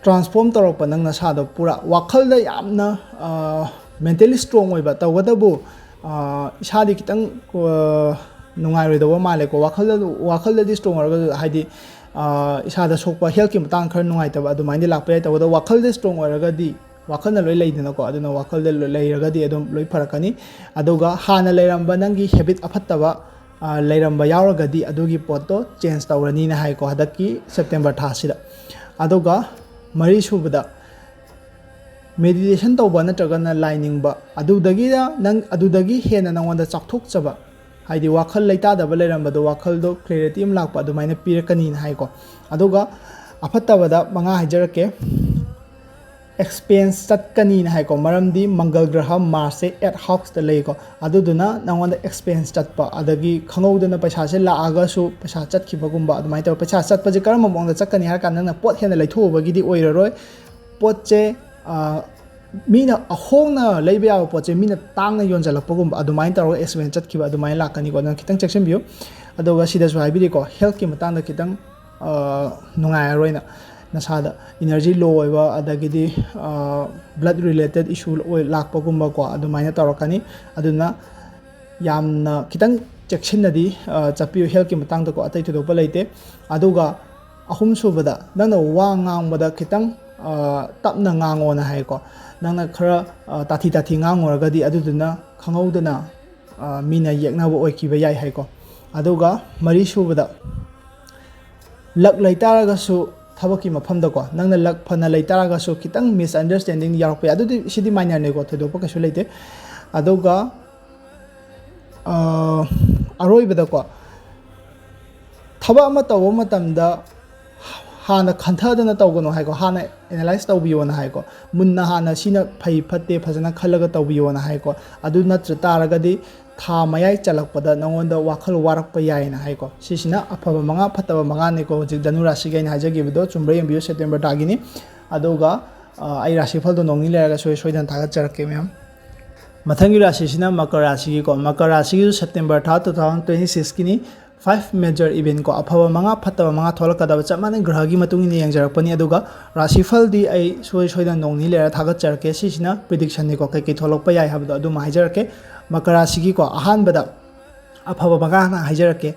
transform ꯇꯧꯔꯛꯄ, ꯅꯪ ꯅꯁꯥꯗꯣ ꯄꯨꯔꯥ ꯋꯥꯈꯜꯗ ꯌꯥꯝꯅ, ꯑ, mentally strong ꯑꯣꯏꯕ꯫ ꯇꯧꯕꯇꯕꯨ, ꯑ, ꯏꯁꯥꯗꯤ ꯈꯤꯇꯪ, ꯑ, ꯅꯨꯡꯉꯥꯏꯔꯣꯏꯗꯧꯕ ꯃꯥꯜꯂꯦꯀꯣ꯫ ꯋꯥꯈꯜꯗ, ꯋꯥꯈꯜꯗꯗꯤ strong ꯑꯣꯏꯔꯒꯁꯨ, ꯍꯥꯏꯗꯤ, ꯑ, ꯏꯁꯥꯗ ꯁꯣꯛꯄ, healthꯀꯤ ꯃꯇꯥꯡ ꯈꯔ ꯅꯨꯡꯉꯥꯏꯇꯕ ꯑꯗꯨꯃꯥꯏꯅꯗꯤ ꯂꯥꯛꯄ ꯌꯥꯏ꯫ ꯇꯧꯕꯇꯕꯨ ꯋꯥꯈꯜꯗ strong ꯑꯣꯏꯔꯒꯗꯤ, ꯋꯥꯈꯜꯅ ꯂꯣꯏ ꯂꯩꯗꯅꯀꯣ, ꯑꯗꯨꯅ ꯋꯥꯈꯜꯗ ꯂꯣꯏ ꯂꯩꯔꯒꯗꯤ ꯑꯗꯨꯝ ꯂꯣꯏ ꯐꯔꯛꯀꯅꯤ꯫ ꯑꯗꯨꯒ ꯍꯥꯟꯅ ꯂꯩꯔꯝꯕ ꯅꯪꯒꯤ habit ꯑꯐꯠꯇꯕ, ꯑ, ꯂꯩꯔꯝꯕ ꯌꯥꯎꯔꯒꯗꯤ ꯑꯗꯨꯒꯤ ꯄꯣꯠꯇꯣ change ꯇꯧꯔꯅꯤꯅ ꯍꯥꯏꯀꯣ, ꯍꯟꯗꯛꯀꯤ September ꯊꯥꯁꯤꯗ꯫ ꯑꯗꯨꯒ ꯃꯔꯤꯁꯨꯕꯗ meditation ꯇꯧꯕ ꯅꯠꯇ꯭ꯔꯒꯅ ꯂꯥꯏ ꯅꯤꯡꯕ, ꯑꯗꯨꯗꯒꯤꯅ ꯅꯪ, ꯑꯗꯨꯗꯒꯤ ꯍꯦꯟꯅ ꯅꯪꯉꯣꯟꯗ ꯆꯥꯎꯊꯣꯛꯆꯕ, ꯍꯥꯏꯗꯤ ꯋꯥꯈꯜ ꯂꯩꯇꯥꯗꯕ ꯂꯩꯔꯝꯕꯗꯣ ꯋꯥꯈꯜꯗꯣ clarity ꯑꯃ ꯂꯥꯛꯄ ꯑꯗꯨꯃꯥꯏꯅ ꯄꯤꯔꯛꯀꯅꯤꯅ ꯍꯥꯏꯀꯣ꯫ ꯑꯗꯨꯒ ꯑꯐꯠꯇꯕꯗ ꯃꯉꯥ ꯍꯥꯏꯖꯔꯛꯀꯦ꯫ Expense ꯆꯠꯀꯅꯤꯅ ꯍꯥꯏꯀꯣ, ꯃꯔꯝꯗꯤ ꯃꯪꯒꯜ ꯒ꯭ꯔꯍ Marchꯁꯦ eighth houseꯇ ꯂꯩꯀꯣ, ꯑꯗꯨꯗꯨꯅ ꯅꯉꯣꯟꯗ expense ꯆꯠꯄ, ꯑꯗꯒꯤ ꯈꯪꯍꯧꯗꯅ ꯄꯩꯁꯥꯁꯦ ꯂꯥꯛꯑꯒꯁꯨ ꯄꯩꯁꯥ ꯆꯠꯈꯤꯕꯒꯨꯝꯕ ꯑꯗꯨꯃꯥꯏꯅ ꯇꯧꯋꯦ꯫ ꯄꯩꯁꯥ ꯆꯠꯄꯁꯦ ꯀꯔꯝꯕ ꯃꯑꯣꯡꯗ ꯆꯠꯀꯅꯤ ꯍꯥꯏꯔ ꯀꯥꯟꯗ, ꯅꯪꯅ ꯄꯣꯠ ꯍꯦꯟꯅ ꯂꯩꯊꯣꯛꯎꯕꯒꯤꯗꯤ ꯑꯣꯏꯔꯔꯣꯏ꯫ ꯄꯣꯠꯁꯦ, ꯑ, ꯃꯤꯅ ꯑꯍꯣꯡꯅ ꯂꯩꯕ ꯌꯥꯕ ꯄꯣꯠꯁꯦ ꯃꯤꯅ ꯇꯥꯡꯅ ꯌꯣꯟꯁꯤꯜꯂꯛꯄꯒꯨꯝꯕ ꯑꯗꯨꯃꯥꯏꯅ ꯇꯧꯔꯒ expense ꯆꯠꯈꯤꯕ ꯑꯗꯨꯃꯥꯏꯅ ꯂꯥꯛꯀꯅꯤꯀꯣ, ꯑꯗꯨꯅ ꯈꯤꯇꯪ ꯆꯦꯛꯁꯤꯟꯕꯤꯌꯨ꯫ ꯑꯗꯨꯒ ꯁꯤꯗꯁꯨ ꯍꯥꯏꯕꯤꯔꯤꯀꯣ, healthꯀꯤ ꯃꯇꯥꯡꯗ ꯈꯤꯇꯪ, ꯑ, ꯅꯨꯡꯉꯥꯏꯔꯔꯣꯏꯅ, ꯅꯁꯥꯗ energy low ꯑꯣꯏꯕ, ꯑꯗꯒꯤꯗꯤ, ꯑ, blood related issue ꯑꯣꯏ, ꯂꯥꯛꯄꯒꯨꯝꯕꯀꯣ, ꯑꯗꯨꯃꯥꯏꯅ ꯇꯧꯔꯛꯀꯅꯤ꯫ ꯑꯗꯨꯅ ꯌꯥꯝꯅ ꯈꯤꯇꯪ ꯆꯦꯛꯁꯤꯟꯅꯗꯤ, ꯑ, ꯆꯠꯄꯤꯌꯨ healthꯀꯤ ꯃꯇꯥꯡꯗꯀꯣ, ꯑꯇꯩ ꯊꯣꯏꯗꯣꯛꯄ ꯂꯩꯇꯦ꯫ ꯑꯗꯨꯒ ꯑꯍꯨꯝꯁꯨꯕꯗ, ꯅꯪꯅ ꯋꯥ ꯉꯥꯡꯕꯗ ꯈꯤꯇꯪ, ꯑ, ꯇꯞꯅ ꯉꯥꯡꯉꯣꯅ ꯍꯥꯏꯀꯣ꯫ ꯅꯪꯅ ꯈꯔ, ꯑ, ꯇꯥꯊꯤ ꯇꯥꯊꯤ ꯉꯥꯡꯉꯨꯔꯒꯗꯤ ꯑꯗꯨꯗꯨꯅ ꯈꯪꯍꯧꯗꯅ, ꯑ, ꯃꯤꯅ ꯌꯦꯛꯅꯕ ꯑꯣꯏꯈꯤꯕ ꯌꯥꯏ ꯍꯥꯏꯀꯣ꯫ ꯑꯗꯨꯒ ꯃꯔꯤꯁꯨꯕꯗ, luck ꯂꯩꯇꯥꯔꯒꯁꯨ ꯊꯕꯛꯀꯤ ꯃꯐꯝꯗꯀꯣ, ꯅꯪꯅ luck ꯐꯅ ꯂꯩꯇꯥꯔꯒꯁꯨ ꯈꯤꯇꯪ misunderstanding ꯌꯥꯎꯔꯛꯄ ꯌꯥꯏ꯫ ꯑꯗꯨꯗꯤ ꯁꯤꯗꯤ minorꯅꯦꯀꯣ, ꯊꯣꯏꯗꯣꯛꯄ ꯀꯩꯁꯨ ꯂꯩꯇꯦ꯫ ꯑꯗꯨꯒ, ꯑ, ꯑꯔꯣꯏꯕꯗꯀꯣ, ꯊꯕꯛ ꯑꯃ ꯇꯧꯕ ꯃꯇꯝꯗ ꯍꯥꯟꯅ ꯈꯟꯊꯗꯅ ꯇꯧꯒꯅꯨ ꯍꯥꯏꯀꯣ, ꯍꯥꯟꯅ ꯑꯦꯅꯥꯂꯥꯏꯁ ꯇꯧꯕꯤꯌꯣꯅ ꯍꯥꯏꯀꯣ, ꯃꯨꯟꯅ ꯍꯥꯟꯅ ꯁꯤꯅ ꯐꯩ ꯐꯠꯇꯦ ꯐꯖꯅ ꯈꯜꯂꯒ ꯇꯧꯕꯤꯌꯣꯅ ꯍꯥꯏꯀꯣ꯫ ꯑꯗꯨ ꯅꯠꯇ꯭ꯔ ꯇꯥꯔꯒꯗꯤ ꯊꯥ ꯃꯌꯥꯏ ꯆꯜꯂꯛꯄꯗ ꯅꯉꯣꯟꯗ ꯋꯥꯈꯜ ꯋꯥꯔꯛꯄ ꯌꯥꯏꯅ ꯍꯥꯏꯀꯣ꯫ ꯁꯤꯁꯤꯅ ꯑꯐꯕ ꯃꯉꯥ, ꯐꯠꯇꯕ ꯃꯉꯥꯅꯤꯀꯣ꯫ ꯍꯧꯖꯤꯛ ꯙꯅꯨ ꯔꯥꯁꯤꯒꯤ ꯑꯩꯅ ꯍꯥꯏꯖꯈꯤꯕꯗꯣ ꯆꯨꯝꯕ꯭ꯔꯥ ꯌꯦꯡꯕꯤꯌꯨ, ꯁꯦꯞꯇꯦꯝꯕꯔ ꯊꯥꯒꯤꯅꯤ꯫ ꯑꯗꯨꯒ ꯑ, ꯑꯩ ꯔꯥꯁꯤꯐꯜꯗꯣ ꯅꯣꯡꯅꯤ ꯂꯩꯔꯒ ꯁꯣꯏ ꯁꯣꯏꯗꯅ ꯊꯥꯒꯠꯆꯔꯛꯀꯦ ꯃꯌꯥꯝ꯫ ꯃꯊꯪꯒꯤ ꯔꯥꯁꯤꯁꯤꯅ ꯃꯀꯔ ꯔꯥꯁꯤꯒꯤꯀꯣ꯫ ꯃꯀꯔ ꯔꯥꯁꯤꯒꯤꯁꯨ ꯁꯦꯞꯇꯦꯝꯕꯔ ꯊꯥ two thousand twenty sixꯀꯤꯅꯤ꯫ Five major event ꯀꯣ, ꯑꯐꯕ ꯃꯉꯥ, ꯐꯠꯇꯕ ꯃꯉꯥ ꯊꯣꯛꯂꯛꯀꯗꯕ ꯆꯞ ꯃꯥꯟꯅꯩ, ꯒ꯭ꯔꯍꯒꯤ ꯃꯇꯨꯡ ꯏꯟꯅ ꯌꯦꯡꯖꯔꯛꯄꯅꯤ꯫ ꯑꯗꯨꯒ ꯔꯥꯁꯤꯐꯜꯗꯤ ꯑꯩ ꯁꯣꯏ ꯁꯣꯏꯗꯅ ꯅꯣꯡꯅꯤ ꯂꯩꯔ ꯊꯥꯒꯠꯆꯔꯛꯀꯦ꯫ ꯁꯤꯁꯤꯅ ꯄ꯭ꯔꯤꯗꯤꯛꯁꯟꯅꯤꯀꯣ, ꯀꯩꯀꯩ ꯊꯣꯛꯂꯛꯄ ꯌꯥꯏ ꯍꯥꯏꯕꯗꯣ ꯑꯗꯨꯃ ꯍꯥꯏꯖꯔꯛꯀꯦ꯫ ꯃꯀꯔ ꯔꯥꯁꯤꯒꯤꯀꯣ, ꯑꯍꯥꯟꯕꯗ ꯑꯐꯕ ꯃꯉꯥ ꯍꯥꯟꯅ ꯍꯥꯏꯖꯔꯛꯀꯦ꯫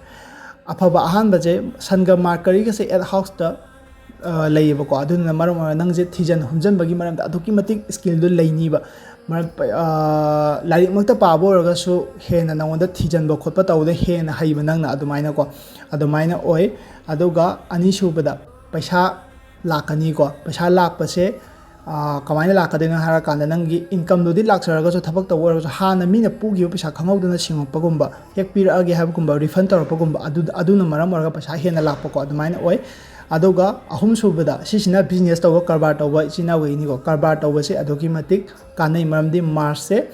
ꯑꯐꯕ ꯑꯍꯥꯟꯕꯁꯦ ꯁꯟꯒ ꯃꯥꯔꯀꯔꯤꯒꯁꯦ eighth houseꯇ, ꯑ, ꯂꯩꯌꯦꯕꯀꯣ꯫ ꯑꯗꯨꯅ ꯃꯔꯝ ꯑꯣꯏꯔꯒ ꯅꯪꯁꯦ ꯊꯤꯖꯟ ꯍꯨꯝꯖꯟꯕꯒꯤ ꯃꯔꯝꯗ ꯑꯗꯨꯛꯀꯤ ꯃꯇꯤꯛ ꯁ꯭ꯀꯤꯜꯗꯨ ꯂꯩꯅꯤꯕ꯫ ꯃꯔꯝ, ꯑ, ꯂꯥꯏꯔꯤꯛꯃꯛꯇ ꯄꯥꯕ ꯑꯣꯏꯔꯒꯁꯨ ꯍꯦꯟꯅ ꯅꯉꯣꯟꯗ ꯊꯤꯖꯟꯕ ꯈꯣꯠꯄ ꯇꯧꯕꯗ ꯍꯦꯟꯅ ꯍꯩꯕ ꯅꯪꯅ ꯑꯗꯨꯃꯥꯏꯅꯀꯣ꯫ ꯑꯗꯨꯃꯥꯏꯅ ꯑꯣꯏ꯫ ꯑꯗꯨꯒ ꯑꯅꯤꯁꯨꯕꯗ ꯄꯩꯁꯥ ꯂꯥꯛꯀꯅꯤꯀꯣ꯫ ꯄꯩꯁꯥ ꯂꯥꯛꯄꯁꯦ, ꯑ, ꯀꯃꯥꯏꯅ ꯂꯥꯛꯀꯗꯣꯏꯅꯣ ꯍꯥꯏꯔꯀꯥꯟꯗ ꯅꯪꯒꯤ ꯏꯟꯀꯝꯗꯨꯗꯤ ꯂꯥꯛꯆꯔꯒꯁꯨ ꯊꯕꯛ ꯇꯧꯕ ꯑꯣꯏꯔꯒꯁꯨ ꯍꯥꯟꯅ ꯃꯤꯅ ꯄꯨꯈꯤꯕ ꯄꯩꯁꯥ ꯈꯪꯍꯧꯗꯅ ꯁꯤꯡꯉꯛꯄꯒꯨꯝꯕ, ꯍꯦꯛ ꯄꯤꯔꯛꯑꯒꯦ ꯍꯥꯏꯕꯒꯨꯝꯕ, ꯔꯤꯐꯟ ꯇꯧꯔꯛꯄꯒꯨꯝꯕ, ꯑꯗꯨ, ꯑꯗꯨꯅ ꯃꯔꯝ ꯑꯣꯏꯔꯒ ꯄꯩꯁꯥ ꯍꯦꯟꯅ ꯂꯥꯛꯄꯀꯣ, ꯑꯗꯨꯃꯥꯏꯅ ꯑꯣꯏ꯫ ꯑꯗꯨꯒ ꯑꯍꯨꯝꯁꯨꯕꯗ, ꯁꯤꯁꯤꯅ ꯕꯤꯖꯤꯅꯦꯁ ꯇꯧꯕ, ꯀꯔꯕꯥꯔ ꯇꯧꯕ ꯏꯆꯤꯟ ꯏꯅꯥꯎꯈꯩꯅꯤꯀꯣ꯫ ꯀꯔꯕꯥꯔ ꯇꯧꯕꯁꯦ ꯑꯗꯨꯛꯀꯤ ꯃꯇꯤꯛ ꯀꯥꯟꯅꯩ, ꯃꯔꯝꯗꯤ ꯃꯥꯔꯁꯁꯦ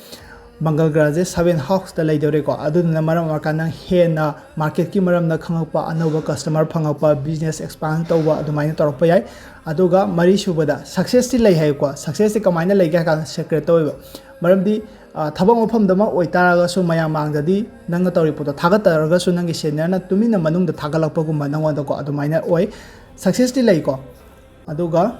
ꯃꯪꯒꯜ ꯒ꯭ꯔꯍꯁꯦ seventh houseꯇ ꯂꯩꯗꯧꯔꯦꯀꯣ꯫ ꯑꯗꯨꯗꯨꯅ ꯃꯔꯝ ꯑꯣꯏꯔꯀꯥꯟꯗ ꯅꯪ ꯍꯦꯟꯅ ꯃꯥꯔꯀꯦꯠꯀꯤ ꯃꯔꯝꯗ ꯈꯪꯉꯛꯄ, ꯑꯅꯧꯕ ꯀꯁꯇꯃꯔ ꯐꯪꯉꯛꯄ, ꯕꯤꯖꯤꯅꯦꯁ ꯑꯦꯛꯁꯄꯥꯟ ꯇꯧꯕ ꯑꯗꯨꯃꯥꯏꯅ ꯇꯧꯔꯛꯄ ꯌꯥꯏ꯫ ꯑꯗꯨꯒ ꯃꯔꯤꯁꯨꯕꯗ ꯁꯛꯁꯦꯁꯇꯤ ꯂꯩ ꯍꯥꯏꯀꯣ꯫ ꯁꯛꯁꯦꯁꯇꯤ ꯀꯃꯥꯏꯅ ꯂꯩꯒꯦ ꯍꯥꯏ ꯀꯥꯟꯗ ꯁꯦꯀ꯭ꯔꯦꯠꯇ ꯑꯣꯏꯕ꯫ ꯃꯔꯝꯗꯤ, ꯑ, ꯊꯕꯛ ꯃꯐꯝꯗꯃꯛ ꯑꯣꯏꯇꯥꯔꯒꯁꯨ ꯃꯌꯥꯝ ꯃꯥꯡꯗꯗꯤ ꯅꯪꯅ ꯇꯧꯔꯤ ꯄꯣꯠꯇꯣ ꯊꯥꯒꯠꯇꯔꯒꯁꯨ ꯅꯪꯒꯤ ꯁꯦꯅꯤꯌꯔꯅ ꯇꯨꯃꯤꯟꯅ ꯃꯅꯨꯡꯗ ꯊꯥꯒꯠꯂꯛꯄꯒꯨꯝꯕ ꯅꯪꯉꯣꯟꯗꯀꯣ, ꯑꯗꯨꯃꯥꯏꯅ ꯑꯣꯏ꯫ ꯁꯛꯁꯦꯁꯇꯤ ꯂꯩꯀꯣ꯫ ꯑꯗꯨꯒ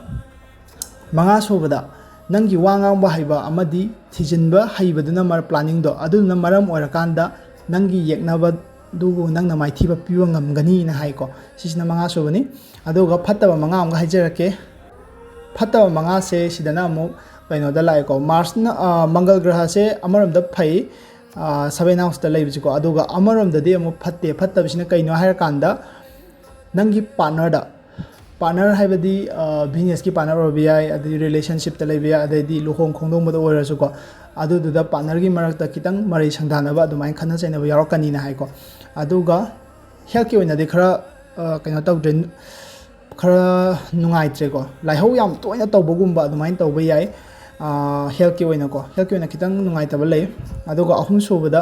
ꯃꯉꯥ ꯁꯨꯕꯗ ꯅꯪꯒꯤ ꯋꯥ ꯉꯥꯡꯕ ꯍꯩꯕ ꯑꯃꯗꯤ ꯊꯤꯖꯤꯟꯕ ꯍꯩꯕꯗꯨꯅ ꯃꯔ-, ꯄ꯭ꯂꯥꯅꯤꯡꯗꯣ ꯑꯗꯨꯗꯨꯅ ꯃꯔꯝ ꯑꯣꯏꯔꯀꯥꯟꯗ ꯅꯪꯒꯤ ꯌꯦꯛꯅꯕꯗꯨꯕꯨ ꯅꯪꯅ ꯃꯥꯏꯊꯤꯕ ꯄꯤꯕ ꯉꯝꯒꯅꯤꯅ ꯍꯥꯏꯀꯣ꯫ ꯁꯤꯁꯤꯅ ꯃꯉꯥ ꯁꯨꯕꯅꯤ꯫ ꯑꯗꯨꯒ ꯐꯠꯇꯕ ꯃꯉꯥ ꯑꯃꯒ ꯍꯥꯏꯖꯔꯛꯀꯦ꯫ ꯐꯠꯇꯕ ꯃꯉꯥꯁꯦ ꯁꯤꯗꯅ ꯑꯃꯨꯛ ꯀꯩꯅꯣꯗ ꯂꯥꯛꯑꯦꯀꯣ꯫ ꯃꯥꯔꯁꯅ, ꯑ, ꯃꯪꯒꯜ ꯒ꯭ꯔꯍꯁꯦ ꯑꯃꯔꯣꯝꯗ ꯐꯩ, ꯑ, seventh houseꯇ ꯂꯩꯕꯁꯤꯀꯣ꯫ ꯑꯗꯨꯒ ꯑꯃꯔꯣꯝꯗꯗꯤ ꯑꯃꯨꯛ ꯐꯠꯇꯦ꯫ ꯐꯠꯇꯕꯁꯤꯅ ꯀꯩꯅꯣ ꯍꯥꯏꯔꯀꯥꯟꯗ ꯅꯪꯒꯤ ꯄꯥꯔꯠꯅꯔꯗ, ꯄꯥꯔꯠꯅꯔ ꯍꯥꯏꯕꯗꯤ, ꯑ, ꯕꯤꯖꯤꯅꯦꯁꯀꯤ ꯄꯥꯔꯠꯅꯔ ꯑꯣꯏꯕ ꯌꯥꯏ, ꯑꯗꯩ ꯔꯤꯂꯦꯁꯟꯁꯤꯞꯇ ꯂꯩꯕ ꯌꯥꯏ, ꯑꯗꯩꯗꯤ ꯂꯨꯍꯣꯡ ꯈꯣꯡꯗꯣꯡꯕꯗ ꯑꯣꯏꯔꯁꯨꯀꯣ꯫ ꯑꯗꯨꯗꯨꯗ ꯄꯥꯔꯠꯅꯔꯒꯤ ꯃꯔꯛꯇ ꯈꯤꯇꯪ ꯃꯔꯩ ꯁꯪꯗꯥꯅꯕ, ꯑꯗꯨꯃꯥꯏꯅ ꯈꯠꯅ ꯆꯩꯅꯕ ꯌꯥꯎꯔꯛꯀꯅꯤꯅ ꯍꯥꯏꯀꯣ꯫ ꯑꯗꯨꯒ ꯍꯦꯜꯠꯀꯤ ꯑꯣꯏꯅꯗꯤ ꯈꯔ, ꯑ, ꯀꯩꯅꯣ ꯇꯧꯗ꯭ꯔꯦ꯫ ꯈꯔ ꯅꯨꯡꯉꯥꯏꯇ꯭ꯔꯦꯀꯣ, ꯂꯥꯏꯍꯧ ꯌꯥꯝ ꯇꯣꯏꯅ ꯇꯧꯕꯒꯨꯝꯕ ꯑꯗꯨꯃꯥꯏꯅ ꯇꯧꯕ ꯌꯥꯏ꯫ ꯍꯦꯜꯠꯀꯤ ꯑꯣꯏꯅꯀꯣ, ꯍꯦꯜꯠꯀꯤ ꯑꯣꯏꯅ ꯈꯤꯇꯪ ꯅꯨꯡꯉꯥꯏꯇꯕ ꯂꯩ꯫ ꯑꯗꯨꯒ ꯑꯍꯨꯝ ꯁꯨꯕꯗ,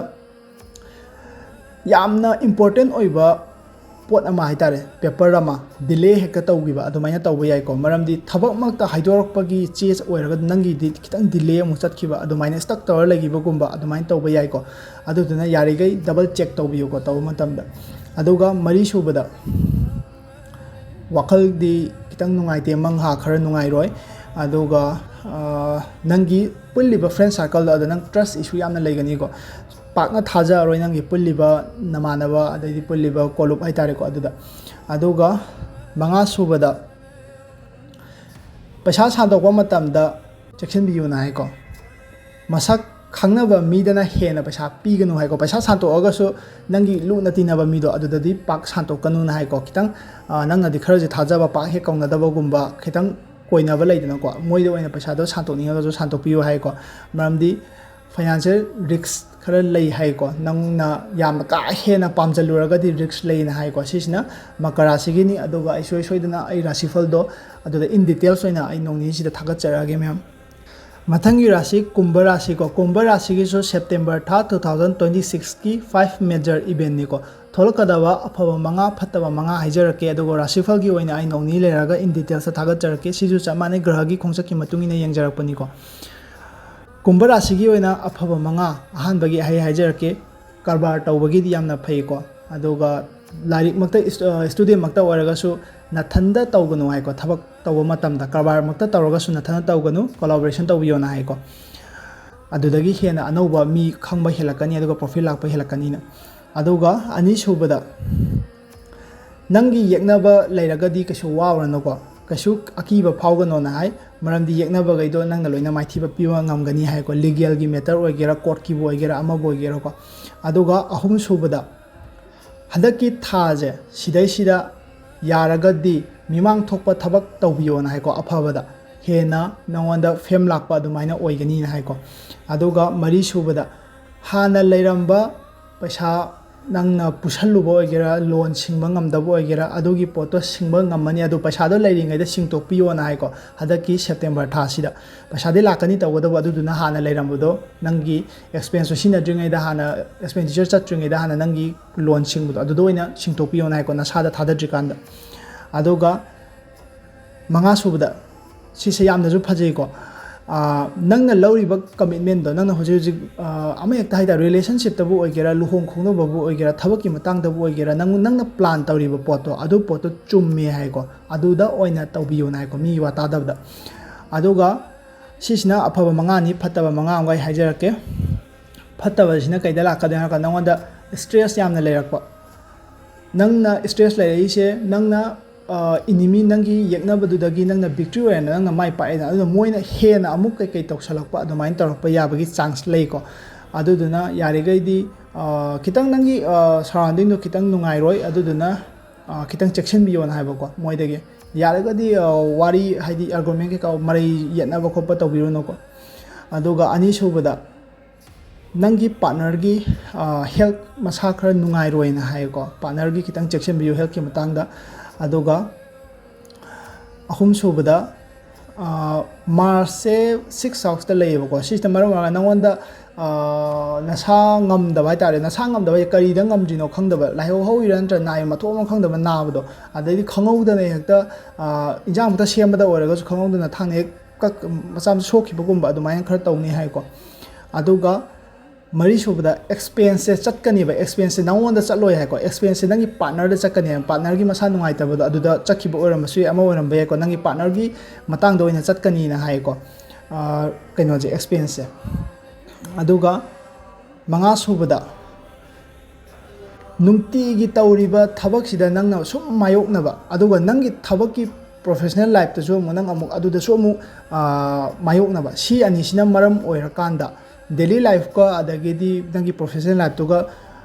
ꯌꯥꯝꯅ ꯏꯝꯄꯣꯔꯇꯦꯟ ꯑꯣꯏꯕ ꯄꯣꯠ ꯑꯃ ꯍꯥꯏ ꯇꯥꯔꯦ, ꯄꯦꯄꯔ ꯑꯃ ꯗꯤꯂꯦ ꯍꯦꯛꯇ ꯇꯧꯈꯤꯕ ꯑꯗꯨꯃꯥꯏꯅ ꯇꯧꯕ ꯌꯥꯏꯀꯣ꯫ ꯃꯔꯝꯗꯤ ꯊꯕꯛꯃꯛꯇ ꯍꯥꯏꯗꯣꯔꯛꯄꯒꯤ ꯆꯦ ꯑꯣꯏꯔꯒ ꯅꯪꯒꯤꯗꯤ ꯈꯤꯇꯪ ꯗꯤꯂꯦ ꯑꯃꯨꯛ ꯆꯠꯈꯤꯕ, ꯑꯗꯨꯃꯥꯏꯅ ꯁ꯭ꯇꯛ ꯇꯧꯔ ꯂꯩꯈꯤꯕꯒꯨꯝꯕ ꯑꯗꯨꯃꯥꯏꯅ ꯇꯧꯕ ꯌꯥꯏꯀꯣ꯫ ꯑꯗꯨꯗꯨꯅ ꯌꯥꯔꯤꯈꯩ ꯗꯕꯜ ꯆꯦꯛ ꯇꯧꯕꯤꯌꯨꯀꯣ ꯇꯧꯕ ꯃꯇꯝꯗ꯫ ꯑꯗꯨꯒ ꯃꯔꯤ ꯁꯨꯕꯗ, ꯋꯥꯈꯜꯗꯤ ꯈꯤꯇꯪ ꯅꯨꯡꯉꯥꯏꯇꯦ, ꯃꯪꯍꯥ ꯈꯔ ꯅꯨꯡꯉꯥꯏꯔꯣꯏ꯫ ꯑꯗꯨꯒ ꯅꯪꯒꯤ ꯄꯨꯜꯂꯤꯕ ꯐ꯭ꯔꯦꯟ ꯁꯥꯔꯀꯜꯗꯣ ꯑꯗ ꯅꯪ ꯇ꯭ꯔꯁ ꯏꯁꯨ ꯌꯥꯝꯅ ꯂꯩꯒꯅꯤꯀꯣ꯫ ꯄꯥꯛꯅ ꯊꯥꯖꯔꯔꯣꯏ ꯅꯪꯒꯤ ꯄꯨꯜꯂꯤꯕ ꯅꯃꯥꯟꯅꯕ, ꯑꯗꯩꯗꯤ ꯄꯨꯜꯂꯤꯕ ꯀꯣꯂꯨꯞ ꯍꯥꯏꯇꯥꯔꯦꯀꯣ꯫ ꯑꯗꯨꯗ, ꯑꯗꯨꯒ ꯃꯉꯥ ꯁꯨꯕꯗ, ꯄꯩꯁꯥ ꯁꯥꯟꯗꯣꯛꯄ ꯃꯇꯝꯗ ꯆꯦꯛꯁꯤꯟꯕꯤꯌꯨꯅ ꯍꯥꯏꯀꯣ꯫ ꯃꯁꯛ ꯈꯪꯅꯕ ꯃꯤꯗꯅ ꯍꯦꯟꯅ ꯄꯩꯁꯥ ꯄꯤꯒꯅꯨ ꯍꯥꯏꯀꯣ꯫ ꯄꯩꯁꯥ ꯁꯥꯟꯇꯣꯛꯑꯒꯁꯨ ꯅꯪꯒꯤ ꯂꯨꯅ ꯇꯤꯟꯅꯕ ꯃꯤꯗꯣ ꯑꯗꯨꯗꯗꯤ ꯄꯥꯛ ꯁꯥꯟꯇꯣꯛꯀꯅꯨꯅ ꯍꯥꯏꯀꯣ꯫ ꯈꯤꯇꯪ, ꯑ, ꯅꯪꯅꯗꯤ ꯈꯔꯁꯨ ꯊꯥꯖꯕ, ꯄꯥꯛ ꯍꯦꯛ ꯀꯧꯅꯗꯕꯒꯨꯝꯕ, ꯈꯤꯇꯪ ꯀꯣꯏꯅꯕ ꯂꯩꯗꯅꯀꯣ, ꯃꯣꯏꯗ ꯑꯣꯏꯅ ꯄꯩꯁꯥꯗꯣ ꯁꯥꯟꯇꯣꯛꯅꯤꯡꯉꯒꯁꯨ ꯁꯥꯟꯇꯣꯛꯄꯤꯌꯨ ꯍꯥꯏꯀꯣ꯫ ꯃꯔꯝꯗꯤ ꯐꯥꯏꯅꯥꯟꯁꯤꯌꯦꯜ ꯔꯤꯛꯁ ꯈꯔ ꯂꯩ ꯍꯥꯏꯀꯣ꯫ ꯅꯪꯅ ꯌꯥꯝꯅ ꯀꯥ ꯍꯦꯟꯅ ꯄꯥꯝꯖꯜꯂꯨꯔꯒꯗꯤ ꯔꯤꯛꯁ ꯂꯩꯅ ꯍꯥꯏꯀꯣ꯫ ꯁꯤꯁꯤꯅ ꯃꯀꯔꯥ ꯔꯥꯁꯤꯒꯤꯅꯤ꯫ ꯑꯗꯨꯒ ꯑꯩ ꯁꯣꯏ ꯁꯣꯏꯗꯅ ꯑꯩ ꯔꯥꯁꯤꯐꯜꯗꯣ ꯑꯗꯨꯗ in details ꯑꯣꯏꯅ ꯑꯩ ꯅꯣꯡ ꯅꯤꯅꯤꯁꯤꯗ ꯊꯥꯒꯠꯆꯔꯛꯑꯒꯦ ꯃꯌꯥꯝ꯫ ꯃꯊꯪꯒꯤ ꯔꯥꯁꯤ ꯀꯨꯝꯚ ꯔꯥꯁꯤꯀꯣ꯫ ꯀꯨꯝꯚ ꯔꯥꯁꯤꯒꯤꯁꯨ ꯁꯦꯞꯇꯦꯝꯕꯔ ꯊꯥ two thousand twenty sixꯀꯤ five major eventꯅꯤꯀꯣ꯫ ꯊꯣꯛꯂꯛꯀꯗꯕ ꯑꯐꯕ ꯃꯉꯥ, ꯐꯠꯇꯕ ꯃꯉꯥ ꯍꯥꯏꯖꯔꯛꯀꯦ, ꯑꯗꯨꯒ ꯔꯥꯁꯤꯐꯜꯒꯤ ꯑꯣꯏꯅ ꯑꯩ ꯅꯣꯡ ꯅꯤꯅꯤ ꯂꯩꯔꯒ in detailsꯇ ꯊꯥꯒꯠꯆꯔꯛꯀꯦ꯫ ꯁꯤꯁꯨ ꯆꯞ ꯃꯥꯟꯅꯩ, ꯒ꯭ꯔꯍꯒꯤ ꯈꯣꯡꯆꯠꯀꯤ ꯃꯇꯨꯡ ꯏꯟꯅ ꯌꯦꯡꯖꯔꯛꯄꯅꯤꯀꯣ꯫ ꯀꯨꯝꯚ ꯔꯥꯁꯤꯒꯤ ꯑꯣꯏꯅ ꯑꯐꯕ ꯃꯉꯥ, ꯑꯍꯥꯟꯕꯒꯤ ꯑꯩ ꯍꯥꯏꯖꯔꯛꯀꯦ, ꯀꯔꯕꯥꯔ ꯇꯧꯕꯒꯤꯗꯤ ꯌꯥꯝꯅ ꯐꯩꯀꯣ꯫ ꯑꯗꯨꯒ ꯂꯥꯏꯔꯤꯛꯃꯛꯇ, ꯏꯁ-, ꯑ, studentꯃꯛꯇ ꯑꯣꯏꯔꯒꯁꯨ ꯅꯊꯟꯗ ꯇꯧꯒꯅꯨ ꯍꯥꯏꯀꯣ꯫ ꯊꯕꯛ ꯇꯧꯕ ꯃꯇꯝꯗ ꯀꯔꯕꯥꯔꯃꯛꯇ ꯇꯧꯔꯒꯁꯨ ꯅꯊꯟꯗ ꯇꯧꯒꯅꯨ, collaboration ꯇꯧꯕꯤꯌꯣꯅ ꯍꯥꯏꯀꯣ꯫ ꯑꯗꯨꯗꯒꯤ ꯍꯦꯟꯅ ꯑꯅꯧꯕ ꯃꯤ ꯈꯪꯕ ꯍꯦꯜꯂꯛꯀꯅꯤ, ꯑꯗꯨꯒ profit ꯂꯥꯛꯄ ꯍꯦꯜꯂꯛꯀꯅꯤꯅ꯫ ꯑꯗꯨꯒ ꯑꯅꯤꯁꯨꯕꯗ, ꯅꯪꯒꯤ ꯌꯦꯛꯅꯕ ꯂꯩꯔꯒꯗꯤ ꯀꯩꯁꯨ ꯋꯥꯔꯨꯔꯅꯨꯀꯣ, ꯀꯩꯁꯨ ꯑꯀꯤꯕ ꯐꯥꯎꯒꯅꯣꯅ ꯍꯥꯏ꯫ ꯃꯔꯝꯗꯤ ꯌꯦꯛꯅꯕꯈꯩꯗꯣ ꯅꯪꯅ ꯂꯣꯏꯅ ꯃꯥꯏꯊꯤꯕ ꯄꯤꯕ ꯉꯝꯒꯅꯤ ꯍꯥꯏꯀꯣ, legalꯒꯤ matter ꯑꯣꯏꯒꯦꯔꯥ, courtꯀꯤꯕꯨ ꯑꯣꯏꯒꯦꯔꯥ, ꯑꯃꯕꯨ ꯑꯣꯏꯒꯦꯔꯥꯀꯣ꯫ ꯑꯗꯨꯒ ꯑꯍꯨꯝ ꯁꯨꯕꯗ, ꯍꯟꯗꯛꯀꯤ ꯊꯥꯁꯦ ꯁꯤꯗꯩꯁꯤꯗ ꯌꯥꯔꯒꯗꯤ ꯃꯤꯃꯥꯡ ꯊꯣꯛꯄ ꯊꯕꯛ ꯇꯧꯕꯤꯌꯣꯅ ꯍꯥꯏꯀꯣ, ꯑꯐꯕꯗ ꯍꯦꯟꯅ ꯅꯉꯣꯟꯗ fame ꯂꯥꯛꯄ ꯑꯗꯨꯃꯥꯏꯅ ꯑꯣꯏꯒꯅꯤꯅ ꯍꯥꯏꯀꯣ꯫ ꯑꯗꯨꯒ ꯃꯔꯤ ꯁꯨꯕꯗ, ꯍꯥꯟꯅ ꯂꯩꯔꯝꯕ ꯄꯩꯁꯥ ꯅꯪꯅ ꯄꯨꯁꯜꯂꯨꯕ ꯑꯣꯏꯒꯦꯔꯥ, ꯂꯣꯟ ꯁꯤꯡꯕ ꯉꯝꯗꯕ ꯑꯣꯏꯒꯦꯔꯥ, ꯑꯗꯨꯒꯤ ꯄꯣꯠꯇꯣ ꯁꯤꯡꯕ ꯉꯝꯃꯅꯤ꯫ ꯑꯗꯨ ꯄꯩꯁꯥꯗꯣ ꯂꯩꯔꯤꯉꯩꯗ ꯁꯤꯡꯇꯣꯛꯄꯤꯌꯣꯅ ꯍꯥꯏꯀꯣ꯫ ꯍꯟꯗꯛꯀꯤ ꯁꯦꯞꯇꯦꯝꯕꯔ ꯊꯥꯁꯤꯗ ꯄꯩꯁꯥꯗꯤ ꯂꯥꯛꯀꯅꯤ ꯇꯧꯒꯗꯕ, ꯑꯗꯨꯗꯨꯅ ꯍꯥꯟꯅ ꯂꯩꯔꯝꯕꯗꯣ, ꯅꯪꯒꯤ ꯑꯦꯛꯁꯄꯦꯟꯁꯇꯣ ꯁꯤꯖꯤꯟꯅꯗ꯭ꯔꯤꯉꯩꯗ, ꯍꯥꯟꯅ ꯑꯦꯛꯁꯄꯦꯟꯗꯤꯆꯔ ꯆꯠꯇ꯭ꯔꯤꯉꯩꯗ ꯍꯥꯟꯅ ꯅꯪꯒꯤ ꯂꯣꯟ ꯁꯤꯡꯕꯗꯣ ꯑꯗꯨꯗ ꯑꯣꯏꯅ ꯁꯤꯡꯇꯣꯛꯄꯤꯌꯣꯅ ꯍꯥꯏꯀꯣ, ꯅꯁꯥꯗ ꯊꯥꯗꯗ꯭ꯔꯤꯀꯥꯟꯗ꯫ ꯑꯗꯨꯒ ꯃꯉꯥ ꯁꯨꯕꯗ, ꯁꯤꯁꯦ ꯌꯥꯝꯅꯁꯨ ꯐꯖꯩꯀꯣ꯫ ꯑꯥ, ꯅꯪꯅ ꯂꯧꯔꯤꯕ ꯀꯃꯤꯠꯃꯦꯟꯗꯣ, ꯅꯪꯅ ꯍꯧꯖꯤꯛ ꯍꯧꯖꯤꯛ, ꯑꯥ, ꯑꯃ ꯍꯦꯛꯇ ꯍꯥꯏꯇꯥꯔꯦ, ꯔꯤꯂꯦꯁꯟꯁꯤꯞꯇꯕꯨ ꯑꯣꯏꯒꯦꯔꯥ, ꯂꯨꯍꯣꯡ ꯈꯣꯡꯗꯣꯡꯕꯕꯨ ꯑꯣꯏꯒꯦꯔꯥ, ꯊꯕꯛꯀꯤ ꯃꯇꯥꯡꯗꯕꯨ ꯑꯣꯏꯒꯦꯔꯥ, ꯅꯪ, ꯅꯪꯅ ꯄ꯭ꯂꯥꯟ ꯇꯧꯔꯤꯕ ꯄꯣꯠꯇꯣ, ꯑꯗꯨ ꯄꯣꯠꯇꯣ ꯆꯨꯝꯃꯦ ꯍꯥꯏꯀꯣ꯫ ꯑꯗꯨꯗ ꯑꯣꯏꯅ ꯇꯧꯕꯤꯌꯣꯅ ꯍꯥꯏꯀꯣ, ꯃꯤꯒꯤ ꯋꯥ ꯇꯥꯗꯕꯗ꯫ ꯑꯗꯨꯒ ꯁꯤꯁꯤꯅ ꯑꯐꯕ ꯃꯉꯥꯅꯤ, ꯐꯠꯇꯕ ꯃꯉꯥ ꯑꯃꯒ ꯑꯩ ꯍꯥꯏꯖꯔꯛꯀꯦ꯫ ꯐꯠꯇꯕꯁꯤꯅ ꯀꯩꯗ ꯂꯥꯛꯀꯗꯣꯏꯅꯣ ꯍꯥꯏꯔꯀꯥꯟꯗ, ꯅꯉꯣꯟꯗ ꯁ꯭ꯇ꯭ꯔꯦꯁ ꯌꯥꯝꯅ ꯂꯩꯔꯛꯄ꯫ ꯅꯪꯅ ꯁ꯭ꯇ꯭ꯔꯦꯁ ꯂꯩꯔꯛꯏꯁꯦ, ꯅꯪꯅ, ꯑ, enemy, ꯅꯪꯒꯤ ꯌꯦꯛꯅꯕꯗꯨꯗꯒꯤ ꯅꯪꯅ victory ꯑꯣꯏꯔꯦꯅ, ꯅꯪꯅ ꯃꯥꯏ ꯄꯥꯛꯑꯦꯅ, ꯑꯗꯨꯅ ꯃꯣꯏꯅ ꯍꯦꯟꯅ ꯑꯃꯨꯛ ꯀꯩꯀꯩ ꯇꯧꯁꯜꯂꯛꯄ, ꯑꯗꯨꯃꯥꯏꯅ ꯇꯧꯔꯛꯄ ꯌꯥꯕꯒꯤ ꯆꯥꯟꯁ ꯂꯩꯀꯣ꯫ ꯑꯗꯨꯗꯨꯅ ꯌꯥꯔꯤꯈꯩꯗꯤ, ꯑ, ꯈꯤꯇꯪ ꯅꯪꯒꯤ, ꯑ, ꯁꯔꯥꯎꯟꯗꯤꯡꯗꯣ ꯈꯤꯇꯪ ꯅꯨꯡꯉꯥꯏꯔꯣꯏ, ꯑꯗꯨꯗꯨꯅ, ꯑ, ꯈꯤꯇꯪ ꯆꯦꯛꯁꯤꯟꯕꯤꯌꯣꯅ ꯍꯥꯏꯕꯀꯣ ꯃꯣꯏꯗꯒꯤ꯫ ꯌꯥꯔꯒꯗꯤ, ꯑ, ꯋꯥꯔꯤ, ꯍꯥꯏꯗꯤ ꯑꯥꯔꯒꯨꯃꯦꯟ ꯀꯩꯀꯥ, ꯃꯔꯩ ꯌꯦꯠꯅꯕ ꯈꯣꯠꯄ ꯇꯧꯕꯤꯔꯨꯅꯨꯀꯣ꯫ ꯑꯗꯨꯒ ꯑꯅꯤꯁꯨꯕꯗ, ꯅꯪꯒꯤ ꯄꯥꯔꯠꯅꯔꯒꯤ, ꯑ, ꯍꯦꯜꯠ ꯃꯁꯥ ꯈꯔ ꯅꯨꯡꯉꯥꯏꯔꯣꯏꯅ ꯍꯥꯏꯌꯦꯀꯣ꯫ ꯄꯥꯔꯠꯅꯔꯒꯤ ꯈꯤꯇꯪ ꯆꯦꯛꯁꯤꯟꯕꯤꯌꯨ ꯍꯦꯜꯠꯀꯤ ꯃꯇꯥꯡꯗ꯫ ꯑꯗꯨꯒ ꯑꯍꯨꯝꯁꯨꯕꯗ, ꯑ, ꯃꯥꯔꯁꯁꯦ ꯁꯤꯛꯁ ꯍꯥꯎꯁꯇ ꯂꯩꯌꯦꯕꯀꯣ꯫ ꯁꯤꯁꯤꯅ ꯃꯔꯝ ꯑꯣꯏꯔꯒ ꯅꯪꯉꯣꯟꯗ, ꯑ, ꯅꯁꯥ ꯉꯝꯗꯕ ꯍꯥꯏꯇꯥꯔꯦ꯫ ꯅꯁꯥ ꯉꯝꯗꯕ ꯍꯥꯏꯁꯦ ꯀꯔꯤꯗ ꯉꯝꯗ꯭ꯔꯤꯅꯣ ꯈꯪꯗꯕ, ꯂꯥꯏꯍꯧ ꯍꯧꯔꯤꯔꯥ ꯅꯠꯇ꯭ꯔꯒ ꯅꯥꯏ ꯃꯊꯣꯡ ꯑꯃ ꯈꯪꯗꯕ ꯅꯥꯕꯗꯣ, ꯑꯗꯩꯗꯤ ꯈꯪꯍꯧꯗꯅ ꯍꯦꯛꯇ, ꯑ, ꯏꯟꯖꯥꯡ ꯃꯛꯇ ꯁꯦꯝꯕꯗ ꯑꯣꯏꯔꯒꯁꯨ ꯈꯪꯍꯧꯗꯅ ꯊꯥꯡꯅ ꯍꯦꯛ ꯀꯛ-, ꯃꯆꯥ ꯃꯆꯥ ꯁꯣꯛꯈꯤꯕꯒꯨꯝꯕ ꯑꯗꯨꯃꯥꯏꯅ ꯈꯔ ꯇꯧꯅꯤ ꯍꯥꯏꯀꯣ꯫ ꯑꯗꯨꯒ ꯃꯔꯤꯁꯨꯕꯗ, ꯑꯦꯛꯁꯄꯦꯟꯁꯁꯦ ꯆꯠꯀꯅꯦꯕ꯫ ꯑꯦꯛꯁꯄꯦꯟꯁꯁꯦ ꯅꯉꯣꯟꯗ ꯆꯠꯂꯣꯏ ꯍꯥꯏꯀꯣ, ꯑꯦꯛꯁꯄꯦꯟꯁꯁꯦ ꯅꯪꯒꯤ ꯄꯥꯔꯠꯅꯔꯗ ꯆꯠꯀꯅꯤ ꯍꯥꯏ꯫ ꯄꯥꯔꯠꯅꯔꯒꯤ ꯃꯁꯥ ꯅꯨꯡꯉꯥꯏꯇꯕꯗꯣ ꯑꯗꯨꯗ ꯆꯠꯈꯤꯕ ꯑꯣꯏꯔꯝꯕꯁꯨ ꯌꯥꯏ, ꯑꯃ ꯑꯣꯏꯔꯝꯕ ꯌꯥꯏꯀꯣ, ꯅꯪꯒꯤ ꯄꯥꯔꯠꯅꯔꯒꯤ ꯃꯇꯥꯡꯗ ꯑꯣꯏꯅ ꯆꯠꯀꯅꯤꯅ ꯍꯥꯏꯀꯣ, ꯑꯥ, ꯀꯩꯅꯣꯁꯦ, ꯑꯦꯛꯁꯄꯦꯟꯁꯁꯦ꯫ ꯑꯗꯨꯒ ꯃꯉꯥ ꯁꯨꯕꯗ, ꯅꯨꯡꯇꯤꯒꯤ ꯇꯧꯔꯤꯕ ꯊꯕꯛꯁꯤꯗ ꯅꯪꯅ ꯁꯨꯝ ꯃꯥꯌꯣꯛꯅꯕ, ꯑꯗꯨꯒ ꯅꯪꯒꯤ ꯊꯕꯛꯀꯤ ꯄ꯭ꯔꯣꯐꯦꯁꯅꯦꯜ ꯂꯥꯏꯐꯇꯁꯨ ꯑꯃꯨꯛ ꯅꯪ ꯑꯃꯨꯛ ꯑꯗꯨꯗꯁꯨ ꯑꯃꯨꯛ, ꯑꯥ, ꯃꯥꯌꯣꯛꯅꯕ꯫ ꯁꯤ ꯑꯅꯤꯁꯤꯅ ꯃꯔꯝ ꯑꯣꯏꯔꯀꯥꯟꯗ ꯗꯦꯂꯤ ꯂꯥꯏꯐꯀ ꯑꯗꯒꯤꯗꯤ ꯅꯪꯒꯤ ꯄ꯭ꯔꯣꯐꯦꯁꯅꯦꯜ ꯂꯥꯏꯐꯇꯨꯒ,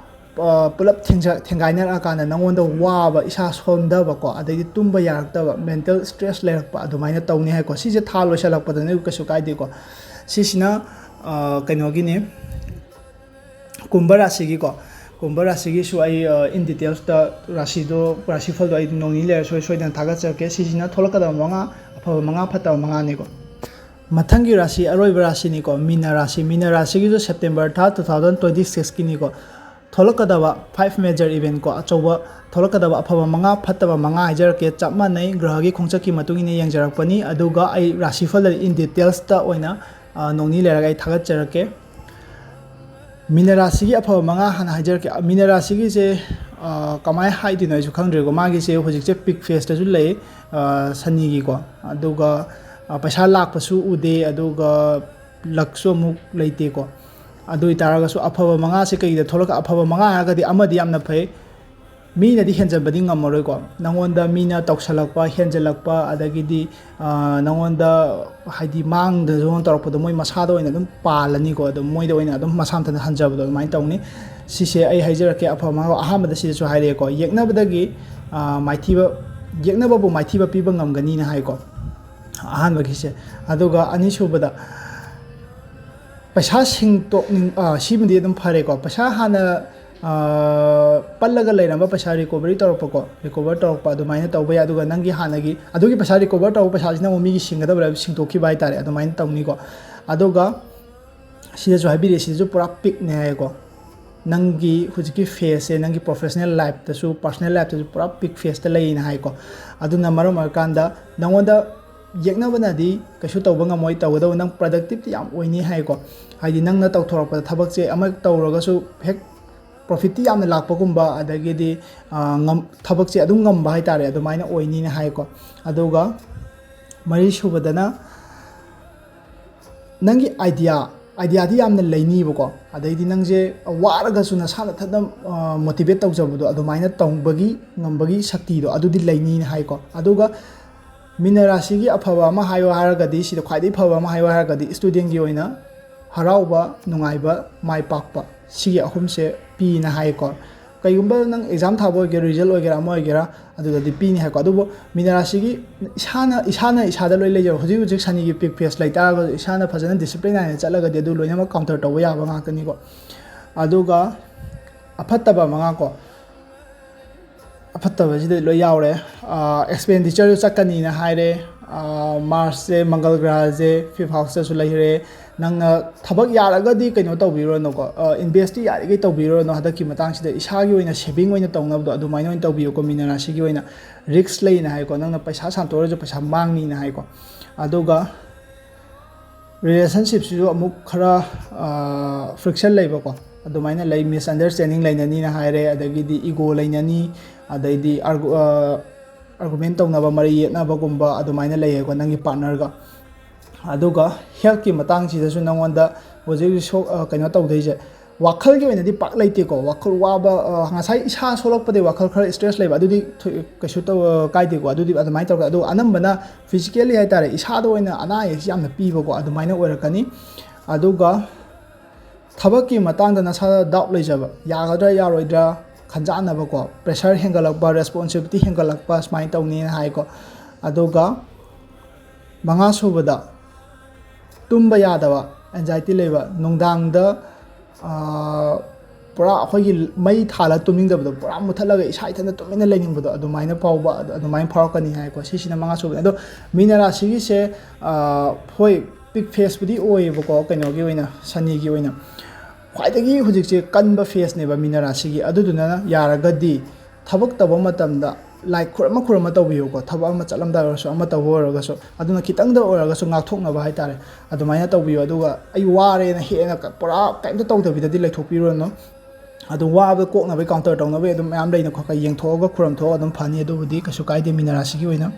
ꯑꯥ, ꯄꯨꯂꯞ ꯊꯦꯡꯖ-, ꯊꯦꯡꯒꯥꯏꯅꯔꯛꯑꯀꯥꯟꯗ ꯅꯉꯣꯟꯗ ꯋꯥꯕ, ꯏꯁꯥ ꯁꯣꯟꯊꯕꯀꯣ, ꯑꯗꯩꯗꯤ ꯇꯨꯝꯕ ꯌꯥꯔꯛꯇꯕ, ꯃꯦꯟꯇꯦꯜ ꯁ꯭ꯇ꯭ꯔꯦꯁ ꯂꯩꯔꯛꯄ, ꯑꯗꯨꯃꯥꯏꯅ ꯇꯧꯅꯤ ꯍꯥꯏꯀꯣ꯫ ꯁꯤꯁꯦ ꯊꯥ ꯂꯣꯏꯁꯤꯜꯂꯛꯄꯗꯅꯦ, ꯀꯩꯁꯨ ꯀꯥꯏꯗꯦꯀꯣ꯫ ꯁꯤꯁꯤꯅ, ꯑꯥ, ꯀꯩꯅꯣꯒꯤꯅꯤ, ꯀꯨꯝꯚ ꯔꯥꯁꯤꯒꯤꯀꯣ꯫ ꯀꯨꯝꯚ ꯔꯥꯁꯤꯒꯤꯁꯨ ꯑꯩ, ꯑ, in details ꯇ ꯔꯥꯁꯤꯗꯣ, ꯔꯥꯁꯤꯐꯜꯗꯣ ꯑꯩ ꯅꯣꯡ ꯅꯤꯅꯤ ꯂꯩꯔ ꯁꯣꯏ-, ꯁꯣꯏꯗꯅ ꯊꯥꯒꯠꯆꯔꯛꯀꯦ꯫ ꯁꯤꯁꯤꯅ ꯊꯣꯛꯂꯛꯀꯗꯕ ꯃꯉꯥ, ꯑꯐꯕ ꯃꯉꯥ, ꯐꯠꯇꯕ ꯃꯉꯥꯅꯤꯀꯣ꯫ ꯃꯊꯪꯒꯤ ꯔꯥꯁꯤ, ꯑꯔꯣꯏꯕ ꯔꯥꯁꯤꯅꯤꯀꯣ, ꯃꯤꯅ ꯔꯥꯁꯤ꯫ ꯃꯤꯅ ꯔꯥꯁꯤꯒꯤꯁꯨ September ꯊꯥ two thousand twenty six ꯀꯤꯅꯤꯀꯣ꯫ ꯊꯣꯛꯂꯛꯀꯗꯕ five major event ꯀꯣ, ꯑꯆꯧꯕ ꯊꯣꯛꯂꯛꯀꯗꯕ ꯑꯐꯕ ꯃꯉꯥ, ꯐꯠꯇꯕ ꯃꯉꯥ ꯍꯥꯏꯖꯔꯛꯀꯦ꯫ ꯆꯞ ꯃꯥꯟꯅꯩ, ꯒ꯭ꯔꯍꯒꯤ ꯈꯣꯡꯆꯠꯀꯤ ꯃꯇꯨꯡ ꯏꯟꯅ ꯌꯦꯡꯖꯔꯛꯄꯅꯤ꯫ ꯑꯗꯨꯒ ꯑꯩ ꯔꯥꯁꯤꯐꯜꯗꯗꯤ in details ꯇ ꯑꯣꯏꯅ, ꯑ, ꯅꯣꯡ ꯅꯤꯅꯤ ꯂꯩꯔꯒ ꯑꯩ ꯊꯥꯒꯠꯆꯔꯛꯀꯦ꯫ ꯃꯤꯅ ꯔꯥꯁꯤꯒꯤ ꯑꯐꯕ ꯃꯉꯥ ꯍꯥꯟꯅ ꯍꯥꯏꯖꯔꯛꯀꯦ꯫ ꯃꯤꯅ ꯔꯥꯁꯤꯒꯤꯁꯦ, ꯑ, ꯀꯃꯥꯏꯅ ꯍꯥꯏꯗꯣꯏꯅꯣ ꯑꯩꯁꯨ ꯈꯪꯗ꯭ꯔꯦꯀꯣ꯫ ꯃꯥꯒꯤꯁꯦ ꯍꯧꯖꯤꯛꯁꯦ peak phase ꯇꯁꯨ ꯂꯩ, ꯑ, ꯁꯅꯤꯒꯤꯀꯣ꯫ ꯑꯗꯨꯒ, ꯑ, ꯄꯩꯁꯥ ꯂꯥꯛꯄꯁꯨ ꯎꯗꯦ, ꯑꯗꯨꯒ luck ꯁꯨ ꯑꯃꯨꯛ ꯂꯩꯇꯦꯀꯣ꯫ ꯑꯗꯨ ꯑꯣꯏꯇꯥꯔꯒꯁꯨ ꯑꯐꯕ ꯃꯉꯥꯁꯦ ꯀꯩꯗ ꯊꯣꯛꯂꯛꯀ-, ꯑꯐꯕ ꯃꯉꯥ ꯍꯥꯏꯔꯒꯗꯤ ꯑꯃꯗꯤ ꯌꯥꯝꯅ ꯐꯩ, ꯃꯤꯅꯗꯤ ꯍꯦꯟꯖꯟꯕꯗꯤ ꯉꯝꯃꯔꯣꯏꯀꯣ꯫ ꯅꯪꯉꯣꯟꯗ ꯃꯤꯅ ꯇꯧꯁꯜꯂꯛꯄ, ꯍꯦꯟꯖꯜꯂꯛꯄ, ꯑꯗꯒꯤꯗꯤ, ꯑ, ꯅꯪꯉꯣꯟꯗ ꯍꯥꯏꯗꯤ ꯃꯥꯡꯗꯁꯨ ꯇꯧꯔꯛꯄꯗꯣ ꯃꯣꯏ ꯃꯁꯥꯗ ꯑꯣꯏꯅ ꯑꯗꯨꯝ ꯄꯥꯜꯂꯅꯤꯀꯣ꯫ ꯑꯗꯨꯝ ꯃꯣꯏꯗ ꯑꯣꯏꯅ ꯑꯗꯨꯝ ꯃꯁꯥ ꯃꯊꯟꯇ ꯍꯟꯖꯕꯗꯣ ꯑꯗꯨꯃꯥꯏꯅ ꯇꯧꯅꯤ꯫ ꯁꯤꯁꯦ ꯑꯩ ꯍꯥꯏꯖꯔꯛꯀꯦ, ꯑꯐꯕ ꯃꯉꯥ꯫ ꯑꯍꯥꯟꯕꯗ ꯁꯤꯗꯁꯨ ꯍꯥꯏꯔꯛꯑꯦꯀꯣ, ꯌꯦꯛꯅꯕꯗꯒꯤ, ꯑ, ꯃꯥꯏꯊꯤꯕ, ꯌꯦꯛꯅꯕꯕꯨ ꯃꯥꯏꯊꯤꯕ ꯄꯤꯕ ꯉꯝꯒꯅꯤꯅ ꯍꯥꯏꯀꯣ, ꯑꯍꯥꯟꯕꯒꯤꯁꯦ꯫ ꯑꯗꯨꯒ ꯑꯅꯤꯁꯨꯕꯗ, ꯄꯩꯁꯥ ꯁꯤꯡꯇꯣꯛꯅꯤꯡ-, ꯑ, ꯁꯤꯃꯗꯤ ꯑꯗꯨꯝ ꯐꯔꯦꯀꯣ꯫ ꯄꯩꯁꯥ ꯍꯥꯟꯅ, ꯑ, ꯄꯜꯂꯒ ꯂꯩꯔꯝꯕ ꯄꯩꯁꯥ recovery ꯇꯧꯔꯛꯄꯀꯣ, recover ꯇꯧꯔꯛꯄ ꯑꯗꯨꯃꯥꯏꯅ ꯇꯧꯕ ꯌꯥꯏ꯫ ꯑꯗꯨꯒ ꯅꯪꯒꯤ ꯍꯥꯟꯅꯒꯤ ꯑꯗꯨꯒꯤ ꯄꯩꯁꯥ recover ꯇꯧꯕ ꯄꯩꯁꯥꯁꯤꯅ ꯑꯃꯨꯛ ꯃꯤꯒꯤ ꯁꯤꯡꯒꯗꯕ ꯂꯩꯕ ꯁꯤꯡꯇꯣꯛꯈꯤꯕ ꯍꯥꯏꯇꯥꯔꯦ, ꯑꯗꯨꯃꯥꯏꯅ ꯇꯧꯅꯤꯀꯣ꯫ ꯑꯗꯨꯒ ꯁꯤꯗꯁꯨ ꯍꯥꯏꯕꯤꯔꯛꯑꯦ, ꯁꯤꯗꯁꯨ ꯄꯨꯔꯥ peak ꯅꯦ ꯍꯥꯏꯌꯦꯀꯣ꯫ ꯅꯪꯒꯤ ꯍꯧꯖꯤꯛꯀꯤ phase ꯁꯦ ꯅꯪꯒꯤ professional life ꯇꯁꯨ, personal life ꯇꯁꯨ ꯄꯨꯔꯥ peak phase ꯇ ꯂꯩꯌꯦꯅ ꯍꯥꯏꯀꯣ꯫ ꯑꯗꯨꯅ ꯃꯔꯝ ꯑꯣꯏꯔꯀꯥꯟꯗ ꯅꯉꯣꯟꯗ ꯌꯦꯛꯅꯕꯅꯗꯤ ꯀꯩꯁꯨ ꯇꯧꯕ ꯉꯝꯃꯣꯏ, ꯇꯧꯒꯗꯧꯕ ꯅꯪ productive ꯇꯤ ꯌꯥꯝ ꯑꯣꯏꯅꯤ ꯍꯥꯏꯀꯣ꯫ ꯍꯥꯏꯗꯤ ꯅꯪꯅ ꯇꯧꯊꯣꯔꯛꯄꯗ ꯊꯕꯛꯁꯦ ꯑꯃ ꯇꯧꯔꯒꯁꯨ ꯍꯦꯛ profit ꯇꯤ ꯌꯥꯝꯅ ꯂꯥꯛꯄꯒꯨꯝꯕ, ꯑꯗꯒꯤꯗꯤ, ꯑ, ꯉꯝ-, ꯊꯕꯛꯁꯦ ꯑꯗꯨꯝ ꯉꯝꯕ ꯍꯥꯏꯇꯥꯔꯦ, ꯑꯗꯨꯃꯥꯏꯅ ꯑꯣꯏꯅꯤꯅ ꯍꯥꯏꯀꯣ꯫ ꯑꯗꯨꯒ ꯃꯔꯤꯁꯨꯕꯗꯅ ꯅꯪꯒꯤ idea, idea ꯗꯤ ꯌꯥꯝꯅ ꯂꯩꯅꯤꯕꯀꯣ꯫ ꯑꯗꯩꯗꯤ ꯅꯪꯁꯦ ꯋꯥꯔꯒꯁꯨ ꯅꯁꯥ ꯅꯊꯟꯇ, ꯑ, motivate ꯇꯧꯖꯕꯗꯣ, ꯑꯗꯨꯃꯥꯏꯅ ꯇꯧꯕꯒꯤ ꯉꯝꯕꯒꯤ ꯁꯛꯇꯤꯗꯣ ꯑꯗꯨꯗꯤ ꯂꯩꯅꯤꯅ ꯍꯥꯏꯀꯣ꯫ ꯑꯗꯨꯒ ꯃꯤꯅ ꯔꯥꯁꯤꯒꯤ ꯑꯐꯕ ꯑꯃ ꯍꯥꯏꯌꯣ ꯍꯥꯏꯔꯒꯗꯤ, ꯁꯤꯗ ꯈ꯭ꯋꯥꯏꯗꯒꯤ ꯐꯕ ꯑꯃ ꯍꯥꯏꯌꯣ ꯍꯥꯏꯔꯒꯗꯤ, student ꯀꯤ ꯑꯣꯏꯅ ꯍꯔꯥꯎꯕ, ꯅꯨꯡꯉꯥꯏꯕ, ꯃꯥꯏ ꯄꯥꯛꯄ, ꯁꯤꯒꯤ ꯑꯍꯨꯝꯁꯦ ꯄꯤꯅ ꯍꯥꯏꯀꯣ꯫ ꯀꯩꯒꯨꯝꯕ ꯅꯪ exam ꯊꯥꯕ ꯑꯣꯏꯒꯦꯔꯥ, result ꯑꯣꯏꯒꯦꯔꯥ, ꯑꯃ ꯑꯣꯏꯒꯦꯔꯥ, ꯑꯗꯨꯗꯗꯤ ꯄꯤꯅꯤ ꯍꯥꯏꯀꯣ꯫ ꯑꯗꯨꯕꯨ ꯃꯤꯅ ꯔꯥꯁꯤꯒꯤ ꯏꯁꯥꯅ, ꯏꯁꯥꯅ ꯏꯁꯥꯗ ꯂꯣꯏ ꯂꯩꯖꯕ, ꯍꯧꯖꯤꯛ ꯍꯧꯖꯤꯛ ꯁꯅꯤꯒꯤ peak phase ꯂꯩꯇꯥꯔꯒꯁꯨ, ꯏꯁꯥꯅ ꯐꯖꯅ discipline ꯅꯥꯏꯅ ꯆꯠꯂꯒꯗꯤ ꯑꯗꯨ ꯂꯣꯏꯅꯃꯛ counter ꯇꯧꯕ ꯌꯥꯕ ꯉꯥꯛꯇꯅꯤꯀꯣ꯫ ꯑꯗꯨꯒ ꯑꯐꯠꯇꯕ ꯃꯉꯥ ꯀꯣ, ꯑꯐꯠꯇꯕꯁꯤꯗ ꯂꯣꯏ ꯌꯥꯎꯔꯦ꯫ ꯑꯦꯛꯁꯄꯦꯟꯗꯤꯆꯔꯁꯨ ꯆꯠꯀꯅꯤꯅ ꯍꯥꯏꯔꯦ꯫ ꯃꯥꯔꯁꯁꯦ, ꯃꯪꯒꯜ ꯒ꯭ꯔꯍꯁꯦ ꯐꯤꯐ ꯍꯥꯎꯁꯇꯁꯨ ꯂꯩꯔꯦ꯫ ꯅꯪꯅ ꯊꯕꯛ ꯌꯥꯔꯒꯗꯤ ꯀꯩꯅꯣ ꯇꯧꯕꯤꯔꯨꯔꯅꯨꯀꯣ, ꯏꯟꯚꯦꯁꯇꯤ ꯌꯥꯔꯤꯈꯩ ꯇꯧꯕꯤꯔꯨꯔꯅꯨ꯫ ꯍꯟꯗꯛꯀꯤ ꯃꯇꯥꯡꯁꯤꯗ ꯏꯁꯥꯒꯤ ꯑꯣꯏꯅ ꯁꯦꯚꯤꯡ ꯑꯣꯏꯅ ꯇꯧꯅꯕꯗꯣ ꯑꯗꯨꯃꯥꯏꯅ ꯑꯣꯏꯅ ꯇꯧꯕꯤꯌꯨꯀꯣ꯫ ꯃꯤꯅ ꯔꯥꯁꯤꯒꯤ ꯑꯣꯏꯅ ꯔꯤꯛꯁ ꯂꯩꯅ ꯍꯥꯏꯀꯣ, ꯅꯪꯅ ꯄꯩꯁꯥ ꯁꯥꯟꯇꯣꯛꯑꯔꯁꯨ ꯄꯩꯁꯥ ꯃꯥꯡꯅꯤꯅ ꯍꯥꯏꯀꯣ꯫ ꯑꯗꯨꯒ ꯔꯤꯂꯦꯁꯟꯁꯤꯞꯁꯤꯁꯨ ꯑꯃꯨꯛ ꯈꯔ ꯐ꯭ꯔꯤꯛꯁꯟ ꯂꯩꯕꯀꯣ, ꯑꯗꯨꯃꯥꯏꯅ ꯂꯩ, ꯃꯤꯁꯑꯟꯗꯔꯁꯇꯦꯟꯗꯤꯡ ꯂꯩꯅꯅꯤꯅ ꯍꯥꯏꯔꯦ, ꯑꯗꯒꯤꯗꯤ ꯏꯒꯣ ꯂꯩꯅꯅꯤ, ꯑꯗꯩꯗꯤ ꯑꯥꯔꯒꯨꯃꯦꯟ ꯇꯧꯅꯕ, ꯃꯔꯩ ꯌꯦꯠꯅꯕꯒꯨꯝꯕ ꯑꯗꯨꯃꯥꯏꯅ ꯂꯩꯌꯦꯀꯣ ꯅꯪꯒꯤ ꯄꯥꯔꯠꯅꯔꯒ꯫ ꯑꯗꯨꯒ ꯍꯦꯜꯠꯀꯤ ꯃꯇꯥꯡꯁꯤꯗꯁꯨ ꯅꯉꯣꯟꯗ ꯍꯧꯖꯤꯛ ꯍꯧꯖꯤꯛ ꯁꯣꯛ-, ꯑ, ꯀꯩꯅꯣ ꯇꯧꯗꯣꯏꯁꯦ, ꯋꯥꯈꯜꯒꯤ ꯑꯣꯏꯅꯗꯤ ꯄꯥꯛ ꯂꯩꯇꯦꯀꯣ꯫ ꯋꯥꯈꯜ ꯋꯥꯕ, ꯑ, ꯉꯁꯥꯏ ꯏꯁꯥ ꯁꯣꯛꯂꯛꯄꯗꯤ ꯋꯥꯈꯜ ꯈꯔ ꯁ꯭ꯇ꯭ꯔꯦꯁ ꯂꯩꯕ, ꯑꯗꯨꯗꯤ ꯊꯣꯏ-, ꯀꯩꯁꯨ ꯇꯧ-, ꯀꯥꯏꯗꯦꯀꯣ꯫ ꯑꯗꯨꯗꯤ ꯑꯗꯨꯃꯥꯏꯅ ꯇꯧꯔꯒ, ꯑꯗꯨꯒ ꯑꯅꯝꯕꯅ ꯐꯤꯖꯤꯀꯦꯜꯂꯤ ꯍꯥꯏꯇꯥꯔꯦ, ꯏꯁꯥꯗ ꯑꯣꯏꯅ ꯑꯅꯥ ꯑꯌꯦꯛꯁꯤ ꯌꯥꯝꯅ ꯄꯤꯕꯀꯣ, ꯑꯗꯨꯃꯥꯏꯅ ꯑꯣꯏꯔꯛꯀꯅꯤ꯫ ꯑꯗꯨꯒ ꯊꯕꯛꯀꯤ ꯃꯇꯥꯡꯗ ꯅꯁꯥꯗ ꯗꯥꯎꯠ ꯂꯩꯖꯕ, ꯌꯥꯒꯗ꯭ꯔꯥ ꯌꯥꯔꯣꯏꯗ꯭ꯔꯥ ꯈꯟꯖꯥꯟꯅꯕꯀꯣ, ꯄ꯭ꯔꯦꯁꯔ ꯍꯦꯟꯒꯠꯂꯛꯄ, ꯔꯦꯁꯄꯣꯟꯁꯤꯕꯤꯂꯤꯇꯤ ꯍꯦꯟꯒꯠꯂꯛꯄ, ꯁꯨꯃꯥꯏꯅ ꯇꯧꯅꯤꯅ ꯍꯥꯏꯀꯣ꯫ ꯑꯗꯨꯒ ꯃꯉꯥ ꯁꯨꯕꯗ, ꯇꯨꯝꯕ ꯌꯥꯗꯕ, ꯑꯦꯟꯖꯥꯏꯇꯤ ꯂꯩꯕ, ꯅꯨꯡꯗꯥꯡꯗ, ꯑꯥ, ꯄꯨꯔꯥ ꯑꯩꯈꯣꯏꯒꯤ ꯃꯩ ꯊꯥꯜꯂ ꯇꯨꯝꯅꯤꯡꯗꯕꯗꯣ, ꯄꯨꯔꯥ ꯃꯨꯠꯊꯠꯂꯒ ꯏꯁꯥ ꯏꯊꯟꯇ ꯇꯨꯃꯤꯟꯅ ꯂꯩꯅꯤꯡꯕꯗꯣ, ꯑꯗꯨꯃꯥꯏꯅ ꯐꯥꯎꯕ, ꯑꯗꯨ-, ꯑꯗꯨꯃꯥꯏꯅ ꯐꯥꯎꯔꯛꯀꯅꯤ ꯍꯥꯏꯀꯣ꯫ ꯁꯤꯁꯤꯅ ꯃꯉꯥ ꯁꯨꯕꯅꯤ꯫ ꯑꯗꯣ ꯃꯤꯅ ꯔꯥꯁꯤꯒꯤꯁꯦ, ꯑꯥ, ꯍꯣꯏ, ꯄꯤꯛ ꯐꯦꯁꯄꯨꯗꯤ ꯑꯣꯏꯌꯦꯕꯀꯣ, ꯀꯩꯅꯣꯒꯤ ꯑꯣꯏꯅ, ꯁꯅꯤꯒꯤ ꯑꯣꯏꯅ꯫ ꯈ꯭ꯋꯥꯏꯗꯒꯤ ꯍꯧꯖꯤꯛꯁꯦ ꯀꯟꯕ ꯐꯦꯁꯅꯦꯕ ꯃꯤꯅ ꯔꯥꯁꯤꯒꯤ꯫ ꯑꯗꯨꯗꯨꯅ ꯌꯥꯔꯒꯗꯤ ꯊꯕꯛ ꯇꯧꯕ ꯃꯇꯝꯗ ꯂꯥꯏ ꯈꯨꯔꯨꯝꯃ ꯈꯨꯔꯨꯝꯃ ꯇꯧꯕꯤꯌꯨꯀꯣ꯫ ꯊꯕꯛ ꯑꯃ ꯆꯠꯂꯝꯗꯥꯏ ꯑꯣꯏꯔꯁꯨ, ꯑꯃ ꯇꯧꯕ ꯑꯣꯏꯔꯒꯁꯨ, ꯑꯗꯨꯅ ꯈꯤꯇꯪꯗ ꯑꯣꯏꯔꯒꯁꯨ ꯉꯥꯛꯊꯣꯛꯅꯕ ꯍꯥꯏꯇꯥꯔꯦ, ꯑꯗꯨꯃꯥꯏꯅ ꯇꯧꯕꯤꯌꯨ꯫ ꯑꯗꯨꯒ "ꯑꯩ ꯋꯥꯔꯦꯅ" ꯍꯦꯟꯅ ꯀ-, ꯄꯨꯔꯥ ꯀꯩꯝꯇ ꯇꯧꯗꯕꯤꯗꯗꯤ ꯂꯩꯊꯣꯛꯄꯤꯔꯨꯔꯅꯨ꯫ ꯑꯗꯨ ꯋꯥꯕ ꯀꯣꯛꯅꯕꯒꯤ ꯀꯥꯎꯟꯇꯔ ꯇꯧꯅꯕꯒꯤ ꯑꯗꯨꯝ ꯃꯌꯥꯝ ꯂꯩꯅ ꯈꯣꯠꯄ ꯌꯦꯡꯊꯣꯛꯑꯒ ꯈꯨꯔꯨꯝꯊꯣꯛꯑꯒ ꯑꯗꯨꯝ ꯐꯅꯤ꯫ ꯑꯗꯨꯕꯨꯗꯤ ꯀꯩꯁꯨ ꯀꯥꯏꯗꯦ ꯃꯤꯅ ꯔꯥꯁꯤꯒꯤ ꯑꯣꯏꯅ꯫